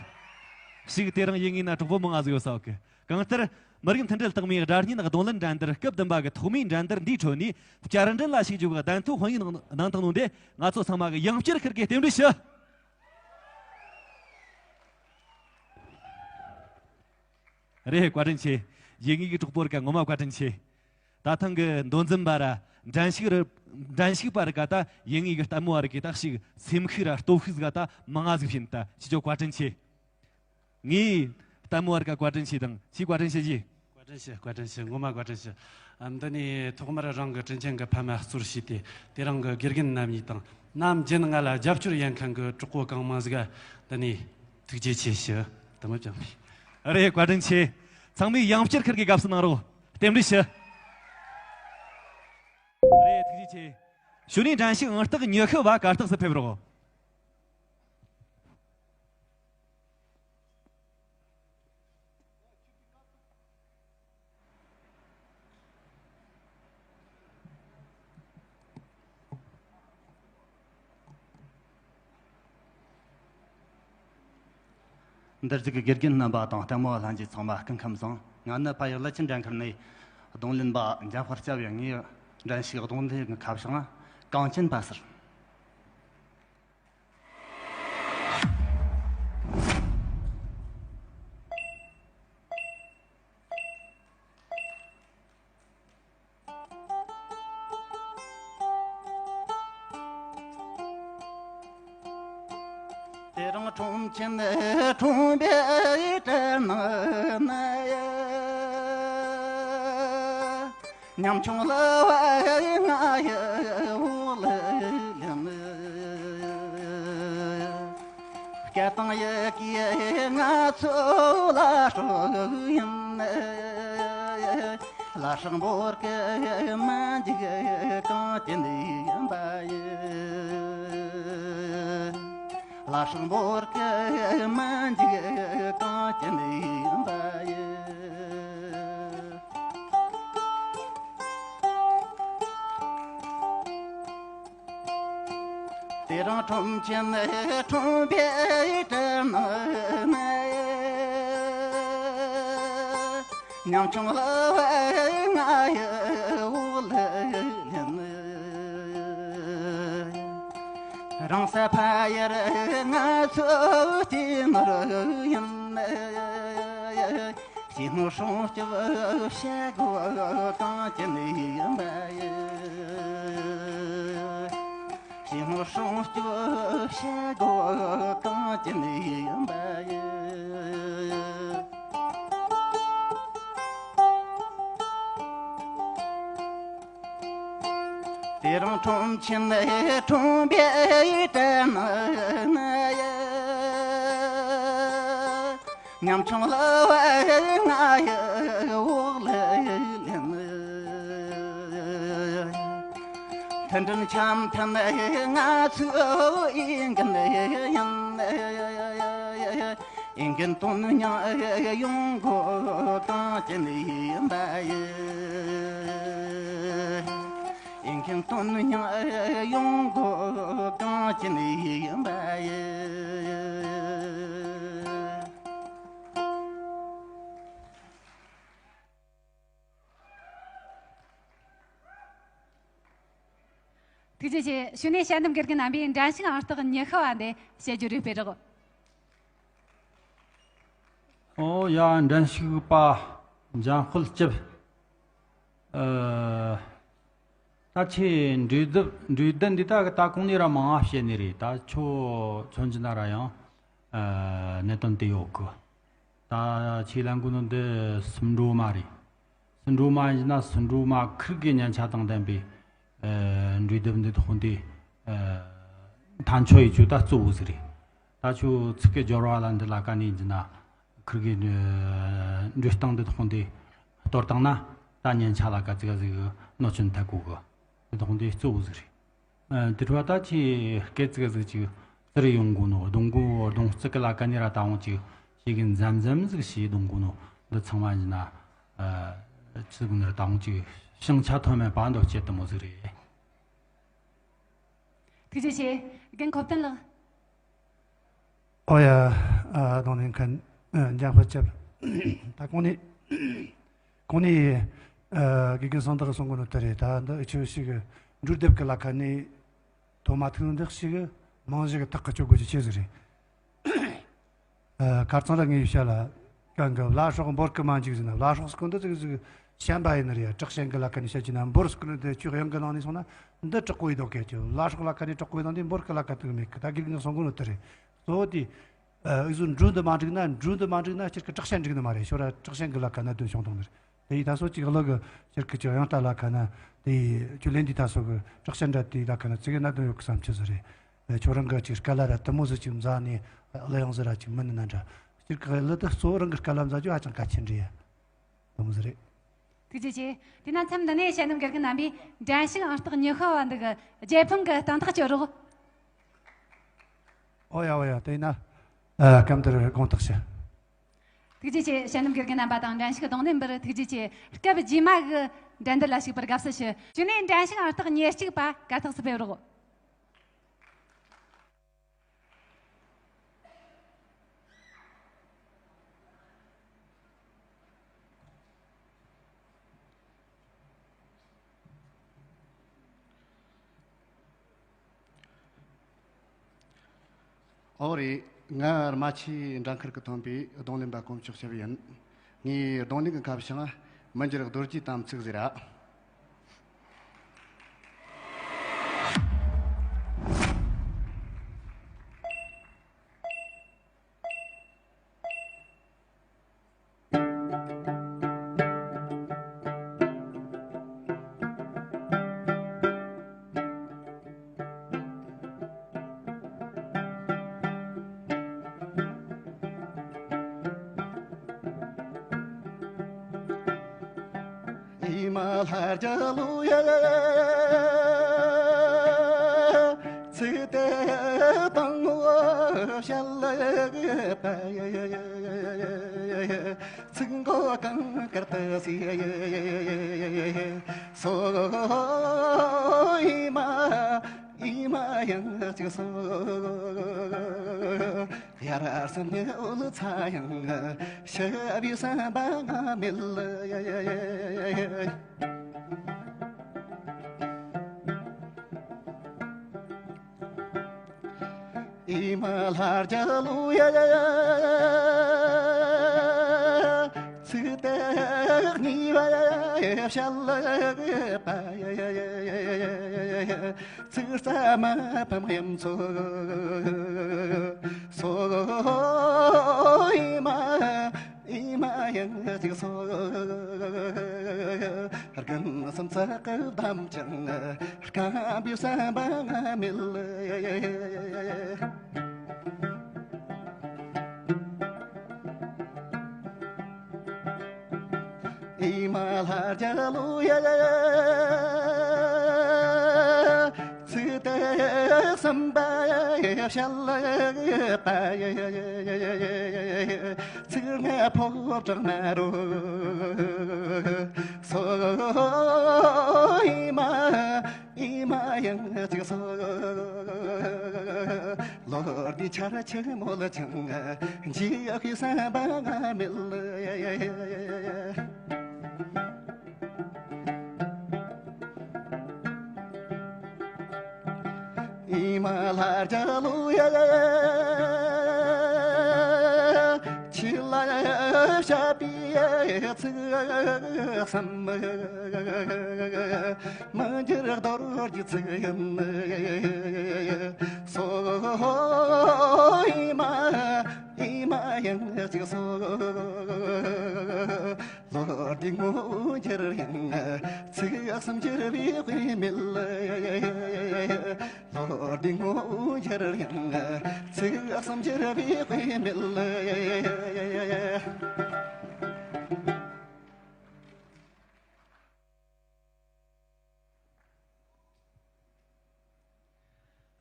ཞེ་གི་དེ་རིང་ཡིན་ངེས་ན་གྲོགས་པོ་མང་ང་ཟིག་ཡོད་ས་ཡོད་གི། གང་ལྟར་མི་རིགས་མཐུན་སྒྲིལ་རྟགས་མའི་སྒྲ་སྙན་རྡུང་ལེན་འགྲན་བསྡུར་སྐབས་བདུན་པ་གི་ཐོག་མའི་འགྲན་བསྡུར་འདིའི་ཁྲོད་ནས་བསྐྱར་འགྲན་ལ་ཞུགས་རྒྱུ་གི་བདམས་ཐོན་དཔང་ཡིག་གནང་གནང་བཏང་ནོ་འདི་ང་ཚོ་ཚང་མ་གི་ཡང་བསྐྱར་ཁིར་གི་རྟེན་འབྲེལ་ཞུ། རེད། བཀའ་དྲིན་ཆེ། ཡིན་ངེས་ཀྱི་གྲོགས་པོ་ར་ཀ་ངོ་མ་བཀའ་དྲིན་ཆེ། ད་ཐེངས་ཀྱི་མདོ་འཛིན་པ་ར་འགྲན་ཞུགས་ར་འགྲན་ཞུགས་པ་ར་ཀ་ད་ཡིན་ངེས་ཀྱི་ལྟད་མོ་བ་ར་ཀ་ད་ཞིག་སེམས་ཤུགས་ར་སྟོབས་ཤུགས་ཟིག་ད་མང་ང་ཟིག་བྱིན། ད་ཁྱེད་ཆོ་བཀའ་དྲིན་ཆེ། ངས་ལྟད་མོ་བ་ར་ཀ་བཀའ་དྲིན་ཆེ་དང་ཁྱེད་བཀའ་དྲིན་ཆེ་ཞུ། བཀའ་དྲིན་ཆེ། བཀའ་དྲིན་ཆེ། ངོ་མ་བཀའ་དྲིན་ཆེ། ཨ། འདི་ནས་ཐོག་མར་རང་གི་དྲིན་ཆེན་གྱི་ཕ་མ་གཙོར་བྱས་ཏེ་དེ་རིང་གི་དགེ་རྒན་རྣམ་གཉིས་དང་ནམ་རྒྱུན་ང་ལ་རྒྱབ་སྐྱོར་ཡིན་མཁན་གྱི་གྲོགས་པོ་གང་མང་ཟིག་ག་འདི་ནས་ཐུགས་རྗེ་ཆེ་ཞུ། དུ་མ་ཅང་མི། རེད། བཀའ་དྲིན་ཆེ། ཚང་མས་ཡང་བསྐྱར་ཁིར་གི་དགའ་བསུ་གནང་རོགས། རྟེན་འབྲེལ་ཞུ། རེད། ཐུགས་རྗེ་ཆེ། གཞུག་ནས་འགྲན་ཞུགས་ཨང་རྟགས་ཉི་ཤུ་བ་གར་སྟེགས་སུ་ཕེབས་རོགས། འདིར་བཞུགས་ཀྱི་དགེ་རྒན་རྣམ་པ་དང་ལྟད་མོ་བ་ལྷན་རྒྱས་ཚང་མ་སྐུ་ཁམས་བཟང་། ང་ནི་ཕ་ཡུལ་ཀླུ་ཆུ་འགྲན་ཁུལ་ནས་རྡུང་ལེན་པ་འཇམ་དཔལ་སྐྱབས་ཡིན། ངས་འགྲན་ཞུགས་རྡུང་ལེན་གྱི་ཁ་བྱང་གངས་ཅན་པ་ཟེར། དེ་རིང་ཁྲོམ་ཆེན་ཁྲོམ་པའི་གྲལ་ནང་ན་ཡ། ཉམ་ཆུང་ལ་བ་ང་ཡི་འོག་ལ་ལེན། སྐད་དང་ཡི་གེ་ང་ཚོ་ལ་སྲོག་ཡིན། ལ་ཧྲང་འབོར་གི་མ་འཇིག་གངས་ཅན་ཡིན་པ་ཡི། ལ་ཧྲང་འབོར་གི་མ་འཇིག་གངས་ཅན་ཡིན་པ་ཡི། དེ་རིང་ཁྲོམ་ཆེན་ཁྲོམ་པའི་གྲལ་ནང་ན། ཉམ་ཆུང་ལ་བ་ང་ཡི་འོག་ལ་ལེན། རང་ས་ཕ་ཡུལ་ང་ཚོ་སྐྱེས་ནོར་ཡིན། སྐྱེས་ནོར་སྲུང་སྐྱོབ་བྱ་དགོས་གངས་ཅན་ཡིན་པ་ཡི། སྐྱེས་ནོར་སྲུང་སྐྱོབ་བྱ་དགོས་གངས་ཅན་ཡིན་པ་ཡི། དེ་རིང་ཁྲོམ་ཆེན་ཁྲོམ་པའི་གྲལ་ནང་ན་ཡ། ཉམ་ཆུང་ལ་བ་ང་ཡི་འོག་ལ་ལེན། མཐུན་སྒྲིལ་འཆམ་མཐུན་ང་ཚོའི་འགན་ཡིན། འོས་འགན་དོན་སྙིང་ཡོང་དགོས་གངས་ཅན་ཡིན་པ་ཡི། འོས་འགན་དོན་སྙིང་ཡོང་དགོས་གངས་ཅན་ཡིན་པ་ཡི། ཐུགས་རྗེ་ཆེ། གཞུག་ནས་དཔྱད་འདེམས་དགེ་རྒན་རྣམ་པས་འགྲན་ཞུགས་ཨང་རྟགས་ཉི་ཤུ་བ་འདི་དཔྱད་བརྗོད་རེ་སྤེལ་རོགས། ཨོ་ཡ། འགྲན་ཞུགས་པ་འཇམ་དཔལ་སྐྱབས། ཨ། ད་ཁྱེད་འགྲོས་སྡུད་འགྲོས་སྡུད་འདི་ད་ད་གོང་ནས་ར་མང་ང་བཤད་ནི་རེད། ད་ཁྱོད་མཚོན་རྒྱུ་ན་ར་ཡང་། ཨ། གནད་དོན་དེ་ཡོད་གི། ད་ཁྱེད་ལན་གོ་ནོ་འདི་སུམ་འགྲོ་མ་རེད། སུམ་འགྲོ་མ་ཡིན་ན་སུམ་འགྲོ་མ་ཁིར་གི་སྙན་ཆ་དང་ལྡན་པའི། ཨ། འགྲོས་སྡུད་འདི་ཐོག་འདི། ཨ། མཐའ་འཁྱོལ་ཡེད་རྒྱུ་ད་གཙོ་བོ་ཟིག་རེད། ད་ཁྱོད་ཚིག་གི་སྦྱོར་བ་ལ་འདི་ལ་ག་ནས་ཡིན་ན། ཁིར་གི་འགྲོས་སྟངས་འདི་ཐོག་འདི་གཏོར་བཏང་ན། ད་སྙན་ཆ་ལ་ག་ཙིག་ག་ཟིག་གནོད་སྐྱོན་ཐེབས་གོ་གི། འདི་ཐོག་འདི་གཙོ་བོ་ཟིག་རེད། ཨ། དེ་འཕྲོ་ད་ཁྱེད་སྐད་ཙིག་ག་ཟིག་ཅིག་ཟུར་ཡོང་གོ་ནོ། རྡུང་གོ་རྡུང་རྩིས་གི་ལ་ཀ་ནས་ར་ད་འོང་ཅིག་ཞིག་གི་འཛམ་འཛམ་ཟིག་ཞིག་རྡུང་གོ་ནོ། འདི་ཚང་མ་ཡིན་ན། ཨ། ཅི་ཟིག་ནི་ར་ད་འོང་ཅིག་ཞིང་ཆ་ཐོན་མེད་པ་འདོད་སྐྱེད་དུ་མོ་ཟིག་རེད། ཐུགས་རྗེ་ཆེ། རྒན་ཁོ་བསྟན་ལགས། ཨོ་ཡ། ཨ། རྡུང་ལེན་མཁན། ཨ། འཇམ་དཔལ་སྐྱབས། ད་གོང་ནས་ གོང་ནས་ཨ་དགེ་རྒན་གསང་བདག་གིས་གསུང་གོ་ནོ་དེ་རེད། ད་འདི་ཨུ་ཆོ་ཞིག་འབྲུ་སྡེབ་ཀྱི་ལ་ཁ་ནས་ཐོ་མ་ཐུག་ནོ་འདི་ཞིག་རྨང་གཞི་གི་ཐག་གིས་གཅོད་དགོས་རྒྱུ་ཆེ་ཟིག་རེད། ཨ་ཁ་རྩང་ར་ངས་བཤད་ལ། གང་གི་བླ་སྲོག་འབོར་གི་མ་འཇུག་ཟེར་ན། བླ་སྲོག་ཟེར་གོ་ནོ་འདི་ཟིག་ཟིག་བཤན་པ་ཡིན་ནི་རེད་ཡ། དྲག་ཞན་གི་ལ་ཁ་ནས་བཤད་རྒྱུ་ན། འབོར་ཟེར་གོ་ནོ་འདི་ཁྱོད་གཡང་གི་ནང་ནས་སོང་ན་འདི་དྲག་པོ་ཡིན་དོ་གལ་ཆེ། བླ་སྲོག་ལ་ཁ་ནས་དྲག་པོ་ཡིན་དང་དེ་འབོར་གི་ལ་ཁ་ཐུག་མེད་གི། ད་དགེ་རྒན་གསུང་གོ་ནོ་དེ་རེད། གཙོ་བོ་དེ། ཨ་འུ་ཟོ་འབྲུ་འདི་མ་འགྲིག་ན། འབྲུ་འདི་མ་འགྲིག་ན་སྤྱིར་གི་དྲག་ཞན་འགྲིག་ནི་མ་རེད། ཞོར་ར་དྲག་ཞན་གི་ལ་ཁ་གནད་དོན་བྱུང་དང་ནི་རེད། དེ་ཡིས་ད་སོ་ཅིག་གླུ་གི་སྤྱིར་གི་ཅིག་དབྱངས་རྟ་ལ་ཁ་ན། དེ་ཡིས་ཁྱོད་ལེན་དུས་ད་སོ་གི་དྲག་ཞན་འདྲ་དེ་ལ་ཁ་ན་ཙི་གེ་གནད་དོན་ཡོད་གི་བསམ་རྒྱུ་ཟིག་རེད། ཨ་ཁྱོད་རང་གི་ཅིག་སྐད་ལ་ར་དེ་མོ་ཟིག་ཅིག་མཛད་ནས་གླུ་དབྱངས་ཟིག་ར་ཅིག་མིན་ནི་ན་འདྲ། སྤྱིར་གི་གླུ་དེ་གཙོ་བོ་རང་གི་སྐད་ལ་མཛད་རྒྱུ་ཧ་ཅང་གལ་ཆེན་རེད་ཡ། དེ་མོ་ཟིག་རེད། ཐུགས་རྗེ་ཆེ། དེས་ན་མཚམས་འདི་ནས་དཔྱད་འདེམས་དགེ་རྒན་རྣམ་པས་འགྲན་ཞུགས་ཨང་རྟགས་ཉི་ཤུ་བ་འདི་གི་རྒྱལ་ཕམ་གི་སྟེང་ཐག་གཅོད་རོགས། ཨོ་ཡ་ཨོ་ཡ། དེས་ན་ཨ་སྐབས་འདིར་དགོངས་དག་ཞུ། ཐུགས་རྗེ་ཆེ། དཔྱད་འདེམས་དགེ་རྒན་རྣམ་པ་དང་འགྲན་ཞུགས་རྡུང་ལེན་པར་ཐུགས་རྗེ་ཆེ། སྐབས་རྗེས་མ་གི་འགྲན་བསྡུར་ལ་ཞུགས་པར་དགའ་བསུ་ཞུ། གཞུག་ནས་འགྲན་ཞུགས་ཨང་རྟགས་ཉེར་གཅིག་པ་གར་སྟེགས་སུ་ཕེབས་རོགས། ཨོ་རེད། ང་རྨ་ཆུའི་འགྲན་ཁུལ་གྱི་ཐོན་པའི་རྡུང་ལེན་པ་དཀོན་མཆོག་སྐྱབས་ཡིན། ངའི་རྡུང་ལེན་གྱི་ཁ་བྱང་མི་འགྱུར་རྡོ་རྗེའི་དམ་ཚིག་ཟེར་ར། ཨི་མ་ལྷ་རྒྱལ་ལོ་ཡ། ཚིག་དེ་དང་བོ་བཤད་ལེགས་པ། ཚིག་མགོ་གང་དཀར་དུ་སི་སོ། ཨི་མ་ཨི་མ་ཡང་ཅིག་སོ། ཡར་སེམས་ནི་འོལ་ཚ་ཡང་ཤི་བའི་བསམ་པ་ང་མེད། ཨི་མ་ལྷ་རྒྱལ་ལོ་ཡ། ཚིག་དེ་གཉིས་པ་བཤད་ལེགས་པ། ཚིག་རྩ་མ་ཕམ་ཡམ་ཚོ། སོ། ཨི་མ་ཨི་མ་ཡང་ཅིག་སོ། རྒན་སེམས་ཚ་གི་བསྡམས་ཀྱང་སྐམ་པའི་བསམ་པ་ང་མེད། ཨི་མ་ལྷ་རྒྱལ་ལོ་ཡ། ཚིག་དེ་གསུམ་པ་བཤད་ལེགས་པ། ཚིག་ལྔ་ཕོ་བྲང་ན་རོ། སོ། ཨི་མ་ཨི་མ་ཡང་ཅིག་སོ། ལོ་ཟླའི་ཆར་ཆུ་མོ་ལ་ཆང་འཇིག་གི་བསམ་པ་ང་མེད། ཨི་མ་ལྷ་རྒྱལ་ལོ་ཡ། ཆི་ལ་བྱ་པའི་ཚིག་བསམ། མི་འགྱུར་རྡོ་རྗེ་ཚིག་ཡིན་སོ། ཨི་མ་ཨི་མ་ཡང་ཅིག་སོ། ལོ་ཟླའི་ངོ་འགྱུར་ཡང་ཚིག་གསུམ་འགྱུར་བའི་དཔེ་མེད། ལོ་ཟླའི་ངོ་འགྱུར་ཡང་ཚིག་གསུམ་འགྱུར་བའི་དཔེ་མེད།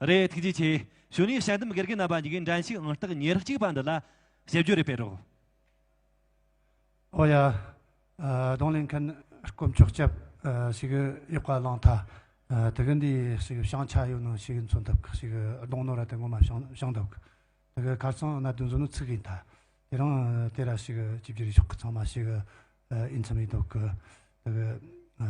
རེད། ཐུགས་རྗེ་ཆེ། གཞུག་ནས་དཔྱད་འདེམས་དགེ་རྒན་རྣམ་པ་གཉིས་ཀྱིས་འགྲན་ཞུགས་ཨང་རྟགས་ཉེར་གཅིག་པ་འདི་ལ་དཔྱད་བརྗོད་རེ་སྤེལ་རོགས། ཨོ་ཡ། ཨ་རྡུང་ལེན་མཁན་དཀོན་མཆོག་སྐྱབས་ཨ་ཞིག་གཡོག་ག་བླངས་ཐལ། ཨ་དེ་གི་འདི་ཞིག་བྱང་ཆ་ཡོད་ནོ་ཞིག་མཚོན་ཐུབ་གི། ཞིག་རྡུང་ནོ་ར་དེ་ངོ་མ་བྱང་བྱང་ཐུབ་གི། དེ་གི་ཁ་རྩང་གནད་དོན་བཟོ་ནོ་ཚིག་ཡིན་ཐལ། དེ་རིང་དེ་ར་ཞིག་ཅིག་བསྒྱུར་ཡོད་གི། ཚང་མ་ཞིག་ ཨ་ཨིན་ཚམ་ཡིན་དོ་གི། དེ་གི་ཨ་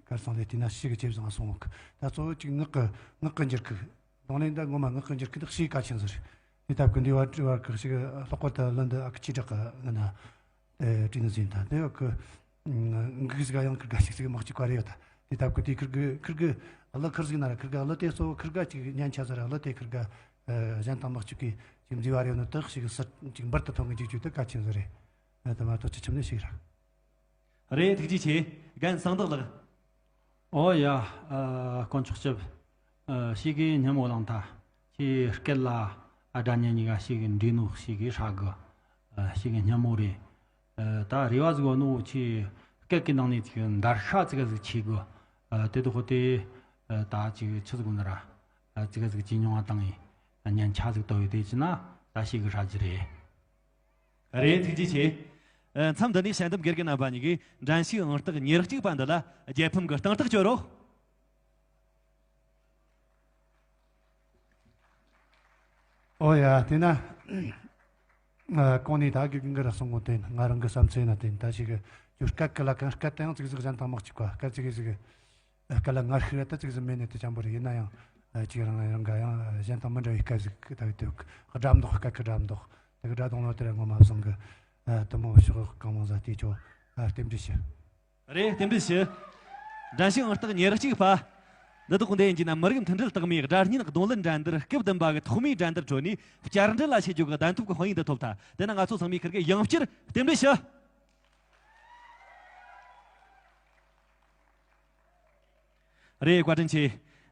གར་སོང་ལས་དེ་ན་ཤི་གི་ཇེ་བཟང་སོང་གི། ད་གཙོ་བོ་ཅིག་ངག་གི་ངག་གི་འགྱུར་ཁུག། རྡུང་ལེན་ད་ངོ་མ་ངག་གི་འགྱུར་ཁུག་དེ་ཤི་གལ་ཆེན་ཟིག་རེད། དེ་སྟབས་གི་འདི་བར་བར་གི་ཤི་གི་ལྷག་པར་དུ་ལོ་འདི་ཨ་ཁུ་ཆི་དྲག་གི་ང་ན། ཨེ་དྲིན་ཟིན་ད་དེ་ཡོད་གི། འགུག་ཟིག་ཡང་ཁིར་ག་ཞིག་ཟིག་མག་ཅིག་བཀར་ཡོད་ད། དེ་སྟབས་གི་དེ་ཁིར་གི་ཁིར་གི་ཨ་ལོ་ཁིར་ཟིག་ན་ར་ཁིར་གི་ཨ་ལོ་དེ་གཙོ་བོ་ཁིར་ག་ཅིག་ཉན་ཆ་ཟེར་ར་ཨ་ལོ་དེ་ཁིར་ག་ཨེ་གཞན་དང་མག་ཅིག་གི་ཅིག་མཛེས་པ་རེ་ཡོད་ནོ་དག་ཞིག་སྲིད་ཅིག་འབུར་དུ་ཐོན་གི་འཇུག་རྒྱུ་དེ་གལ་ཆེན་ཟིག་རེད། ཨེ་དེ་མ་གཏོགས་ཅི་ཆི་མི་ཞིག་ར། རེད། ཐུགས་རྗེ་ཆེ། རྒན་གསང་བདག་ལགས། ཨོ་ཡ། ཨ་དཀོན་མཆོག་སྐྱབས། ཨ་ཤི་གི་སྙན་མོ་བླངས་ཐལ། ཁྱེད་སྐད་ལ་ཨ་སྒྲ་སྙན་གཉིས་ཀ་ཤི་གི་འདྲེས་ནོ་ཤི་གི་ཧྲ་གི། ཨ་ཤི་གི་སྙན་མོ་རེད། ཨ་ད་རེ་བ་ཟིག་ཡོད་ནོ་ཁྱེད་སྐད་གི་ནང་ནས་ཅིག་འདར་ཤ་ཙི་ག་ཟིག་ཆེ་གི། ཨ་དེ་དུ་ཧོ་དེ་ཨ་ད་ཅིག་ཆི་ཟིག་གོ་ནི་ར། ཨ་ཙི་ག་ཟིག་ཇེ་ཉུང་ང་བཏང་ཡིན། ཨ་ཉན་ཆ་ཟིག་དོ་ཡོད་དེ་ཅི་ན་ད་ཤི་གི་ཧྲ་གི་རེད། རེད། ཐུགས་རྗེ་ཆེ། ཨ་མཚམས་འདི་ནས་དཔྱད་འདེམས་དགེ་རྒན་རྣམ་པ་གཉིས་ཀྱིས་འགྲན་ཞུགས་ཨང་རྟགས་ཉེར་གཅིག་པ་འདི་ལ་རྒྱལ་ཕམ་གྱི་གཏིང་རྟགས་གཅོད་རོགས། ཨོ་ཡ། དེས་ན། ཨ་གོང་ནས་ད་དགེ་རྒན་གྱིས་ར་གསུངས་གོ་དེ་ཡིན། ང་རང་གི་བསམ་ཚུལ་ཡིན་ན་དེ་ཡིན། ད་ཞིག་གི་སྐད་གི་ལ་གང་སྐད་དེ་ཡང་ཙིག་ཟིག་གཞན་དང་མི་གཅིག་པ། སྐད་ཙིག་ཟིག་སྐད་ལ་ངར་ཤུགས་རེད། ད་ཙིག་ཟིག་མེད་ནས་དེ་ཅང་པོ་རེད། ཡིན་ན་ཡང་ཨ་ཅིག་རང་རང་ག་ཡང་གཞན་དང་མི་འདྲ་བའི་སྐད་ཟིག་ད་ཡོད་དེ། སྒྲ་མདོག་སྐད་གི་སྒྲ་མདོག་དེ་གི་སྒྲ་གདངས་ལོ་དེ་ར་ངོ་མ་བཟང་གི། ཨ་དེ་མོ་ཕྱོགས་གང་མང་ཟ་དེ་ཆོ། ཨ་རྟེན་འབྲེལ་ཞུ། རེད། རྟེན་འབྲེལ་ཞུ། འགྲན་ཞུགས་ཨང་རྟགས་ཉེར་གཅིག་པ། འདི་དག་འདི་ཡིན་གྱི་ན་མི་རིགས་མཐུན་སྒྲིལ་རྟགས་མའི་སྒྲ་སྙན་རྡུང་ལེན་འགྲན་བསྡུར་སྐབས་བདུན་པ་གི་ཐོག་མའི་འགྲན་བསྡུར་ཁྲོད་ནས་བསྐྱར་འགྲན་ལ་ཞུགས་རྒྱུ་གི་གདན་ཐོབ་ཀྱི་དཔང་ཡིག་འདི་ཐོབ་ཐལ། དེ་ན་ང་ཚོ་ཚང་མས་ཁིར་གི་ཡང་བསྐྱར་རྟེན་འབྲེལ་ཞུ། རེད། བཀའ་དྲིན་ཆེ།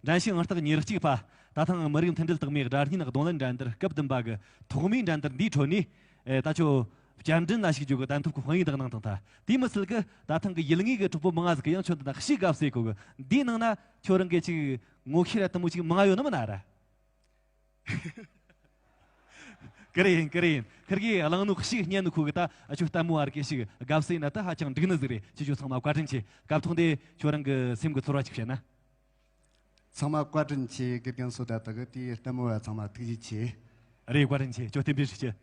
འགྲན་ཞུགས་ཨང་རྟགས་ཉེར་གཅིག་པ། ད་ཐེངས་མི་རིགས་མཐུན་སྒྲིལ་རྟགས་མའི་སྒྲ་སྙན་རྡུང་ལེན་འགྲན་བསྡུར་སྐབས་བདུན་པ་གི་ཐོག་མའི་འགྲན་བསྡུར་འདིའི་ཁྲོད་ནས། ཨེ་ད་ཁྱོད་བསྐྱར་འགྲན་ལ་ཞུགས་རྒྱུ་གི་གདན་ཐོབ་ཀྱི་དཔང་ཡིག་འདི་གནང་བཏང་ཐལ། དེ་མི་སྲིད་གི་ད་ཐེངས་གི་ཡུལ་དངོས་གི་གྲོགས་པོ་མང་ང་ཟིག་གི་ཡང་ཁྱོད་འདི་ན་ཞེ་དགའ་བསུ་གོ་གི། འདིའི་ནང་ན་ཁྱོད་རང་གི་ཅིག་ངོ་ཤེས་ར་དེ་མོ་ཅིག་མང་ང་ཡོད་ནི་མིན་ན་ར། ཀི་རེ་ཡིན། ཀི་རེ་ཡིན། ཁིར་གི་གླེང་ནོ་ཞིག་སྙན་ནོ་ཁོ་གི་ད་ཨ་ཆོ་ལྟད་མོ་བ་ར་གི་ཞིག་དགའ་བསུ་ཡིན་ན་ད་ཧ་ཅང་འགྲིག་ནི་ཟིག་རེད། ཁྱེད་ཆོ་ཚང་མ་བཀའ་དྲིན་ཆེ། སྐབས་ཐོག་འདི་ཁྱོད་རང་གི་སེམས་གི་ཚོར་བ་ཅིག་བཤད་ན། ཚང་མ་བཀའ་དྲིན་ཆེ། དགེ་རྒན་སོ་ད་ད་གི་དེའི་ལྟད་མོ་བ་ཚང་མ་ཐུགས་རྗེ་ཆེ། རེད། བཀའ་དྲིན་ཆེ། ཁྱོད་རྟེན་འབྲེལ་ཞུ་རྒྱུ།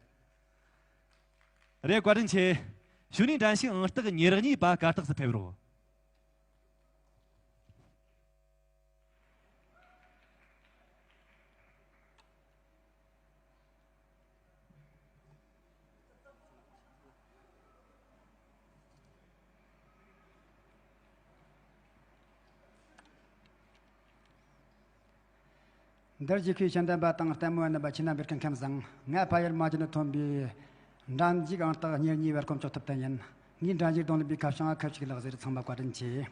རེད། བཀའ་དྲིན་ཆེ། གཞུག་ནས་འགྲན་ཞུགས་ཨང་རྟགས་ཉེར་གཉིས་པ་གར་སྟེགས་སུ་ཕེབས་རོགས། འདིར་བཞུགས་མཁན་ཤེས་ལྡན་པ་དང་ལྟད་མོ་བ་རྣམ་པ་ཁྱེད་རྣམ་པར་སྐུ་ཁམས་བཟང་། ང་ཕ་ཡུལ་རྨ་ཆུ་ནས་ཐོན་པའི་འགྲན་ཞུགས་ཨང་རྟགས་ཉེར་གཉིས་པ་དཀོན་མཆོག་ཐུབ་བསྟན་ཡིན། ངའི་འགྲན་ཞུགས་རྡུང་ལེན་པའི་ཁ་བྱང་ཁ་ཅིག་ལགས་ཟེར། ཚང་མ་བཀའ་དྲིན་ཆེ།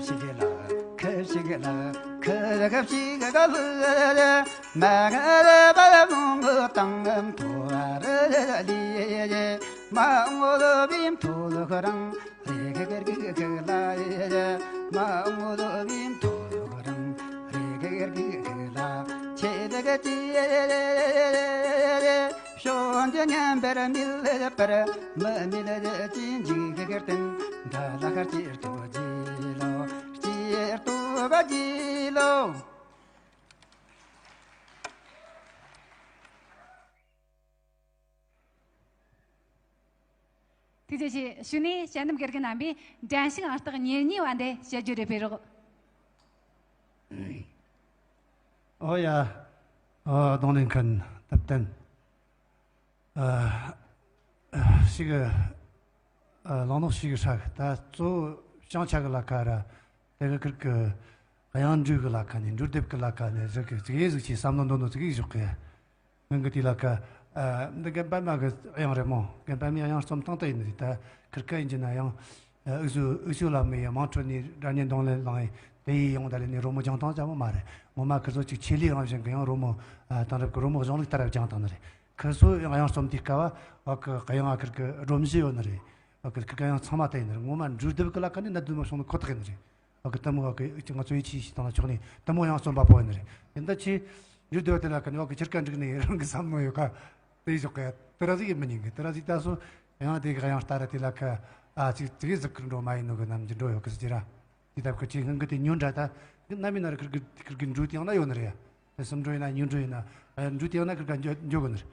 ཤི་གི་ལ་ཁི་ཤི་གི་ལ་ཁི་གི་ཤི་གི་ག་ལི་མ་ག་ར་བ་མོང་གི་དང་ཐོ་ར་ལི་མ་ངོ་ལོ་བིམ་ཐོ་ལོ་ཁ་རང་རེ་གི་གར་གི་གི་ལ་མ་ངོ་ལོ་བིམ་ཐོ་ལོ་ཁ་རང་རེ་གི་གར་གི་གི་ལ་ཆེ་ལི་གི་ཅི། ཤོན་ཏེ་ཉམས་པར་མི་ལེ་པར་མི་མི་ལེ་ལེ་ཅིན་ཇི་གེ་གེར་ཏེན་དྲ་ལ་ཁར་ཅིར་ཏོ་ཇི་ལོ་ཅིར་ཏོ་བ་ཇི་ལོ། ཐུགས་རྗེ་ཆེ། གཞུག་ནས་དཔྱད་འདེམས་དགེ་རྒན་རྣམ་པས་འགྲན་ཞུགས་ཨང་རྟགས་ཉེར་གཉིས་པ་འདི་དཔྱད་བརྗོད་རེ་སྤེལ་རོགས། ཨོ་ཡ། ཨོ་རྡུང་ལེན་མཁན་ཏབ་ཏན། ཨ་ཞིག་ཨ་ལང་ནོག་ཞིག་ཧྲ་གི་ད་གཙོ་བོ་བྱང་ཆ་གི་ལ་ཁ་ར་དེ་གི་ཁིར་གི་དབྱངས་འགྲོས་གི་ལ་ཁ་ནས་འགྲོས་སྡེབ་གི་ལ་ཁ་ནས་ཟིག་གི་ཙིག་གེ་ཟིག་ཆེ་བསམ་བློ་འདོན་ནོ་ཙིག་གེ་ཞོག་གི། ངང་གི་དེ་ལ་ཁ་ཨ་འདི་རྒན་པད་མ་གི་དབྱངས་རེད་མོ། རྒན་པད་མའི་དབྱངས་རྩོམ་སྟངས་དེ་ཡིན་ནི་ད་ཁིར་ཀ་ཡིན་གྱི་ན་ཡང་ཨ་འུ་ཚོ་འུ་ཚོ་ལ་མི་ཡ་མང་ཁྲོད་ནས་སྒྲ་སྙན་རྡུང་ལེན་བླངས་ཡིན་དེ་ཡིས་ཡོང་ད་ལེ་ནས་རོལ་མོ་སྦྱང་སྟངས་ཅག་མོ་མ་རེད། ངོ་མ་ཁིར་ཚོ་ཅིག་ཆེད་ལས་རང་བཞིན་གི་ཡང་རོལ་མོ་ཨ་དེང་རབས་ཀྱི་རོལ་མོ་གཞུང་ལུགས་ལྟར་སྦྱངས་བཏང་ནི་རེད། ཁིར་ཚོ་ཡང་དབྱངས་རྩོམ་དུས་སྐབས་བ་གི་དབྱངས་ཨ་ཁིར་གི་སྒྲོམ་གཞི་ཡོད་ནི་རེད། བ་གི་ཁིར་གི་དབྱངས་ཚང་མ་དེ་ཡིན་ནི་རེད། ངོ་མ་འགྲོས་སྡེབ་གི་ལ་ཁ་ནས་གནད་དོན་མ་བྱུང་ནི་ཁོ་ཐག་ཡིན་ནི་རེད། བ་གི་དེ་མོ་བ་གི་ང་ཚོ་ཡིད་ཆེས་ཤིག་བཏང་ན་ཆོག་ནི་དེ་མོ་དབྱངས་རྩོམ་པ་པོ་ཡིན་ནི་རེད། དེ་འདྲ་ཆེ་འགྲོས་སྡེབ་དེ་ལ་ཁ་ནས་བ་གི་ཁྱེར་ཀ་འགྲིག་ནི་རང་གི་བསམ་མོ་ཡོད་ཀ་དེ་ཞོག་གི་དེ་ར་ཟིག་ཡིན་མི་ཉན་གི། དེ་ར་ཟིག་ད་སོ་ཡང་དེ་གི་དབྱངས་ལྟ་ར་དེ་ལ་ཁ་ཨ་ཅིག་ཙིག་གེ་ཟིག་ཁིར་འགྲོ་མ་ཡིན་ནོ་གི་ནམ་གྱི་འགྲོ་ཡོད་གི་ཟིག་ར། དེ་ལྟ་བུ་ཁི་ཆོས་སྔོན་གི་དེ་ཉོན་འདྲ་ད། གནའ་མི་ན་ར་ཁིར་གི་ཁིར་གི་འགྲོས་དེ་ཡང་ན་ཡོད་ནི་རེད། དེ་སུམ་འགྲོས་ཡིན་ན་ཉོན་འགྲོས་ཡིན་ན་ཨ་འགྲོས་དེ་ཡང་ན་ཁིར་ག་འགྱོ་འགྱོ་གི་ནི་རེད།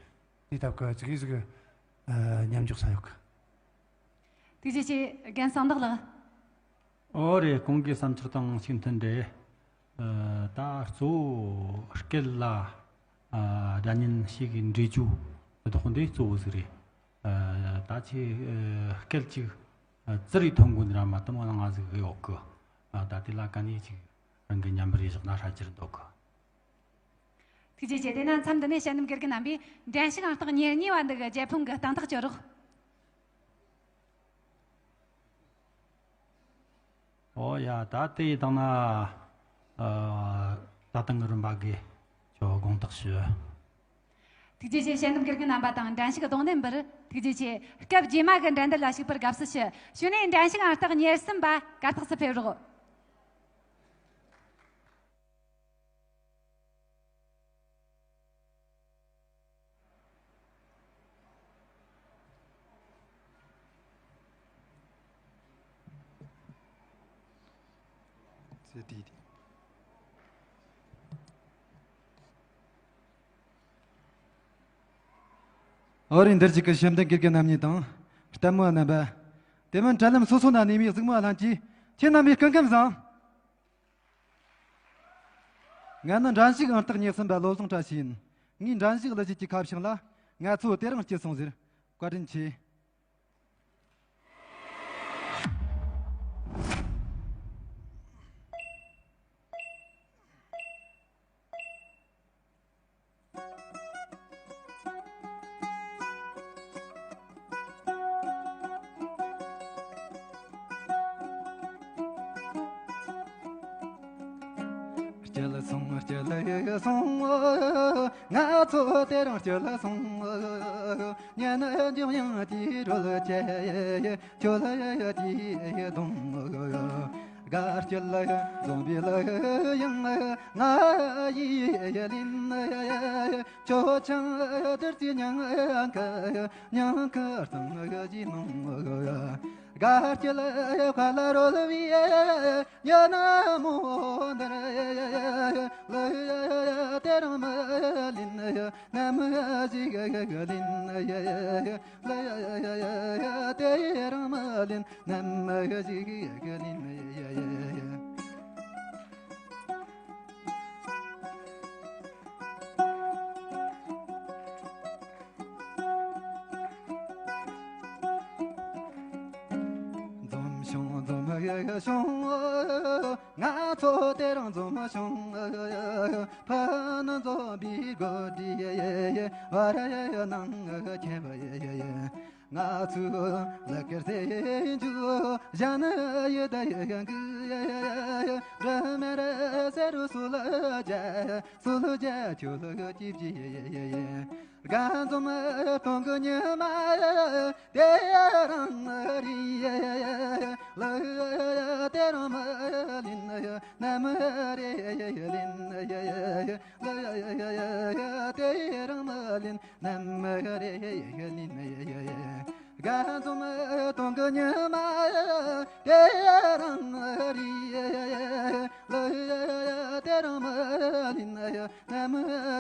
དེ་ལྟ་བུ་ཁི་ཆོས་ཟིག་གི་ཨ་མཉམ་འཇོག་ས་ཡོད་གི། ཐུགས་རྗེ་ཆེ། རྒན་གསང་བདག་ལགས། ཨོ་རེད། གོང་གི་བསམ་འཆར་དང་གཅིག་མཐུན་རེད། ཨ་ད་གཙོ་བོ་སྐད་ལ་ཨ་སྒྲ་སྙན་ཞིག་འདྲེས་རྒྱུ་དེ་དག་འདི་གཙོ་བོ་ཟིག་རེད། ཨ་ད་ཆེ་ཨ་སྐད་ཅིག་ཨ་ཙི་རེ་ཐོན་གོ་ནི་ར་མ་གཏོགས་མ་ནང་ང་ཟིག་གི་ཡོད་གི། ཨ་ད་དེ་ལ་ཀ་ནས་ཅིག་རང་གི་མཉམ་པར་རེ་བཞག་ན་ཧྲ་ཅིར་འདོད་གི། ཐུགས་རྗེ་ཆེ། དེས་ན་མཚམས་འདི་ནས་དཔྱད་འདེམས་དགེ་རྒན་རྣམ་པས་འགྲན་ཞུགས་ཨང་རྟགས་ཉེར་གཉིས་པ་འདི་གི་རྒྱལ་ཕམ་གི་གཏན་ཐག་གཅོད་རོགས། ཨོ་ཡ། ད་དེ་ཡི་དང་ན་ཨ་ད་དང་གི་རིམ་པ་གི་ཁྱོད་དགོངས་དག་ཞུ། ཐུགས་རྗེ་ཆེ། དཔྱད་འདེམས་དགེ་རྒན་རྣམ་པ་དང་འགྲན་ཞུགས་རྡུང་ལེན་པར་ཐུགས་རྗེ་ཆེ། སྐབས་རྗེས་མ་གི་འགྲན་བསྡུར་ལ་ཞུགས་པར་དགའ་བསུ་ཞུ། གཞུག་ནས་འགྲན་ཞུགས་ཨང་རྟགས་ཉེར་གསུམ་པ་གར་སྟེགས་སུ་ཕེབས་རོགས། ཨོ་རེད། འདིར་བཞུགས་ཀྱི་དཔྱད་འདེམས་དགེ་རྒན་རྣམ་གཉིས་དང་ལྟད་མོ་བ་རྣམ་པ། དེ་མིན་དྲ་ལམ་སོ་སོ་ན་གནས་པའི་གཟིགས་མོ་བ་ལྷན་རྒྱས། ཁྱེད་རྣམ་པའི་སྐུ་ཁམས་བཟང་། ང་ནི་འགྲན་ཞུགས་ཨང་རྟགས་ཉེར་གསུམ་པ་བློ་བཟང་བཀྲ་ཤིས་ཡིན། ངའི་འགྲན་ཞུགས་གླུ་གཞས་ཀྱི་ཁ་བྱང་ལ་ང་ཚོ་དེ་རིང་སྐྱིད་སོང་ཟེར། བཀའ་དྲིན་ཆེ། སྐྱིད་སོང་སྐྱིད་སོང་། ང་ཚོ་དེ་རིང་སྐྱིད་སོང་། ཉན་འཇོག་ཡང་དེ་རོལ་ཆེ། ཁྱོད་ལ་དེ་གདོང་དགའ་སྐྱིད་ལ་འཛོམས་པའི་ལ་ཡང་ང་ཡི་ལིན། ཁྱོད་ཆང་དར་གྱི་ཉང་ཁ་ཉང་ཁ་སྟེང་གི་ནང་། དགའ་སྐྱིད་ཁ་ལ་རོལ་བའི་ཉ་ན་མོ་འདར། ལ་དེ་རིང་མ་ལིན། ནམ་ཞིག་གི་ལིན། ལ་དེ་རིང་མ་ལིན། ནམ་ཞིག་གི་ལིན། འཛོམས་བྱུང་འཛོམས་བྱུང་། ང་ཚོ་དེ་རིང་འཛོམས་བྱུང་། ཕ་ནི་འཛོམས་པའི་གོ་སྒྲིག་བར་ནང་ཁྱེད། ང་ཚོའི་ལ་ཀར་ཟེར་རྒྱུ་གཞན་ཡི་ད་ཡི་གི་འདྲ་མེད་ཟེར་སུ་ལ་རྒྱ་སུ་ལ་རྒྱ་ཁྱོད་ལ་ཅི་བྱེད། རྒན་འཛོམས་སྟོན་གི་ཉི་མ་དེ་རིང་རེད། ལ་དེ་རིང་མ་ལིན་ནམ་རེ་ལིན། ལ་དེ་རིང་མ་ལིན་ནམ་རེ་ལིན། རྒན་འཛོམས་སྟོན་གི་ཉི་མ་དེ་རིང་རེད། ལ་དེ་རིང་མ་ལིན་ནམ་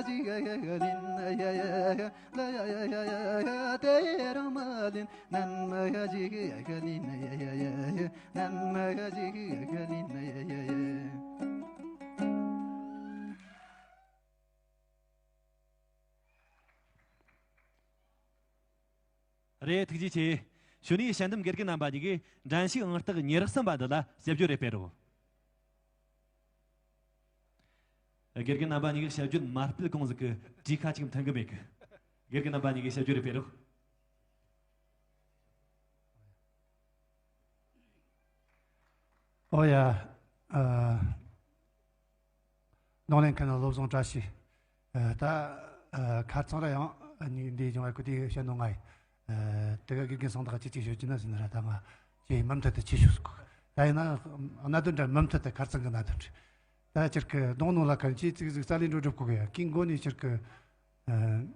ཞིག་ལིན། ལ་དེ་རིང་མ་ལིན་ནམ་ཞིག་ལིན། ནམ་ཞིག་ལིན། རེད། ཐུགས་རྗེ་ཆེ། གཞུག་ནས་དཔྱད་འདེམས་དགེ་རྒན་རྣམ་པ་གཉིས་ཀྱིས་འགྲན་ཞུགས་ཨང་རྟགས་ཉེར་གསུམ་པ་འདི་ལ་དཔྱད་བརྗོད་རེ་སྤེལ་རོགས། དགེ་རྒན་རྣམ་པ་གཉིས་ཀྱིས་དཔྱད་བརྗོད་མ་སྤེལ་གོང་ཟིག་གི་གྲོས་ཁ་ཅིག་མཐུན་གི་མེད་གི། དགེ་རྒན་རྣམ་པ་གཉིས་ཀྱིས་དཔྱད་བརྗོད་རེ་སྤེལ་རོགས། ཨོ་ཡ། ཨ། རྡུང་ལེན་མཁན་བློ་བཟང་བཀྲ་ཤིས། ཨ། ད། ཨ། ཁ་རྩང་ར་ཡང་ནི་འདི་སྦྱོང་བ་ཀུ་དེ་བཤད་ནོ་ང་ཡིན། ཨ། དེ་ག་དགེ་རྒན་སངས་བདག་ཅི་ཅི་ཤོད་ཀྱི་ན་ཟིན་ར་ད་ང་ཅི་མུ་མཐུད་དུ་ཅི་ཤོད་སུ་གོ། ད་ཡིན་ན་གནད་དོན་འདྲ་མུ་མཐུད་དུ་ཁ་རྩང་གི་གནད་དོན་འདྲ། ད་ཅིར་ཀི་རྡུང་ནོ་ལ་ཁ་ཅི་ཙིག་ཟིག་རྩ་ལས་འགྲོ་སྒྲུབ་གོ་གི་ཡ་ཀི་མགོ་ནས་ཅིར་ཀི། ཨ།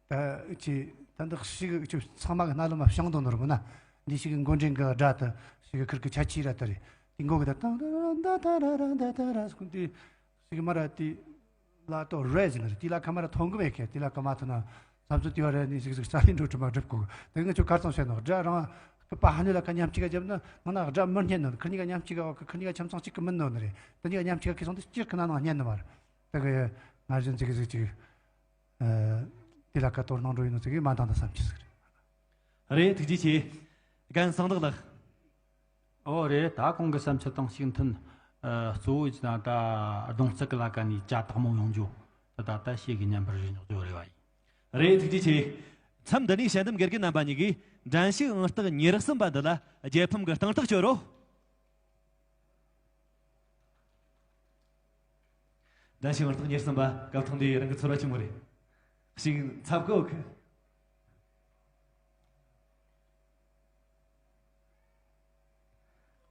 ད་ཅི་ད་འདི་ཞིག་ཅི་ཚང་མ་གི་སྣ་ལམ་མ་བྱང་དོ་ནོར་མོ་ན། འདི་ཞིག་གི་མགོ་འདྲེན་གི་སྒྲ་དུ་ཞིག་གི་ཁིར་གི་ཆ་ཆི་ར་ད་རེད། དེ་མགོ་གི་ད་ཏང་ད་ར་ད་ད་ར་ད་ད་ར་སྐུ་འདི་ཞིག་གི་མ་ར་དེ་ལ་ཏོ་རེ་ཟིན་རེད། དེ་ལ་ཁ་མ་ར་ཐོང་གི་མེད་ཁེ། དེ་ལ་ཁ་མ་ཐོང་ན་བསམ་ཚུལ་དེ་བ་རེ་ནི་ཞིག་ཞིག་རྩ་ལས་འགྲོ་དྲི་མ་སྒྲུབ་གོ། དེ་ངས་ཁྱོད་གར་སོང་བཤད་ནོ་སྒྲ་རང་སྐུ་པ་ཧ་ནི་ལ་ཁ་མཉམ་གཅིག་ག་བརྒྱབ་ན་ང་ན་སྒྲ་མི་སྙན་ནོ། ཁིར་གཉིས་ཀ་མཉམ་གཅིག་ག་ཁིར་གཉིས་ཀ་ཁྱིམ་ཚང་གཅིག་གི་མིན་ནོ་ནི་རེད། དེ་གཉིས་ཀ་མཉམ་གཅིག་ག་ཁེ་སོང་དུ་སྤྱིར་ཁི་ན་ནང་སྙན་ནི་མ་རེད། དེ་གི་ང་རྒྱུན་ཅིག་ཅིག་ཨ། དེ་ལ་ཁ་གཏོར་གནང་འགྲོ་ཡིན་ནོ་ཟིག་གིས་མ་འདང་ད་བསམ་གྱི་ཟིག་རེད། རེད། ཐུགས་རྗེ་ཆེ། རྒན་གསང་བདག་ལགས། ཨོ་རེད། ད་གོང་གི་བསམ་ཚུལ་དང་གཅིག་མཐུན། ཨ། གཙོ་བོ་ཡིན་ན་ད་རྡུང་རྩེད་གི་ལ་ཀ་ནས་བྱ་དག་མོ་ཡོང་རྒྱུ་དེ་ད་ལྟ་ཞེ་གི་མཉམ་པར་རེ་ཉོག་རྒྱུ་རེ་བ་ཡིན། རེད། ཐུགས་རྗེ་ཆེ། མཚམས་འདི་ནས་དཔྱད་འདེམས་དགེ་རྒན་རྣམ་པ་གཉིས་ཀྱིས་འགྲན་ཞུགས་ཨང་རྟགས་ཉེར་གསུམ་པ་འདི་ལ་རྒྱལ་ཕམ་གི་གཏིང་ཐག་གཅོད་རོགས། འགྲན་ཞུགས་ཨང་རྟགས་ཉེར་གསུམ་པ། སྐབས་ཐོག་འདིའི་རང་གི་ཚོར་བ་ཆི་མོ་རེད། ཞིག་འཚབ་གི་ཡོད་གི།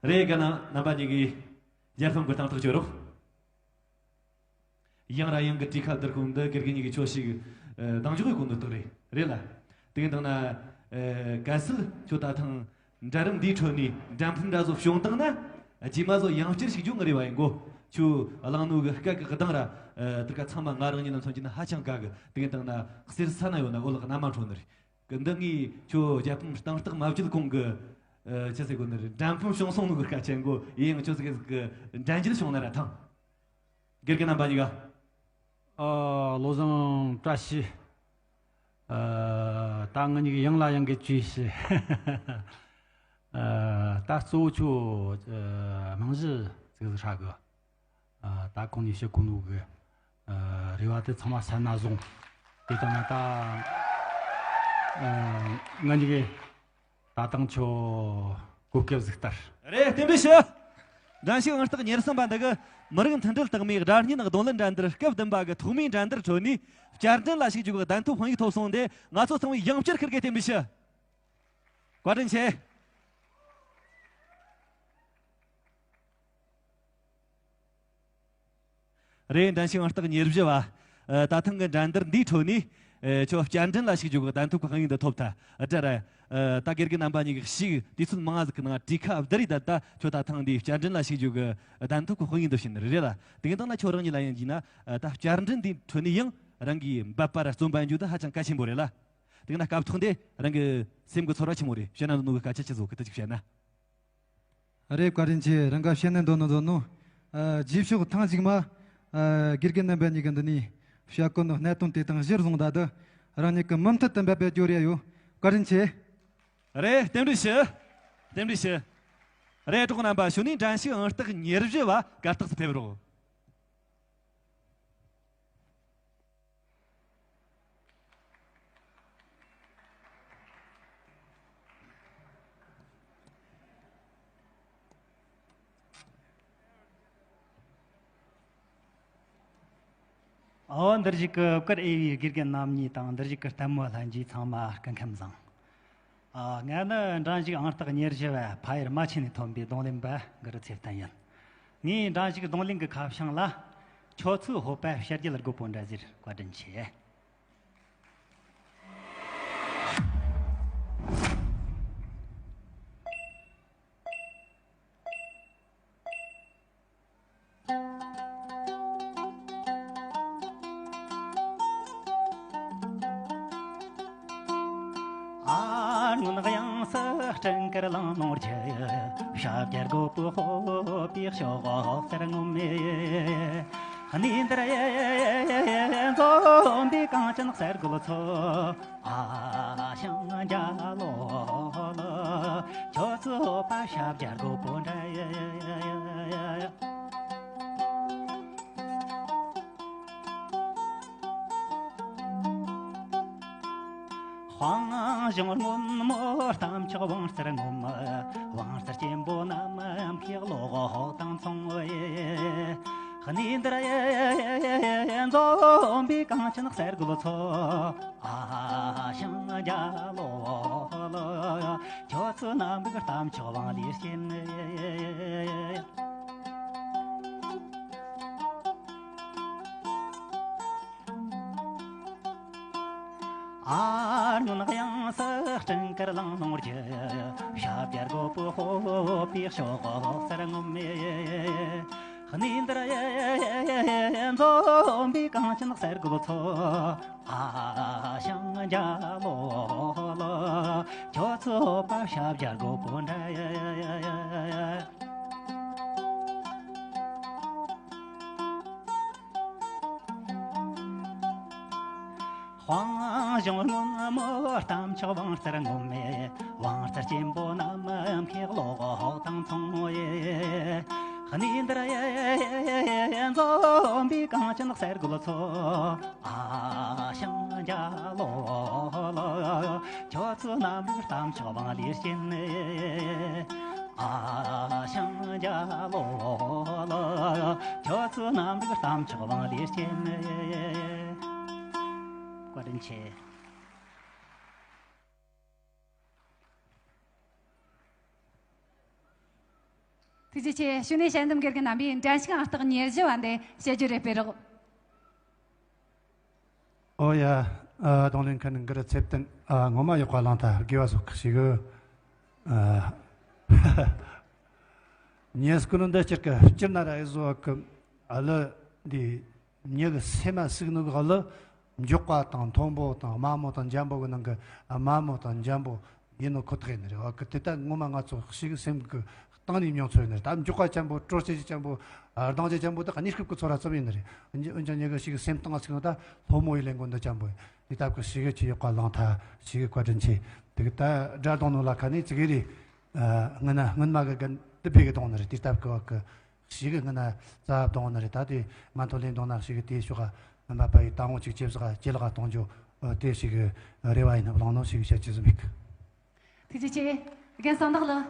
རེད། རྒན་རྣམ་པ་གཉིས་ཀྱིས་རྒྱལ་ཕམ་གི་གཏིང་ཐག་གཅོད་རོགས། ཡང་ར་ཡང་གི་གྲོས་ཁ་བསྡུར་གོང་འདི་དགེ་རྒན་གཉིས་ཀྱིས་ཁྱོད་ཞིག་ཨ། འདང་འཇོག་གི་གོ་འདུག་རྟགས་རེད། རེད་ལ། དེ་གི་འདང་ན། ཨ། གལ་སྲིད་ཁྱོད་ད་ཐེངས་འགྲན་རིམ་འདིའི་ཁྲོད་ནས་འགྲན་ཕམ་འདྲ་བཟོ་བྱུང་བཏང་ན། རྗེས་མ་བཟོ་ཡང་བསྐྱར་ཞུགས་རྒྱུ་ངི་རེ་བ་ཡིན་གོ། ཁྱོད་བླངས་ནོ་གི་སྐད་གི་གདངས་ར། ཨ། དེ་ག་ཚང་མ་ང་རང་ཉིད་ལ་མཚོན་གྱི་ན་ཧ་ཅང་དགའ་གི། དེ་གི་འདང་ན་གསེར་ས་ན་ཡོད་ན་འོད་ལག་ན་མ་འཕྲོ་ནི་རེད། གི་འདི་ངས་ཁྱོད་རྒྱལ་ཕམ་གཏིང་ཐག་མ་བཅད་གོང་གི། ཨ། ཅི་ཟེར་གོ་ནི་རེད། འགྲན་ཕམ་བྱུང་སོང་ནོ་གི་སྐད་ཆ་ཡིན་གོ། ཡིན་ཡང་ཁྱོད་ཟིག་གི་འགྲན་རྒྱལ་བྱུང་ན་ར་ཐང་། དགེ་རྒན་རྣམ་པ་གཉིས་ཀ། ཨ། བློ་བཟང་བཀྲ་ཤིས། ཨ། ད་ང་གཉིས་ཀྱི་ཡང་ལ་ཡང་གི་ཅིག་ཞུ། ཨ། ད་གཙོ་བོ་ཁྱོད། ཨ། རྨང་གཞི་ཙིག་ཟིག་ཧྲ་གི། ཨ། ད་གོང་ནས་བཤད་གོ་ནོ་གི། ཨ། རེ་བ་དེ་ཚང་མ་གསན་ན་བཟུང་། དེ་ལྟ་ན་ད། ཨ། ང་གཉིས་ཀྱི། ད་ཐེངས་ཁྱོད་གོ་སྐབས་ཟིག་ལྟར། རེད། རྟེན་འབྲེལ་ཞུ། འགྲན་ཞུགས་ཨང་རྟགས་ཉེར་གསུམ་པ་འདི་གིས་མི་རིགས་མཐུན་སྒྲིལ་རྟགས་མའི་སྒྲ་སྙན་རྡུང་ལེན་འགྲན་བསྡུར་སྐབས་བདུན་པ་གི་ཐོག་མའི་འགྲན་བསྡུར་ཁྲོད་ནས་བསྐྱར་འགྲན་ལ་ཞུགས་རྒྱུ་གི་གདན་ཐོབ་དཔང་ཡིག་ཐོབ་སོང་སྟེ། ང་ཚོ་ཚང་མས་ཡང་བསྐྱར་ཁིར་གེ་རྟེན་འབྲེལ་ཞུ། བཀའ་དྲིན་ཆེ། རེད། འགྲན་ཞུགས་ཨང་རྟགས་ཉེར་བཞི་བ། ཨ། ད་ཐེངས་ཀྱི་འགྲན་བསྡུར་འདིའི་ཁྲོད་ནས། ཨ། ཁྱོད་བསྐྱར་འགྲན་ལ་ཞུགས་རྒྱུ་གི་གདན་ཐོབ་ཀྱི་དཔང་ཡིག་འདི་ཐོབ་ཐལ། ཨ། དྲ་ར། ཨ། ད་དགེ་རྒན་རྣམ་པ་གཉིས་ཀྱིས་ཞིག་དུས་ཚོད་མང་ང་ཟིག་གི་ནང་གྲོས་ཁ་བསྡུར་རེ་ད་ལྟ་ཁྱོད་ད་ཐེངས་འདིའི་བསྐྱར་འགྲན་ལ་ཞུགས་རྒྱུ་གི་གདན་ཐོབ་ཀྱི་དཔང་ཡིག་འདི་བྱིན་ནི་རེད་ལ། དེ་གི་སྟེང་ན་ཁྱོད་རང་ཉིད་ལ་ཡང་བགྱིས་ན། ཨ། ད་བསྐྱར་འགྲན་འདིའི་ཁྲོད་ནས་ཡང་རང་གིས་འབད་པ་ར་བརྩོན་པ་འཇུག་འདི་ཧ་ཅང་གལ་ཆེན་པོ་རེད་ལ། དེ་གི་ན་སྐབས་ཐོག་འདི་རང་གི་སེམས་ཀྱི་ཚོར་བ་ཆི་མོ་རེད། བཤད་ན་འདོད་ནོ་གི་སྐད་ཆ་ཆི་ཟིག་ཡོད་གི་དེ་ཅིག་བཤད་ན། རེད། བཀའ་དྲིན་ཆེ། རང་ག་བཤད་ན་འདོད་ནོ་འདོད་ནོ། ཨ། རྗེས་ཕྱོགས་ཐེངས་གཅིག་མ། ཨ། དགེ་རྒན་རྣམ་པ་གཉིས་ཀྱིས་འདི་ནས་བཤད་གོ་ནོ་གནད་དོན་དེ་དང་གཞིར་བཟུང་ད་དུ་རང་ཉིད་ཀྱིས་མུ་མཐུད་དུ་འབད་པའི་སྐྱོར་ཡ་ཡོད། བཀའ་དྲིན་ཆེ། རེད། རྟེན་འབྲེལ་ཞུ། རྟེན་འབྲེལ་ཞུ། རེད། གྲོགས་རྣམ་པ། གཞུག་ནས་འགྲན་ཞུགས་ཨང་རྟགས་ཉེར་བཞི་བ་གར་སྟེགས་སུ་ཕེབས་རོགས། ཨོ། འདིར་བཞུགས་ཀྱི་བཀུར་འོས་པའི་དགེ་རྒན་རྣམ་གཉིས་དང་། འདིར་བཞུགས་ཀྱི་ལྟད་མོ་ལྷན་རྒྱས་ཚང་མ་སྐུ་ཁམས་བཟང་། ཨ། ང་ནི་འགྲན་ཞུགས་ཨང་རྟགས་ཉེར་བཞི་བ་ཕ་ཡུལ་རྨ་ཆེན་ནས་ཐོན་པའི་རྡུང་ལེན་པ་གུ་རུ་ཚེ་བརྟན་ཡིན། ངའི་འགྲན་ཞུགས་རྡུང་ལེན་གྱི་ཁ་བྱང་ལ། ཁྱོད་ཚོའི་སྤོབས་པ་ཕྱི་རྒྱལ་རྒོད་པོ་འདྲ་ཟེར། བཀའ་དྲིན་ཆེ། ཨ། སྔོན་དབྱངས་སུ་སྤྲིན་དཀར་ལང་ལོང་རྒྱུ། ཞབས་རྒྱ་རྒོད་པོ་ཕོབ་པའི་ཕྱོགས་སར་ངོམས་མེད། གནས་འདིར་འཛོམས་པའི་གངས་ཅན་གསེར་རྒོད་ཚོ། ཨ། ཞང་རྒྱ་ལོ་ལོ། ཁྱོད་ཚོའི་སྤོབས་པ་ཞབས་རྒྱ་རྒོད་པོ་འདྲ། དཔང་ཞུང་སྔོན་མོ་རྟ་མཆོག་བང་རྩལ་ངོམ། བང་རྩལ་ཆེན་པོ་ནམ་མཁའི་གློག་དང་མཚུངས་པས། གནས་འདིར་འཛོམས་པའི་གངས་ཅན་གསེར་རྒོད་ཚོ། ཨ། ཞང་རྒྱ་ལོ་ལོ། ཁྱོད་ཚོའི་རྣམ་རིག་རྟ་མཆོག་བང་ལས་སྐྱེས་ནས། ཨ། སྔོན་དབྱངས་སུ་སྤྲིན་དཀར་ལང་ལོང་རྒྱུ། ཞབས་རྒྱ་རྒོད་པོ་ཕོབ་པའི་ཕྱོགས་སར་ངོམས་མེད། གནས་འདིར་འཛོམས་པའི་གངས་ཅན་གསེར་རྒོད་ཚོ། ཨ། ཞང་རྒྱ་ལོ་ལོ། ཁྱོད་ཚོའི་སྤོབས་པ་ཞབས་རྒྱ་རྒོད་པོ་འདྲ། དཔང་ཞུང་སྔོན་མོ་རྟ་མཆོག་བང་རྩལ་ངོམ་མེད། བང་རྩལ་ཆེན་པོ་ནམ་མཁའི་གློག་དང་མཚུངས་པས། གནས་འདིར་འཛོམས་པའི་གངས་ཅན་གསེར་རྒོད་ཚོ། ཨ། ཞང་རྒྱ་ལོ་ལོ། ཁྱོད་ཚོའི་རྣམ་རིག་རྟ་མཆོག་བང་ལས་སྐྱེས་ནས། ཨ། ཞང་རྒྱ་ལོ་ལོ། ཁྱོད་ཚོའི་རྣམ་རིག་རྟ་མཆོག་བང་ལས་སྐྱེས་ནས། བཀའ་དྲིན་ཆེ། ཐུགས་རྗེ་ཆེ། གཞུག་ནས་དཔྱད་འདེམས་དགེ་རྒན་རྣམ་པས་འགྲན་ཞུགས་ཨང་རྟགས་ཉེར་བཞི་བ་འདི་དཔྱད་བརྗོད་རེ་སྤེལ་རོགས། ཨོ་ཡ། ཨ། རྡུང་ལེན་མཁན་གུ་རུ་ཚེ་བརྟན། ཨ། ངོ་མ་ཡག་པ་བླངས་ཐལ། དགེ་བ་སོགས་ཤིག་གི། ཨ། ཉེས་ཀུན་འདི་སྤྱིར་གི་སྤྱིར་ན་ར་ཨེ་བཟོ་གི། ཨ་ལི་འདི། མྱི་གི་སེམས་མ་ཟུག་ནོ་གི་ཨ་ལི། མགྱོགས་པ་དང་མཐོན་པོ་དང་དམའ་མོ་དང་འཇམ་པོ་གི་ནང་གི་དམའ་མོ་དང་འཇམ་པོ་ཡིན་ནོ་ཁོ་ཐག་ཡིན་ནི་རེད། བ་གི་དེ་ད་ངོ་མ་ང་ཚོ་ཞིག་གི་སེམས་གི་གཏིང་ནས་མྱོང་ཚོར་ཡིན་ནི་རེད། ད་མགྱོགས་པ་ཅན་པོ། དྲོ་སྐྱིད་ཅན་པོ། ཨ། ལྡང་རྒྱུ་ཅན་པོ་ད་གནས་སྐབས་གི་ཚོར་བ་ཙམ་ཡིན་ནི་རེད། འཇ་འོན་ཀྱང་མྱི་གི་ཞིག་གི་སེམས་གཏིང་ང་ཟུག་ནོ་ད་སློང་མོ་ཡི་ལས་འགོ་འདི་ཅན་པོ་ཡིན། དེ་ད་གི་ཞིག་གི་ཆེས་ཡག་པ་བླངས་ཐལ། ཞིག་གི་བཀའ་དྲིན་ཆེ། དེ་གི་ད་སྒྲ་རྡུང་ནོ་ལ་ཁ་ནས་ཙི་གེ་རེ། ཨ། སྔོན་ན་སྔོན་མ་གི་གན་དུ་བེ་གི་རྡུང་ནི་རེད། དེ་ལྟ་བུ་གི་བ་གི་ཞིག་གི་སྔོན་ན་རྩ་བ་རྡུང་ནི་རེད། ད་དེ་ང་ཐོ་ལེན་རྡུང་ན་ཞིག་གི་དེའི་ཕྱོགས་ཨ་འབད་པ་ཡི་དང་པོ་ཅིག་ཇེ་ཟག་ཇེ་ལེགས་གཏོང་རྒྱུ། ཨ། དེ་ཞིག་གི་རེ་བ་ཡིན་ན་བླངས་ནོ་ཞིག་གི་བཤད་རྒྱུ་ཟིག་མེད་གི། ཐུགས་རྗེ་ཆེ། རྒན་གསང་བདག་ལགས།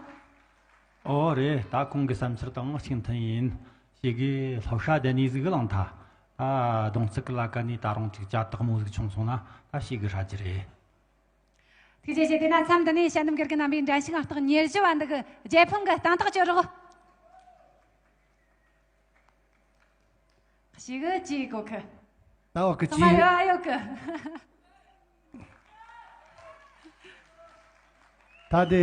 ཨོ་རེད། ད་ཁོང་གི་བསམ་འཆར་དང་གཅིག་མཐུན་ཡིན། ཞིག་གི་ལྷོ་ཤ་དེ་ནས་ཟིག་གི་བླངས་ཐལ། ད་རྡུང་རྩེད་གི་ལ་ཀ་ནས་ད་རུང་ཅིག་ཅ་དག་མོ་ཟིག་བྱུང་སོང་ན་ད་ཞིག་གི་ཧྲ་རྒྱུ་རེད། ཐུགས་རྗེ་ཆེ། དེས་ན་མཚམས་འདི་ནས་དཔྱད་འདེམས་དགེ་རྒན་རྣམ་པས་འགྲན་ཞུགས་ཨང་རྟགས་ཉེར་བཞི་བ་འདི་གི་རྒྱལ་ཕམ་གི་སྟེང་ཐག་གཅོད་རོགས། ཞིག་གི་ཅི་གོ་གི། ད་འོ་གི་ཚང་མ་ཅི་རེ་བ་ཡོད་གི། ད་དེ་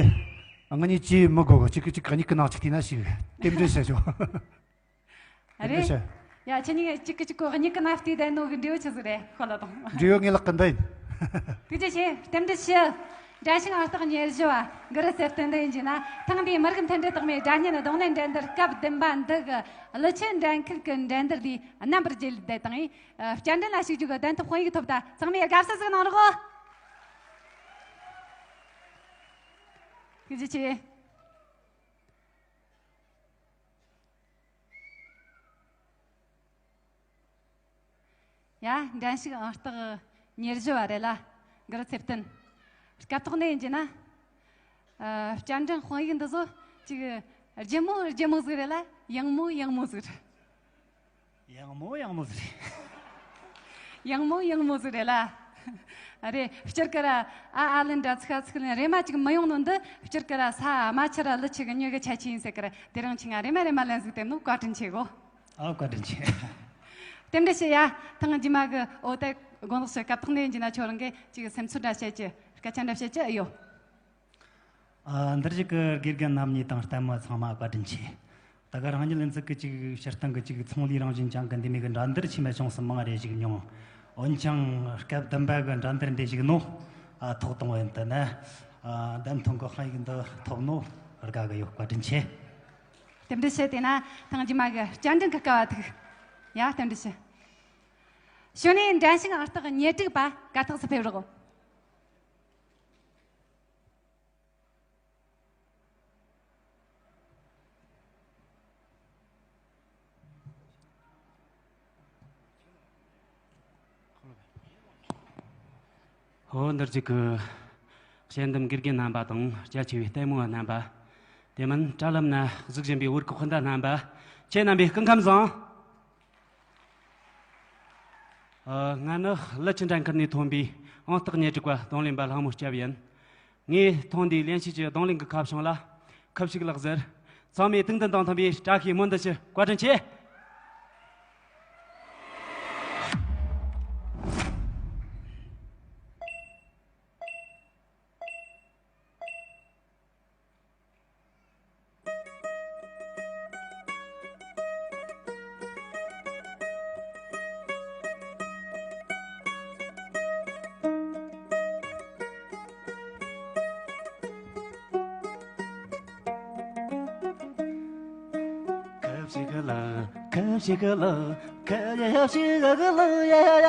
ང་གཉིས་ཅི་མི་གོ་གི། གཅིག་གི་གཅིག་གི་གཉིས་ཀྱི་ནང་གཅིག་བལྟས་ན་ཞིག་རྟེན་འབྲེལ་བྱ་ཆོག། རེད། ཡ། ཁྱེད་གཉིས་གཅིག་གི་གཅིག་གི་གཉིས་ཀྱི་ནང་བལྟས་བསྡད་ནོ་གི་འབྲས་བུ་ཆི་ཟིག་རེད། ཁོ་ལ་དང་། འབྲས་བུ་ངའི་ལག་གི་འདི་ཡིན། ཐུགས་རྗེ་ཆེ། རྟེན་འབྲེལ་ཞུ། འགྲན་ཞུགས་ཨང་རྟགས་ཉེར་བཞི་བ་གུ་རུ་ཚེ་བརྟན་འདི་ཡིན་གྱི་ན། ཐེངས་འདིའི་མི་རིགས་མཐུན་སྒྲིལ་རྟགས་མའི་སྒྲ་སྙན་རྡུང་ལེན་འགྲན་བསྡུར་སྐབས་བདུན་པ་འདི་གི་ཀླུ་ཆུ་འགྲན་ཁུལ་གྱི་འགྲན་བསྡུར་འདིའི་རྣམ་པར་རྒྱལ་བསྡད་དང་། ཨ། བསྐྱར་འགྲན་ལ་ཞུགས་རྒྱུ་གི་གདན་ཐོབ་དཔང་ཡིག་ཐོབ། ད་ཚང་མས་དགའ་བསུ་ཟིག་གནང་རོགས། ཐུགས་རྗེ་ཆེ། ཡ། འགྲན་ཞུགས་ཨང་རྟགས་ཉེར་བཞི་བ་རེད་ལ། གུ་རུ་ཚེ་བརྟན། སྐབས་ཐོག་ནས་ཡིན་གྱི་ན། ཨ། བསྐྱར་འགྲན་དཔང་ཡིག་འདི་ཚོ་ཅིག་ལྗིད་མོ་ལྗིད་མོ་ཟིག་རེད་ལ། ཡང་མོ་ཡང་མོ་ཟིག་རེད། ཡང་མོ་ཡང་མོ་ཟིག་རེད། ཡང་མོ་ཡང་མོ་ཟིག་རེད་ལ། ཨ་རེད། སྤྱིར་ཀ་ར། ཨ་ཨ་ལན་དྲ་ཚིག་ཚིག་ལན་རེ་མ་ཅིག་མི་ཡོང་ནོ་འདི་སྤྱིར་ཀ་ར་ས་མ་ཆི་ར་ལི་ཆི་གི་མྱི་གི་ཆ་ཆི་ཡིན་ཟེར་ཀ་ར། དེ་རིང་ཁྱེད་ང་རེ་མ་རེ་མ་ལན་ཟིག་བསྟན་ནོ་བཀའ་དྲིན་ཆེ་གོ། ཨ། བཀའ་དྲིན་ཆེ། རྟེན་འབྲེལ་ཞུ་ཡ། ཐེངས་རྗེས་མ་གི་འོ་ད་དགོང་དག་སུ་སྐབས་ཐོག་ནས་ཡིན་གྱི་ན་ཁྱོད་རང་གིས་ཅིག་སེམས་ཚོར་འདྲ་བཤད་ཀྱི་སྐད་ཆ་འདྲ་བཤད་ཀྱི་ཨེ་ཡོད། ཨ། འདིར་བཞུགས་ཀྱི་དགེ་རྒན་རྣམ་གཉིས་དང་ལྟད་མོ་ཚང་མ་བཀའ་དྲིན་ཆེ། ད་ག་རང་ཉིད་ལ་འཛུགས་ཀྱི་ཅིག་སྤྱིར་བཏང་གི་ཅིག་ཚོང་ལས་རང་བཞིན་ཅན་གྱི་འདི་མོ་གི་འགྲན་བསྡུར་ཆེ་མ་ཆུང་གསུམ་མང་རེ་ཞིག་མྱོང་། འོན་ཀྱང་སྐབས་བདུན་པ་གི་འགྲན་བསྡུར་འདི་ཞིག་ནོ། ཨ། ཐོག་དང་པོ་ཡིན་དུ་ན། ཨ། བདམས་ཐོན་གི་དཔང་ཡིག་འདི་ཐོབ་ནོ་དགའ་གི་ཡོད། བཀའ་དྲིན་ཆེ། རྟེན་འབྲེལ་ཞུ། དེ་ན་ཐེངས་རྗེས་མ་གི་བསྐྱར་འགྲན་གི་སྐབས་བ་ཐུག་ཡ། རྟེན་འབྲེལ་ཞུ། གཞུག་ནས་འགྲན་ཞུགས་ཨང་རྟགས་ཉེར་དྲུག་པ་གར་སྟེགས་སུ་ཕེབས་རོགས། ཧོ། འདིར་བཞུགས་ཀྱི་དཔྱད་འདེམས་དགེ་རྒན་རྣམ་པ་དང་རྒྱ་ཆེ་བའི་ལྟད་མོ་བ་རྣམ་པ། དེ་མིན་དྲ་ལམ་ན་གཟིགས་བཞིན་པའི་བོད་ཀྱི་སྤུན་ཟླ་རྣམ་པ། ཁྱེད་རྣམ་པའི་སྐུ་ཁམས་བཟང་། ཨ། ང་ནི་ཀླུ་ཆུ་འགྲན་ཁུལ་ནས་ཐོན་པའི་ཨང་རྟགས་ཉེར་དྲུག་པ་རྡུང་ལེན་པ་ལྷ་མོ་སྐྱབས་ཡིན། ངས་ཐེངས་འདིའི་ལེན་བྱེད་ཀྱི་རྡུང་ལེན་གྱི་ཁ་བྱང་ལ་ཁུ་བྱུག་ལག་ཟུར། ཚང་མས་དུང་བདུན་དང་མཐུན་པའི་བཀྲ་ཤིས་སྨོན་འདུན་ཞུ། བཀའ་དྲིན་ཆེ། ཁ་བྱེད་ལ། ཁ་བྱེད་ལ། ཁ་བྱེད་ལ་ཡ་ཡ།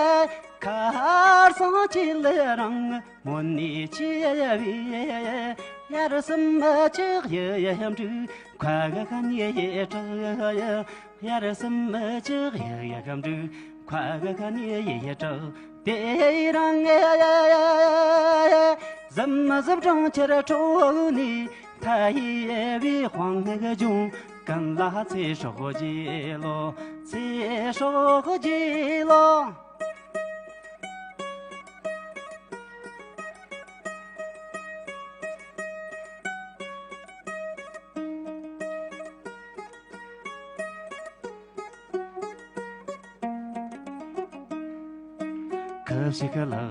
ཁར་སང་ཅི་ལ་རང་། མོ་ནི་ཅི་ཡ་ཡ་བི་ཡ་ཡ། ཡར་སེམས་མ་ཅིག་ཡ་ཡ་ཡམ་དྲུག་ཁ་ག་ཁ་ནི་ཡ་ཏྲ་ཡ། ཡར་སེམས་མ་ཅིག་ཡ་ཡ་ཡམ་དྲུག་ཁ་ག་ཁ་ནི་ཡ་ཡ་ཏྲ། དེ་རང་ཡ་ཡ་ཡ་ཡ། ཟམ་མ་ཟབ་གྲོང་ཁྱེར་ཁྲོ་ནི་ཐ་ཡི་བི་ཧོང་ག་ཇུང་། ཀན་ལ་ཚེ་སྲོག་རྗེ་ལོ། ཚེ་སྲོག་རྗེ་ལོ། ཁ་བྱེད་ལ།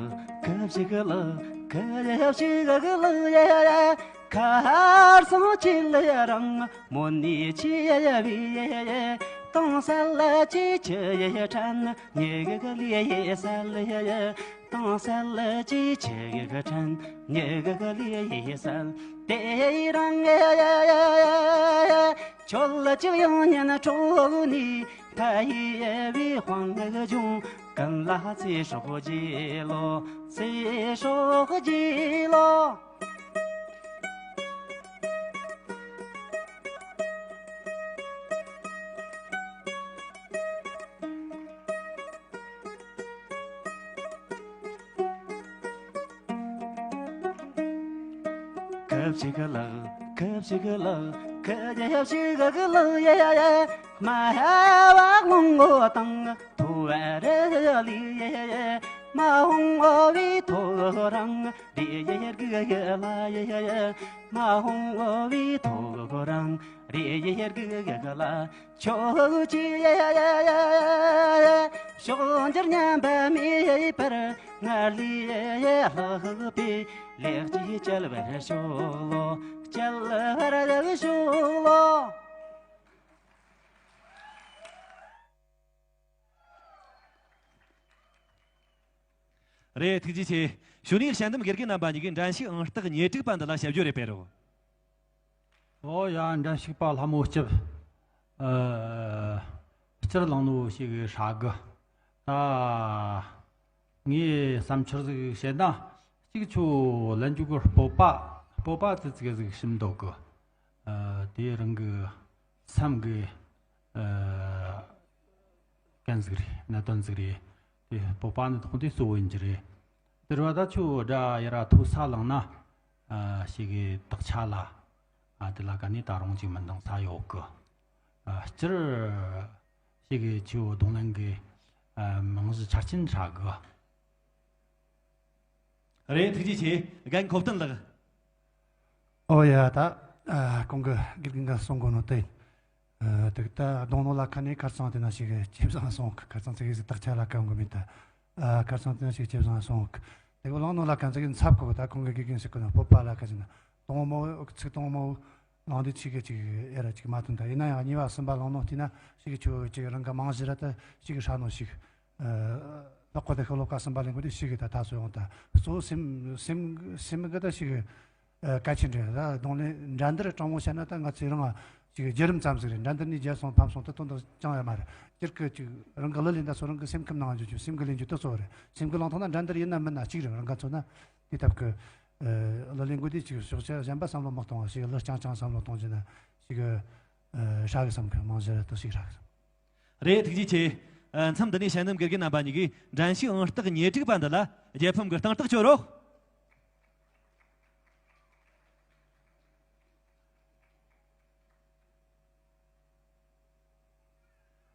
ཁ་བྱེད་ལ། ཁ་བྱེད་ལ་ཡ་ཡ། ཁར་སང་ཅི་ལ་རང་། མོ་ནི་ཅི་ཡ་ཡ་བི་ཡ་ཡ། དང་ས་ལ་ཅི་ཅི་ཡ་ཡ་ཁྲན། ཉེ་གི་གི་ལི་ཡ་ས་ལ་ཡ་ཡ། དང་ས་ལ་ཅི་ཅི་གི་གི་ཁྲན། ཉེ་གི་གི་ལི་ཡ་ས་ལ། དེ་རང་ཡ་ཡ་ཡ་ཡ། ཁྱོད་ལ་ཅི་ཡང་ཉན་ཁྲོ་ནི། ཐ་ཡི་བི་ཧོང་ག་ཇུང་། ཀན་ལ་ཚེ་སྲོག་རྗེ་ལོ། ཚེ་སྲོག་རྗེ་ལོ། ཁ་བྱེད་ལ། ཁ་བྱེད་ལ། ཁ་བྱེད་ལ་ཡ་ཡ། མ་ཧ་བ་ལུང་ངོ་དང་ཐོ་བ་རེ་ལི་ཡ་ཡ། མ་ཧོང་ཨོ་བི་ཐོ་རང་རེ་ཡ་གི་ཡ་ལ་ཡ་ཡ། མ་ཧོང་ཨོ་བི་ཐོ་རང་རེ་ཡ་གི་ཡ་ལ། ཕྱོགས་ཀྱི་ཕྱོགས་འགྱུར་ཉམས་པ་མེད་པར། སྔར་ལས་ལྷག་པའི་ལེགས་སྐྱེས་སྐྱེལ་བར་ཤོག་ལོ། སྐྱེལ་བར་ཤོག་ལོ། རེད། ཐུགས་རྗེ་ཆེ། གཞུག་ནས་དཔྱད་འདེམས་དགེ་རྒན་རྣམ་པ་གཉིས་ཀྱིས་འགྲན་ཞུགས་ཨང་རྟགས་ཉེར་དྲུག་པ་འདི་ལ་ཞིབ་བརྗོད་རེ་སྤེལ་རོགས། ཨོ་ཡ། འགྲན་ཞུགས་པ་ལྷ་མོ་སྐྱབས། ཨ། སྤྱིར་བླངས་ནོ་ཞེ་གི་ཧྲ་གི། ད་ངས་བསམ་འཆར་ཟིག་བཤད་ན། གཅིག་ཁྱོད་ལན་འཇུག་གི་སྤོབས་པ། སྤོབས་པ་ཙི་ཙི་ཟིག་ཞིམ་འདུག་གི། ཨ། དེ་རང་གི་སེམས་གི། ཨ། གན་ཟིག་རེད། གནད་དོན་ཟིག་རེད། དེ་སྤོབས་པ་ནི་ཐོག་དེ་གཙོ་བོ་ཡིན་གྱི་རེད། དེ་ར་ད་ཁྱོད་དགྲ་ཡ་ར་ཐོ་ས་བླངས་ན། ཨ། ཞེ་གི་དག་ཆ་ལ། ཨ། དེ་ལ་ག་ནས་ད་རུང་ཅིག་མི་འདང་ས་ཡོད་གི། ཨ། སྤྱིར་ཞེ་གི་ཁྱོད་རྡུང་ལེན་གི། ཨ། རྨང་གཞི་ཆ་རྐྱེན་ཧྲ་གི། རེད། ཐུགས་རྗེ་ཆེ། རྒན་ཁོ་བསྟན་ལགས། ཨོ་ཡ། ད་ཨ་གོང་གི་དགེ་རྒན་གྱིས་གསུང་གོ་ནོ་དེ། ཨ་དེ་ད་རྡུང་ནོ་ལ་ཁ་ནས་ཁ་སང་དེ་ན་ཞིག་ཇེ་བཟང་སོང་གི། ཁ་སང་ཙིག་གེ་ཟིག་དག་ཆ་ལ་གང་གི་མེད་ད། ཨ་ཁ་སང་དེ་ན་ཞིག་ཇེ་བཟང་སོང་གི། དེ་གོ་ལངས་ནོ་ལ་ཁ་ཙིག་གེ་འཚབ་གོ། ད་གོང་གི་དགེ་རྒན་ཞིག་གི་ན་སྤོབས་པ་ལ་ཁ་ཟིག་ན་དུང་མོ་ཚིག་དུང་མོ་ལངས་དུས་ཅིག་གི་ཅིག་ཨེ་ར་ཅིག་མ་ཐོན། ད་ཡིན་ན་ཡང་གཉིས་པ་གསུམ་པ་ལངས་ནོ་དེ་ན་ཞིག་གི་ཆུ་ཅིག་རང་གི་རྨང་གཞི་ར་ད་ཞིག་གི་ཧྲ་ནོ་ཞིག། ཨ་ལག་པ་དེ་ཤོ་ལོ་ཀ་གསུམ་པ་ལེན་གོ་དུས་ཞིག་གི་ད་ད་སོ་ཡོང་ད་གཙོ་སེམས་སེམས་སེམས་གི་ད་ཞིག་གི། ཨ་གལ་ཆེན་རེད། ད་རྡུང་ལེན་འགྲན་བསྡུར་དྲང་མོ་བཤད་ན་ད་ང་ཚོས་རང་ཅིག་བརྒྱུད་རིམ་ཙམ་ཟིག་རེད། འགྲན་བསྡུར་ནས་རྒྱལ་སོང་ཕམ་སོང་དེ་དོན་དག་ཅང་ཡོད་མ་རེད། སྤྱིར་གི་ཅིག་རང་གི་གླུ་ལེན་ད་སོ་རང་གི་སེམས་ཁམས་ནང་འཇུག་རྒྱུ། སེམས་གི་ལེན་རྒྱུ་དེ་གཙོ་བོ་རེད། སེམས་གི་ལངས་ཐོག་ན་འགྲན་བསྡུར་ཡིན་ན་མིན་ན་གཅིག་རེད། རང་ག་མཚོན་ན་དེ་ཐབས་གི་ཨ་གླུ་ལེན་གོ་དུས་ཅིག་ཕྱོགས་ཆ་གཞན་པ་བསམ་བློ་མི་གཏོང་བ་ཞིག། གླུ་རྐྱང་རྐྱང་བསམ་བློ་གཏོང་རྒྱུ་ན་ཞིག་ཨ་ཧྲ་གི་བསམ་གི། རྨང་གཞི་ར་དེ་ཞིག་ཧྲ་གི་བསམ། རེད། ཐུགས་རྗེ་ཆེ། ཨ་མཚམས་འདི་ནས་དཔྱད་འདེམས་དགེ་རྒན་རྣམ་པ་གཉིས་ཀྱིས་འགྲན་ཞུགས་ཨང་རྟགས་ཉེར་དྲུག་པ་འདི་ལ་རྒྱལ་ཕམ་གྱི་སྟེང་ཐག་གཅོད་རོགས།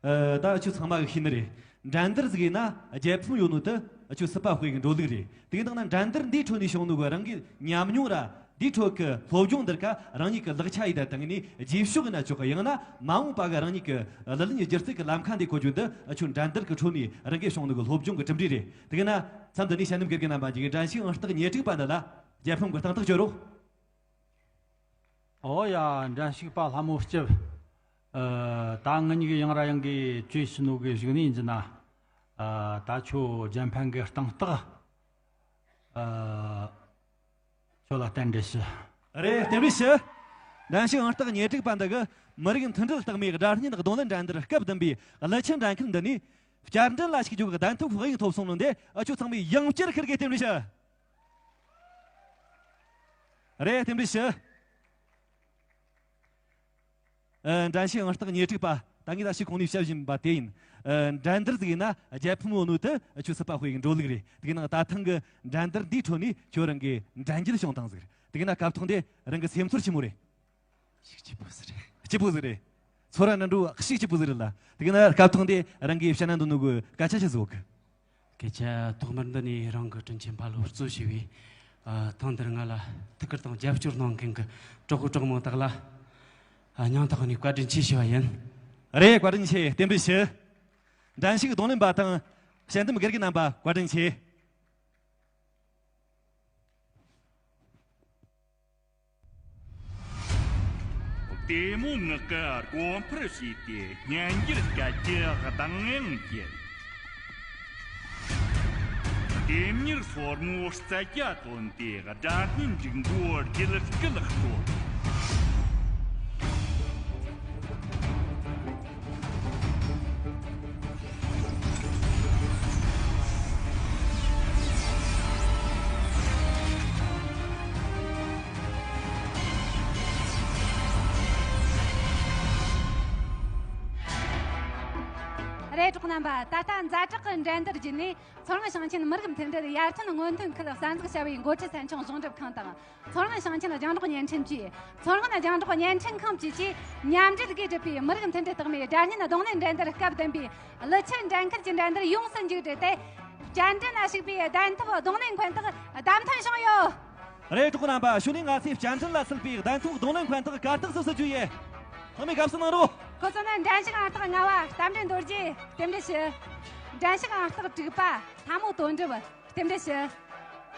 ཨ་ད་ཁྱོད་ཚང་མ་གིས་ཤེས་ནི་རེད། འགྲན་བསྡུར་ཟིག་ཡིན་ན་རྒྱལ་ཕམ་ཡོད་ནོ་དེ་ཁྱོད་སྲིད་པ་དཔེ་གི་འགྲོ་ལུགས་རེད། དེ་གི་ནང་ན་འགྲན་བསྡུར་འདིའི་ཁྲོད་ནས་བྱུང་ནོ་གི་རང་གི་ཉམས་མྱོང་ར། འདིའི་ཁྲོད་ཀྱི་སློབ་སྦྱོང་འདིར་ཀ་རང་ཉིད་ཀྱི་ལག་ཆ་ཡེ་ད་བཏང་ནས་རྗེས་ཕྱོགས་ཡིན་ན་ཆོག་གི། ཡང་ན་མ་འོངས་པ་གི་རང་ཉིད་ཀྱི་གླུ་ལེན་སྒྱུ་རྩལ་གྱི་ལམ་ཁ་འདི་འཁོར་རྒྱུ་འདི་ཁྱོད་འགྲན་བསྡུར་གྱི་ཁྲོད་ནས་རང་གིས་བྱུང་ནོ་གི་སློབ་སྦྱོང་གི་གྲུབ་འབྲས་རེད། དེ་གི་ན་མཚམས་འདི་ནས་དཔྱད་འདེམས་དགེ་རྒན་རྣམ་པ་གཉིས་ཀྱིས་འགྲན་ཞུགས་ཨང་རྟགས་ཉེར་དྲུག་པ་འདི་ལ་རྒྱལ་ཕམ་གྱི་སྟེང་ཐག་གཅོད་རོགས། ཨོ་ཡ། འགྲན་ཞུགས་པ་ལྷ་མོ་སྐྱབས། ཨ་ད་ངེད་གཉིས་ཀྱིས་ཡང་ར་ཡང་གི་གྲོས་བྱས་ནོ་གི་གཞུག་ནས་ཡིན་རྒྱུ་ན། ཨ་ད་ཁྱོད་རྒྱལ་ཕམ་གི་སྟེང་ཐག་ཨ་ཁྱོད་ལ་རྟེན་འབྲེལ་ཞུ། རེད། རྟེན་འབྲེལ་ཞུ། འགྲན་ཞུགས་ཨང་རྟགས་ཉེར་དྲུག་པ་འདི་གིས་མི་རིགས་མཐུན་སྒྲིལ་རྟགས་མའི་སྒྲ་སྙན་རྡུང་ལེན་འགྲན་བསྡུར་སྐབས་བདུན་པའི་ཀླུ་ཆུ་འགྲན་ཁུལ་འདི་ནས་བསྐྱར་འགྲན་ལ་ཞུགས་རྒྱུ་གི་གདན་ཐོབ་དཔང་ཡིག་ཐོབ་སོང་ནོ་འདི་ཨ་ཁྱོད་ཚང་མས་ཡང་བསྐྱར་ཁིར་གི་རྟེན་འབྲེལ་ཞུ། རེད། རྟེན་འབྲེལ་ཞུ། ཨ་འགྲན་ཞུགས་ཨང་རྟགས་ཉེར་དྲུག་པ། ད་ངས་ད་ཞིག་གོང་ནས་བཤད་བཞིན་པ་དེ་ཡིན། ཨ་འགྲན་བསྡུར་ཟིག་ཡིན་ན་རྒྱལ་ཕམ་ཡོད་ནོ་དེ་ཁྱོད་སྲིད་པ་དཔེ་གི་འགྲོ་ལུགས་རེད། དེ་གི་ནང་ད་ཐེངས་གི་འགྲན་བསྡུར་འདིའི་ཁྲོད་ནས་ཁྱོད་རང་གི་འགྲན་རྒྱལ་བྱུང་བཏང་ཟིག། དེ་གི་ན་སྐབས་ཐོག་འདི་རང་གི་སེམས་ཚོར་ཆི་མོ་རེད། ཤུགས་སྐྱིད་པོ་ཟིག་རེད། སྐྱིད་པོ་ཟིག་རེད། ཚོར་བ་ནི་འགྲོ་ཤུགས་སྐྱིད་པོ་ཟིག་རེད་ལ། དེ་གི་ན་སྐབས་ཐོག་འདི་རང་གིས་བཤད་ན་འདོད་ནོ་གི་སྐད་ཆ་ཆི་ཟིག་ཡོད་གི། སྐད་ཆ། ཐོག་མར་འདི་ནས་རང་གི་དྲིན་ཆེན་ཕ་ལོ་གཙོ་བྱས་པའི་ཨ་ཐེངས་འདིར་ང་ལ་ཐུགས་ཁུར་དང་རྒྱབ་སྐྱོར་གནང་མཁན་གི་གྲོགས་པོ་གྲོགས་མོ་དག་ལ་ཨ་སྙིང་ཐག་ནས་བཀའ་དྲིན་ཆེ་ཞུ་བ་ཡིན། རེད། བཀའ་དྲིན་ཆེ། རྟེན་འབྲེལ་ཞུ། འགྲན་ཞུགས་རྡུང་ལེན་པ་དང་དཔྱད་འདེམས་དགེ་རྒན་རྣམ་པ་བཀའ་དྲིན་ཆེ། བདེ་མོ་ངག་གི་སྒོ་འཕར་ཕྱེས་ཏེ་སྙན་འགྱུར་སྐད་ཀྱི་གདངས་དབྱངས་བསྐྱེད། ལྡེམ་མྱུར་སོར་མོའི་རྩལ་རྒྱ་བཏོན་ཏེ་སྒྲ་སྙན་འབྲུག་མགོའི་རྒྱུད་སྐུད་བསྐོར། རེད། གྲོགས་རྣམ་པ། ད་ལྟ་ཛ་དྲག་གི་འགྲན་བསྡུར་བརྒྱུད་ནས། མཚོ་སྔོན་ཞིང་ཆེན་མི་རིགས་མཐུན་སྒྲིལ་ཡར་ཐོན་སྔོན་ཐོན་ཁུལ་གསར་འཛུགས་བྱ་བའི་འགོ་ཁྲིད་ཚན་ཆུང་གཞུང་སྒྲུབ་ཁང་དང་། མཚོ་སྔོན་ཞིང་ཆེན་རྒྱང་སྒྲོག་བརྙན་འཕྲིན་ཅུས། མཚོ་སྔོན་རྒྱང་སྒྲོག་བརྙན་འཕྲིན་ཁང་བཅས་ཀྱིས་མཉམ་འབྲེལ་སྒོས་བསྒྲུབས་པའི་མི་རིགས་མཐུན་སྒྲིལ་རྟགས་མའི་སྒྲ་སྙན་རྡུང་ལེན་འགྲན་བསྡུར་སྐབས་བདུན་པའི་ཀླུ་ཆུ་འགྲན་ཁུལ་གྱི་འགྲན་བསྡུར་ཡོངས་སུ་མཇུག་བསྒྲིལ་ཏེ། བསྐྱར་འགྲན་ལ་ཞུགས་པའི་གདན་ཐོབ་རྡུང་ལེན་མཁན་དག་བདམས་ཐོན་བྱུང་ཡོད། རེད། གྲོགས་རྣམ་པ། ཞུ་ནས་ང་ཚོས་བསྐྱར་འགྲན་ལ་ཚུད་པའི་གདན་ཐོབ་རྡུང་ལེན་མཁན་དག་གར་སྟེགས་སུ་བསུ་རྒྱུ་ཡིན། ཚང་མས་དགའ་བསུ་གནང་རོགས། ཁོ་ཚོ་ནི་འགྲན་ཞུགས་ཨང་རྟགས་ལྔ་བ་རྟ་མགྲིན་རྡོ་རྗེ། རྟེན་འབྲེལ་ཞུ། འགྲན་ཞུགས་ཨང་རྟགས་དྲུག་པ་ལྷ་མོ་དོན་གྲུབ། རྟེན་འབྲེལ་ཞུ།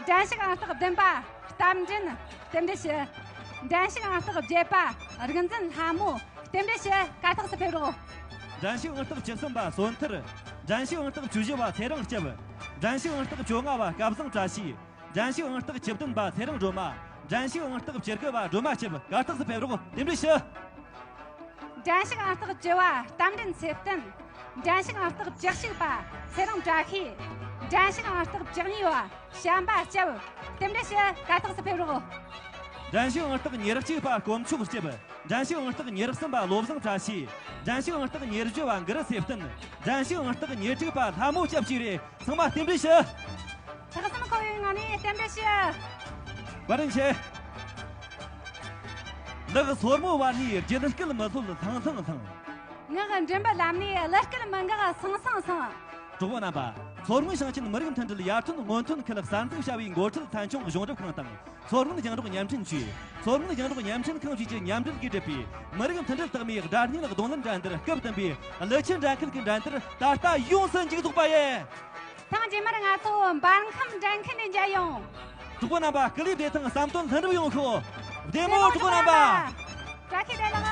འགྲན་ཞུགས་ཨང་རྟགས་བདུན་པ་རྟ་མགྲིན། རྟེན་འབྲེལ་ཞུ། འགྲན་ཞུགས་ཨང་རྟགས་བརྒྱད་པ་རིག་འཛིན་ལྷ་མོ། རྟེན་འབྲེལ་ཞུ། གར་སྟེགས་སུ་ཕེབས་རོགས། འགྲན་ཞུགས་ཨང་རྟགས་བཅུ་གསུམ་པ་བསོད་ཐར། འགྲན་ཞུགས་ཨང་རྟགས་བཅུ་བཞི་བ་ཚེ་རིང་སྐྱབས། འགྲན་ཞུགས་ཨང་རྟགས་བཅོ་ལྔ་བ་སྐལ་བཟང་བཀྲ་ཤིས། འགྲན་ཞུགས་ཨང་རྟགས་བཅུ་བདུན་པ་ཚེ་རིང་སྒྲོལ་མ། འགྲན་ཞུགས་ཨང་རྟགས་བཅུ་དགུ་བ་སྒྲོལ་མ་སྐྱབས། གར་སྟེགས་སུ་ཕེབས་རོགས། རྟེན་འབྲེལ་ཞུ། འགྲན་ཞུགས་ཨང་རྟགས་བཅུ་བ་རྟ་མགྲིན་ཚེ་བརྟན། འགྲན་ཞུགས་ཨང་རྟགས་བཅུ་གཅིག་པ་ཚེ་རིང་བཀྲ་ཤིས། འགྲན་ཞུགས་ཨང་རྟགས་བཅུ་གཉིས་པ་བྱམས་པ་སྐྱབས། རྟེན་འབྲེལ་ཞུ། གར་སྟེགས་སུ་ཕེབས་རོགས། འགྲན་ཞུགས་ཨང་རྟགས་ཉེར་གཅིག་པ་དཀོན་མཆོག་སྐྱབས། འགྲན་ཞུགས་ཨང་རྟགས་ཉེར་གསུམ་པ་བློ་བཟང་བཀྲ་ཤིས། འགྲན་ཞུགས་ཨང་རྟགས་ཉེར་བཞི་བ་གུ་རུ་ཚེ་བརྟན། འགྲན་ཞུགས་ཨང་རྟགས་ཉེར་དྲུག་པ་ལྷ་མོ་སྐྱབས་བཅས་རེད། ཚང་མ་རྟེན་འབྲེལ་ཞུ། ལྷག་བསམ་ཁོ་བོའི་ངང་ནས་རྟེན་འབྲེལ་ཞུ། བཀའ་དྲིན་ཆེ། ལག་སོར་མོའི་བར་ནས་རྒྱུད་སྐུད་མི་ལྷོད་ལྷང་ལྷང་ལྷང་། ངག་མགྲིན་པའི་ལམ་ནས་གླུ་སྐད་མི་འགག་སང་སང་སང་། གྲོགས་པོ་རྣམ་པ། མཚོ་སྔོན་ཞིང་ཆེན་མི་རིགས་མཐུན་སྒྲིལ་ཡར་ཐོན་སྔོན་ཐོན་ཁུལ་གསར་འཛུགས་བྱ་བའི་འགོ་ཁྲིད་ཚན་ཆུང་གཞུང་སྒྲུབ་ཁང་དང་། མཚོ་སྔོན་རྒྱང་སྒྲོག་བརྙན་འཕྲིན་ཅུས། མཚོ་སྔོན་རྒྱང་སྒྲོག་བརྙན་འཕྲིན་ཁང་བཅས་ཀྱི་མཉམ་འབྲེལ་གྱིས་བསྒྲུབས་པའི་མི་རིགས་མཐུན་སྒྲིལ་རྟགས་མའི་སྒྲ་སྙན་རྡུང་ལེན་འགྲན་བསྡུར་སྐབས་བདུན་པའི་ཀླུ་ཆུ་འགྲན་ཁུལ་གྱི་འགྲན་བསྡུར་ད་ལྟ་ཡོངས་སུ་མཇུག་རྫོགས་པ་ཡིན། ཐེངས་རྗེས་མར་ང་ཚོ་འབར་ཁམས་འགྲན་ཁུལ་ནས་མཇལ་ཡོང་། གྲོགས་པོ་རྣམ་པ། སྐུ་ལུས་བདེ་ཐང་བསམ་དོན་ལྷུན་གྲུབ་ཡོང་ཤོག། བདེ་མོ། གྲོགས་པོ་རྣམ་པ། བཀྲ་ཤིས་བདེ་ལེགས།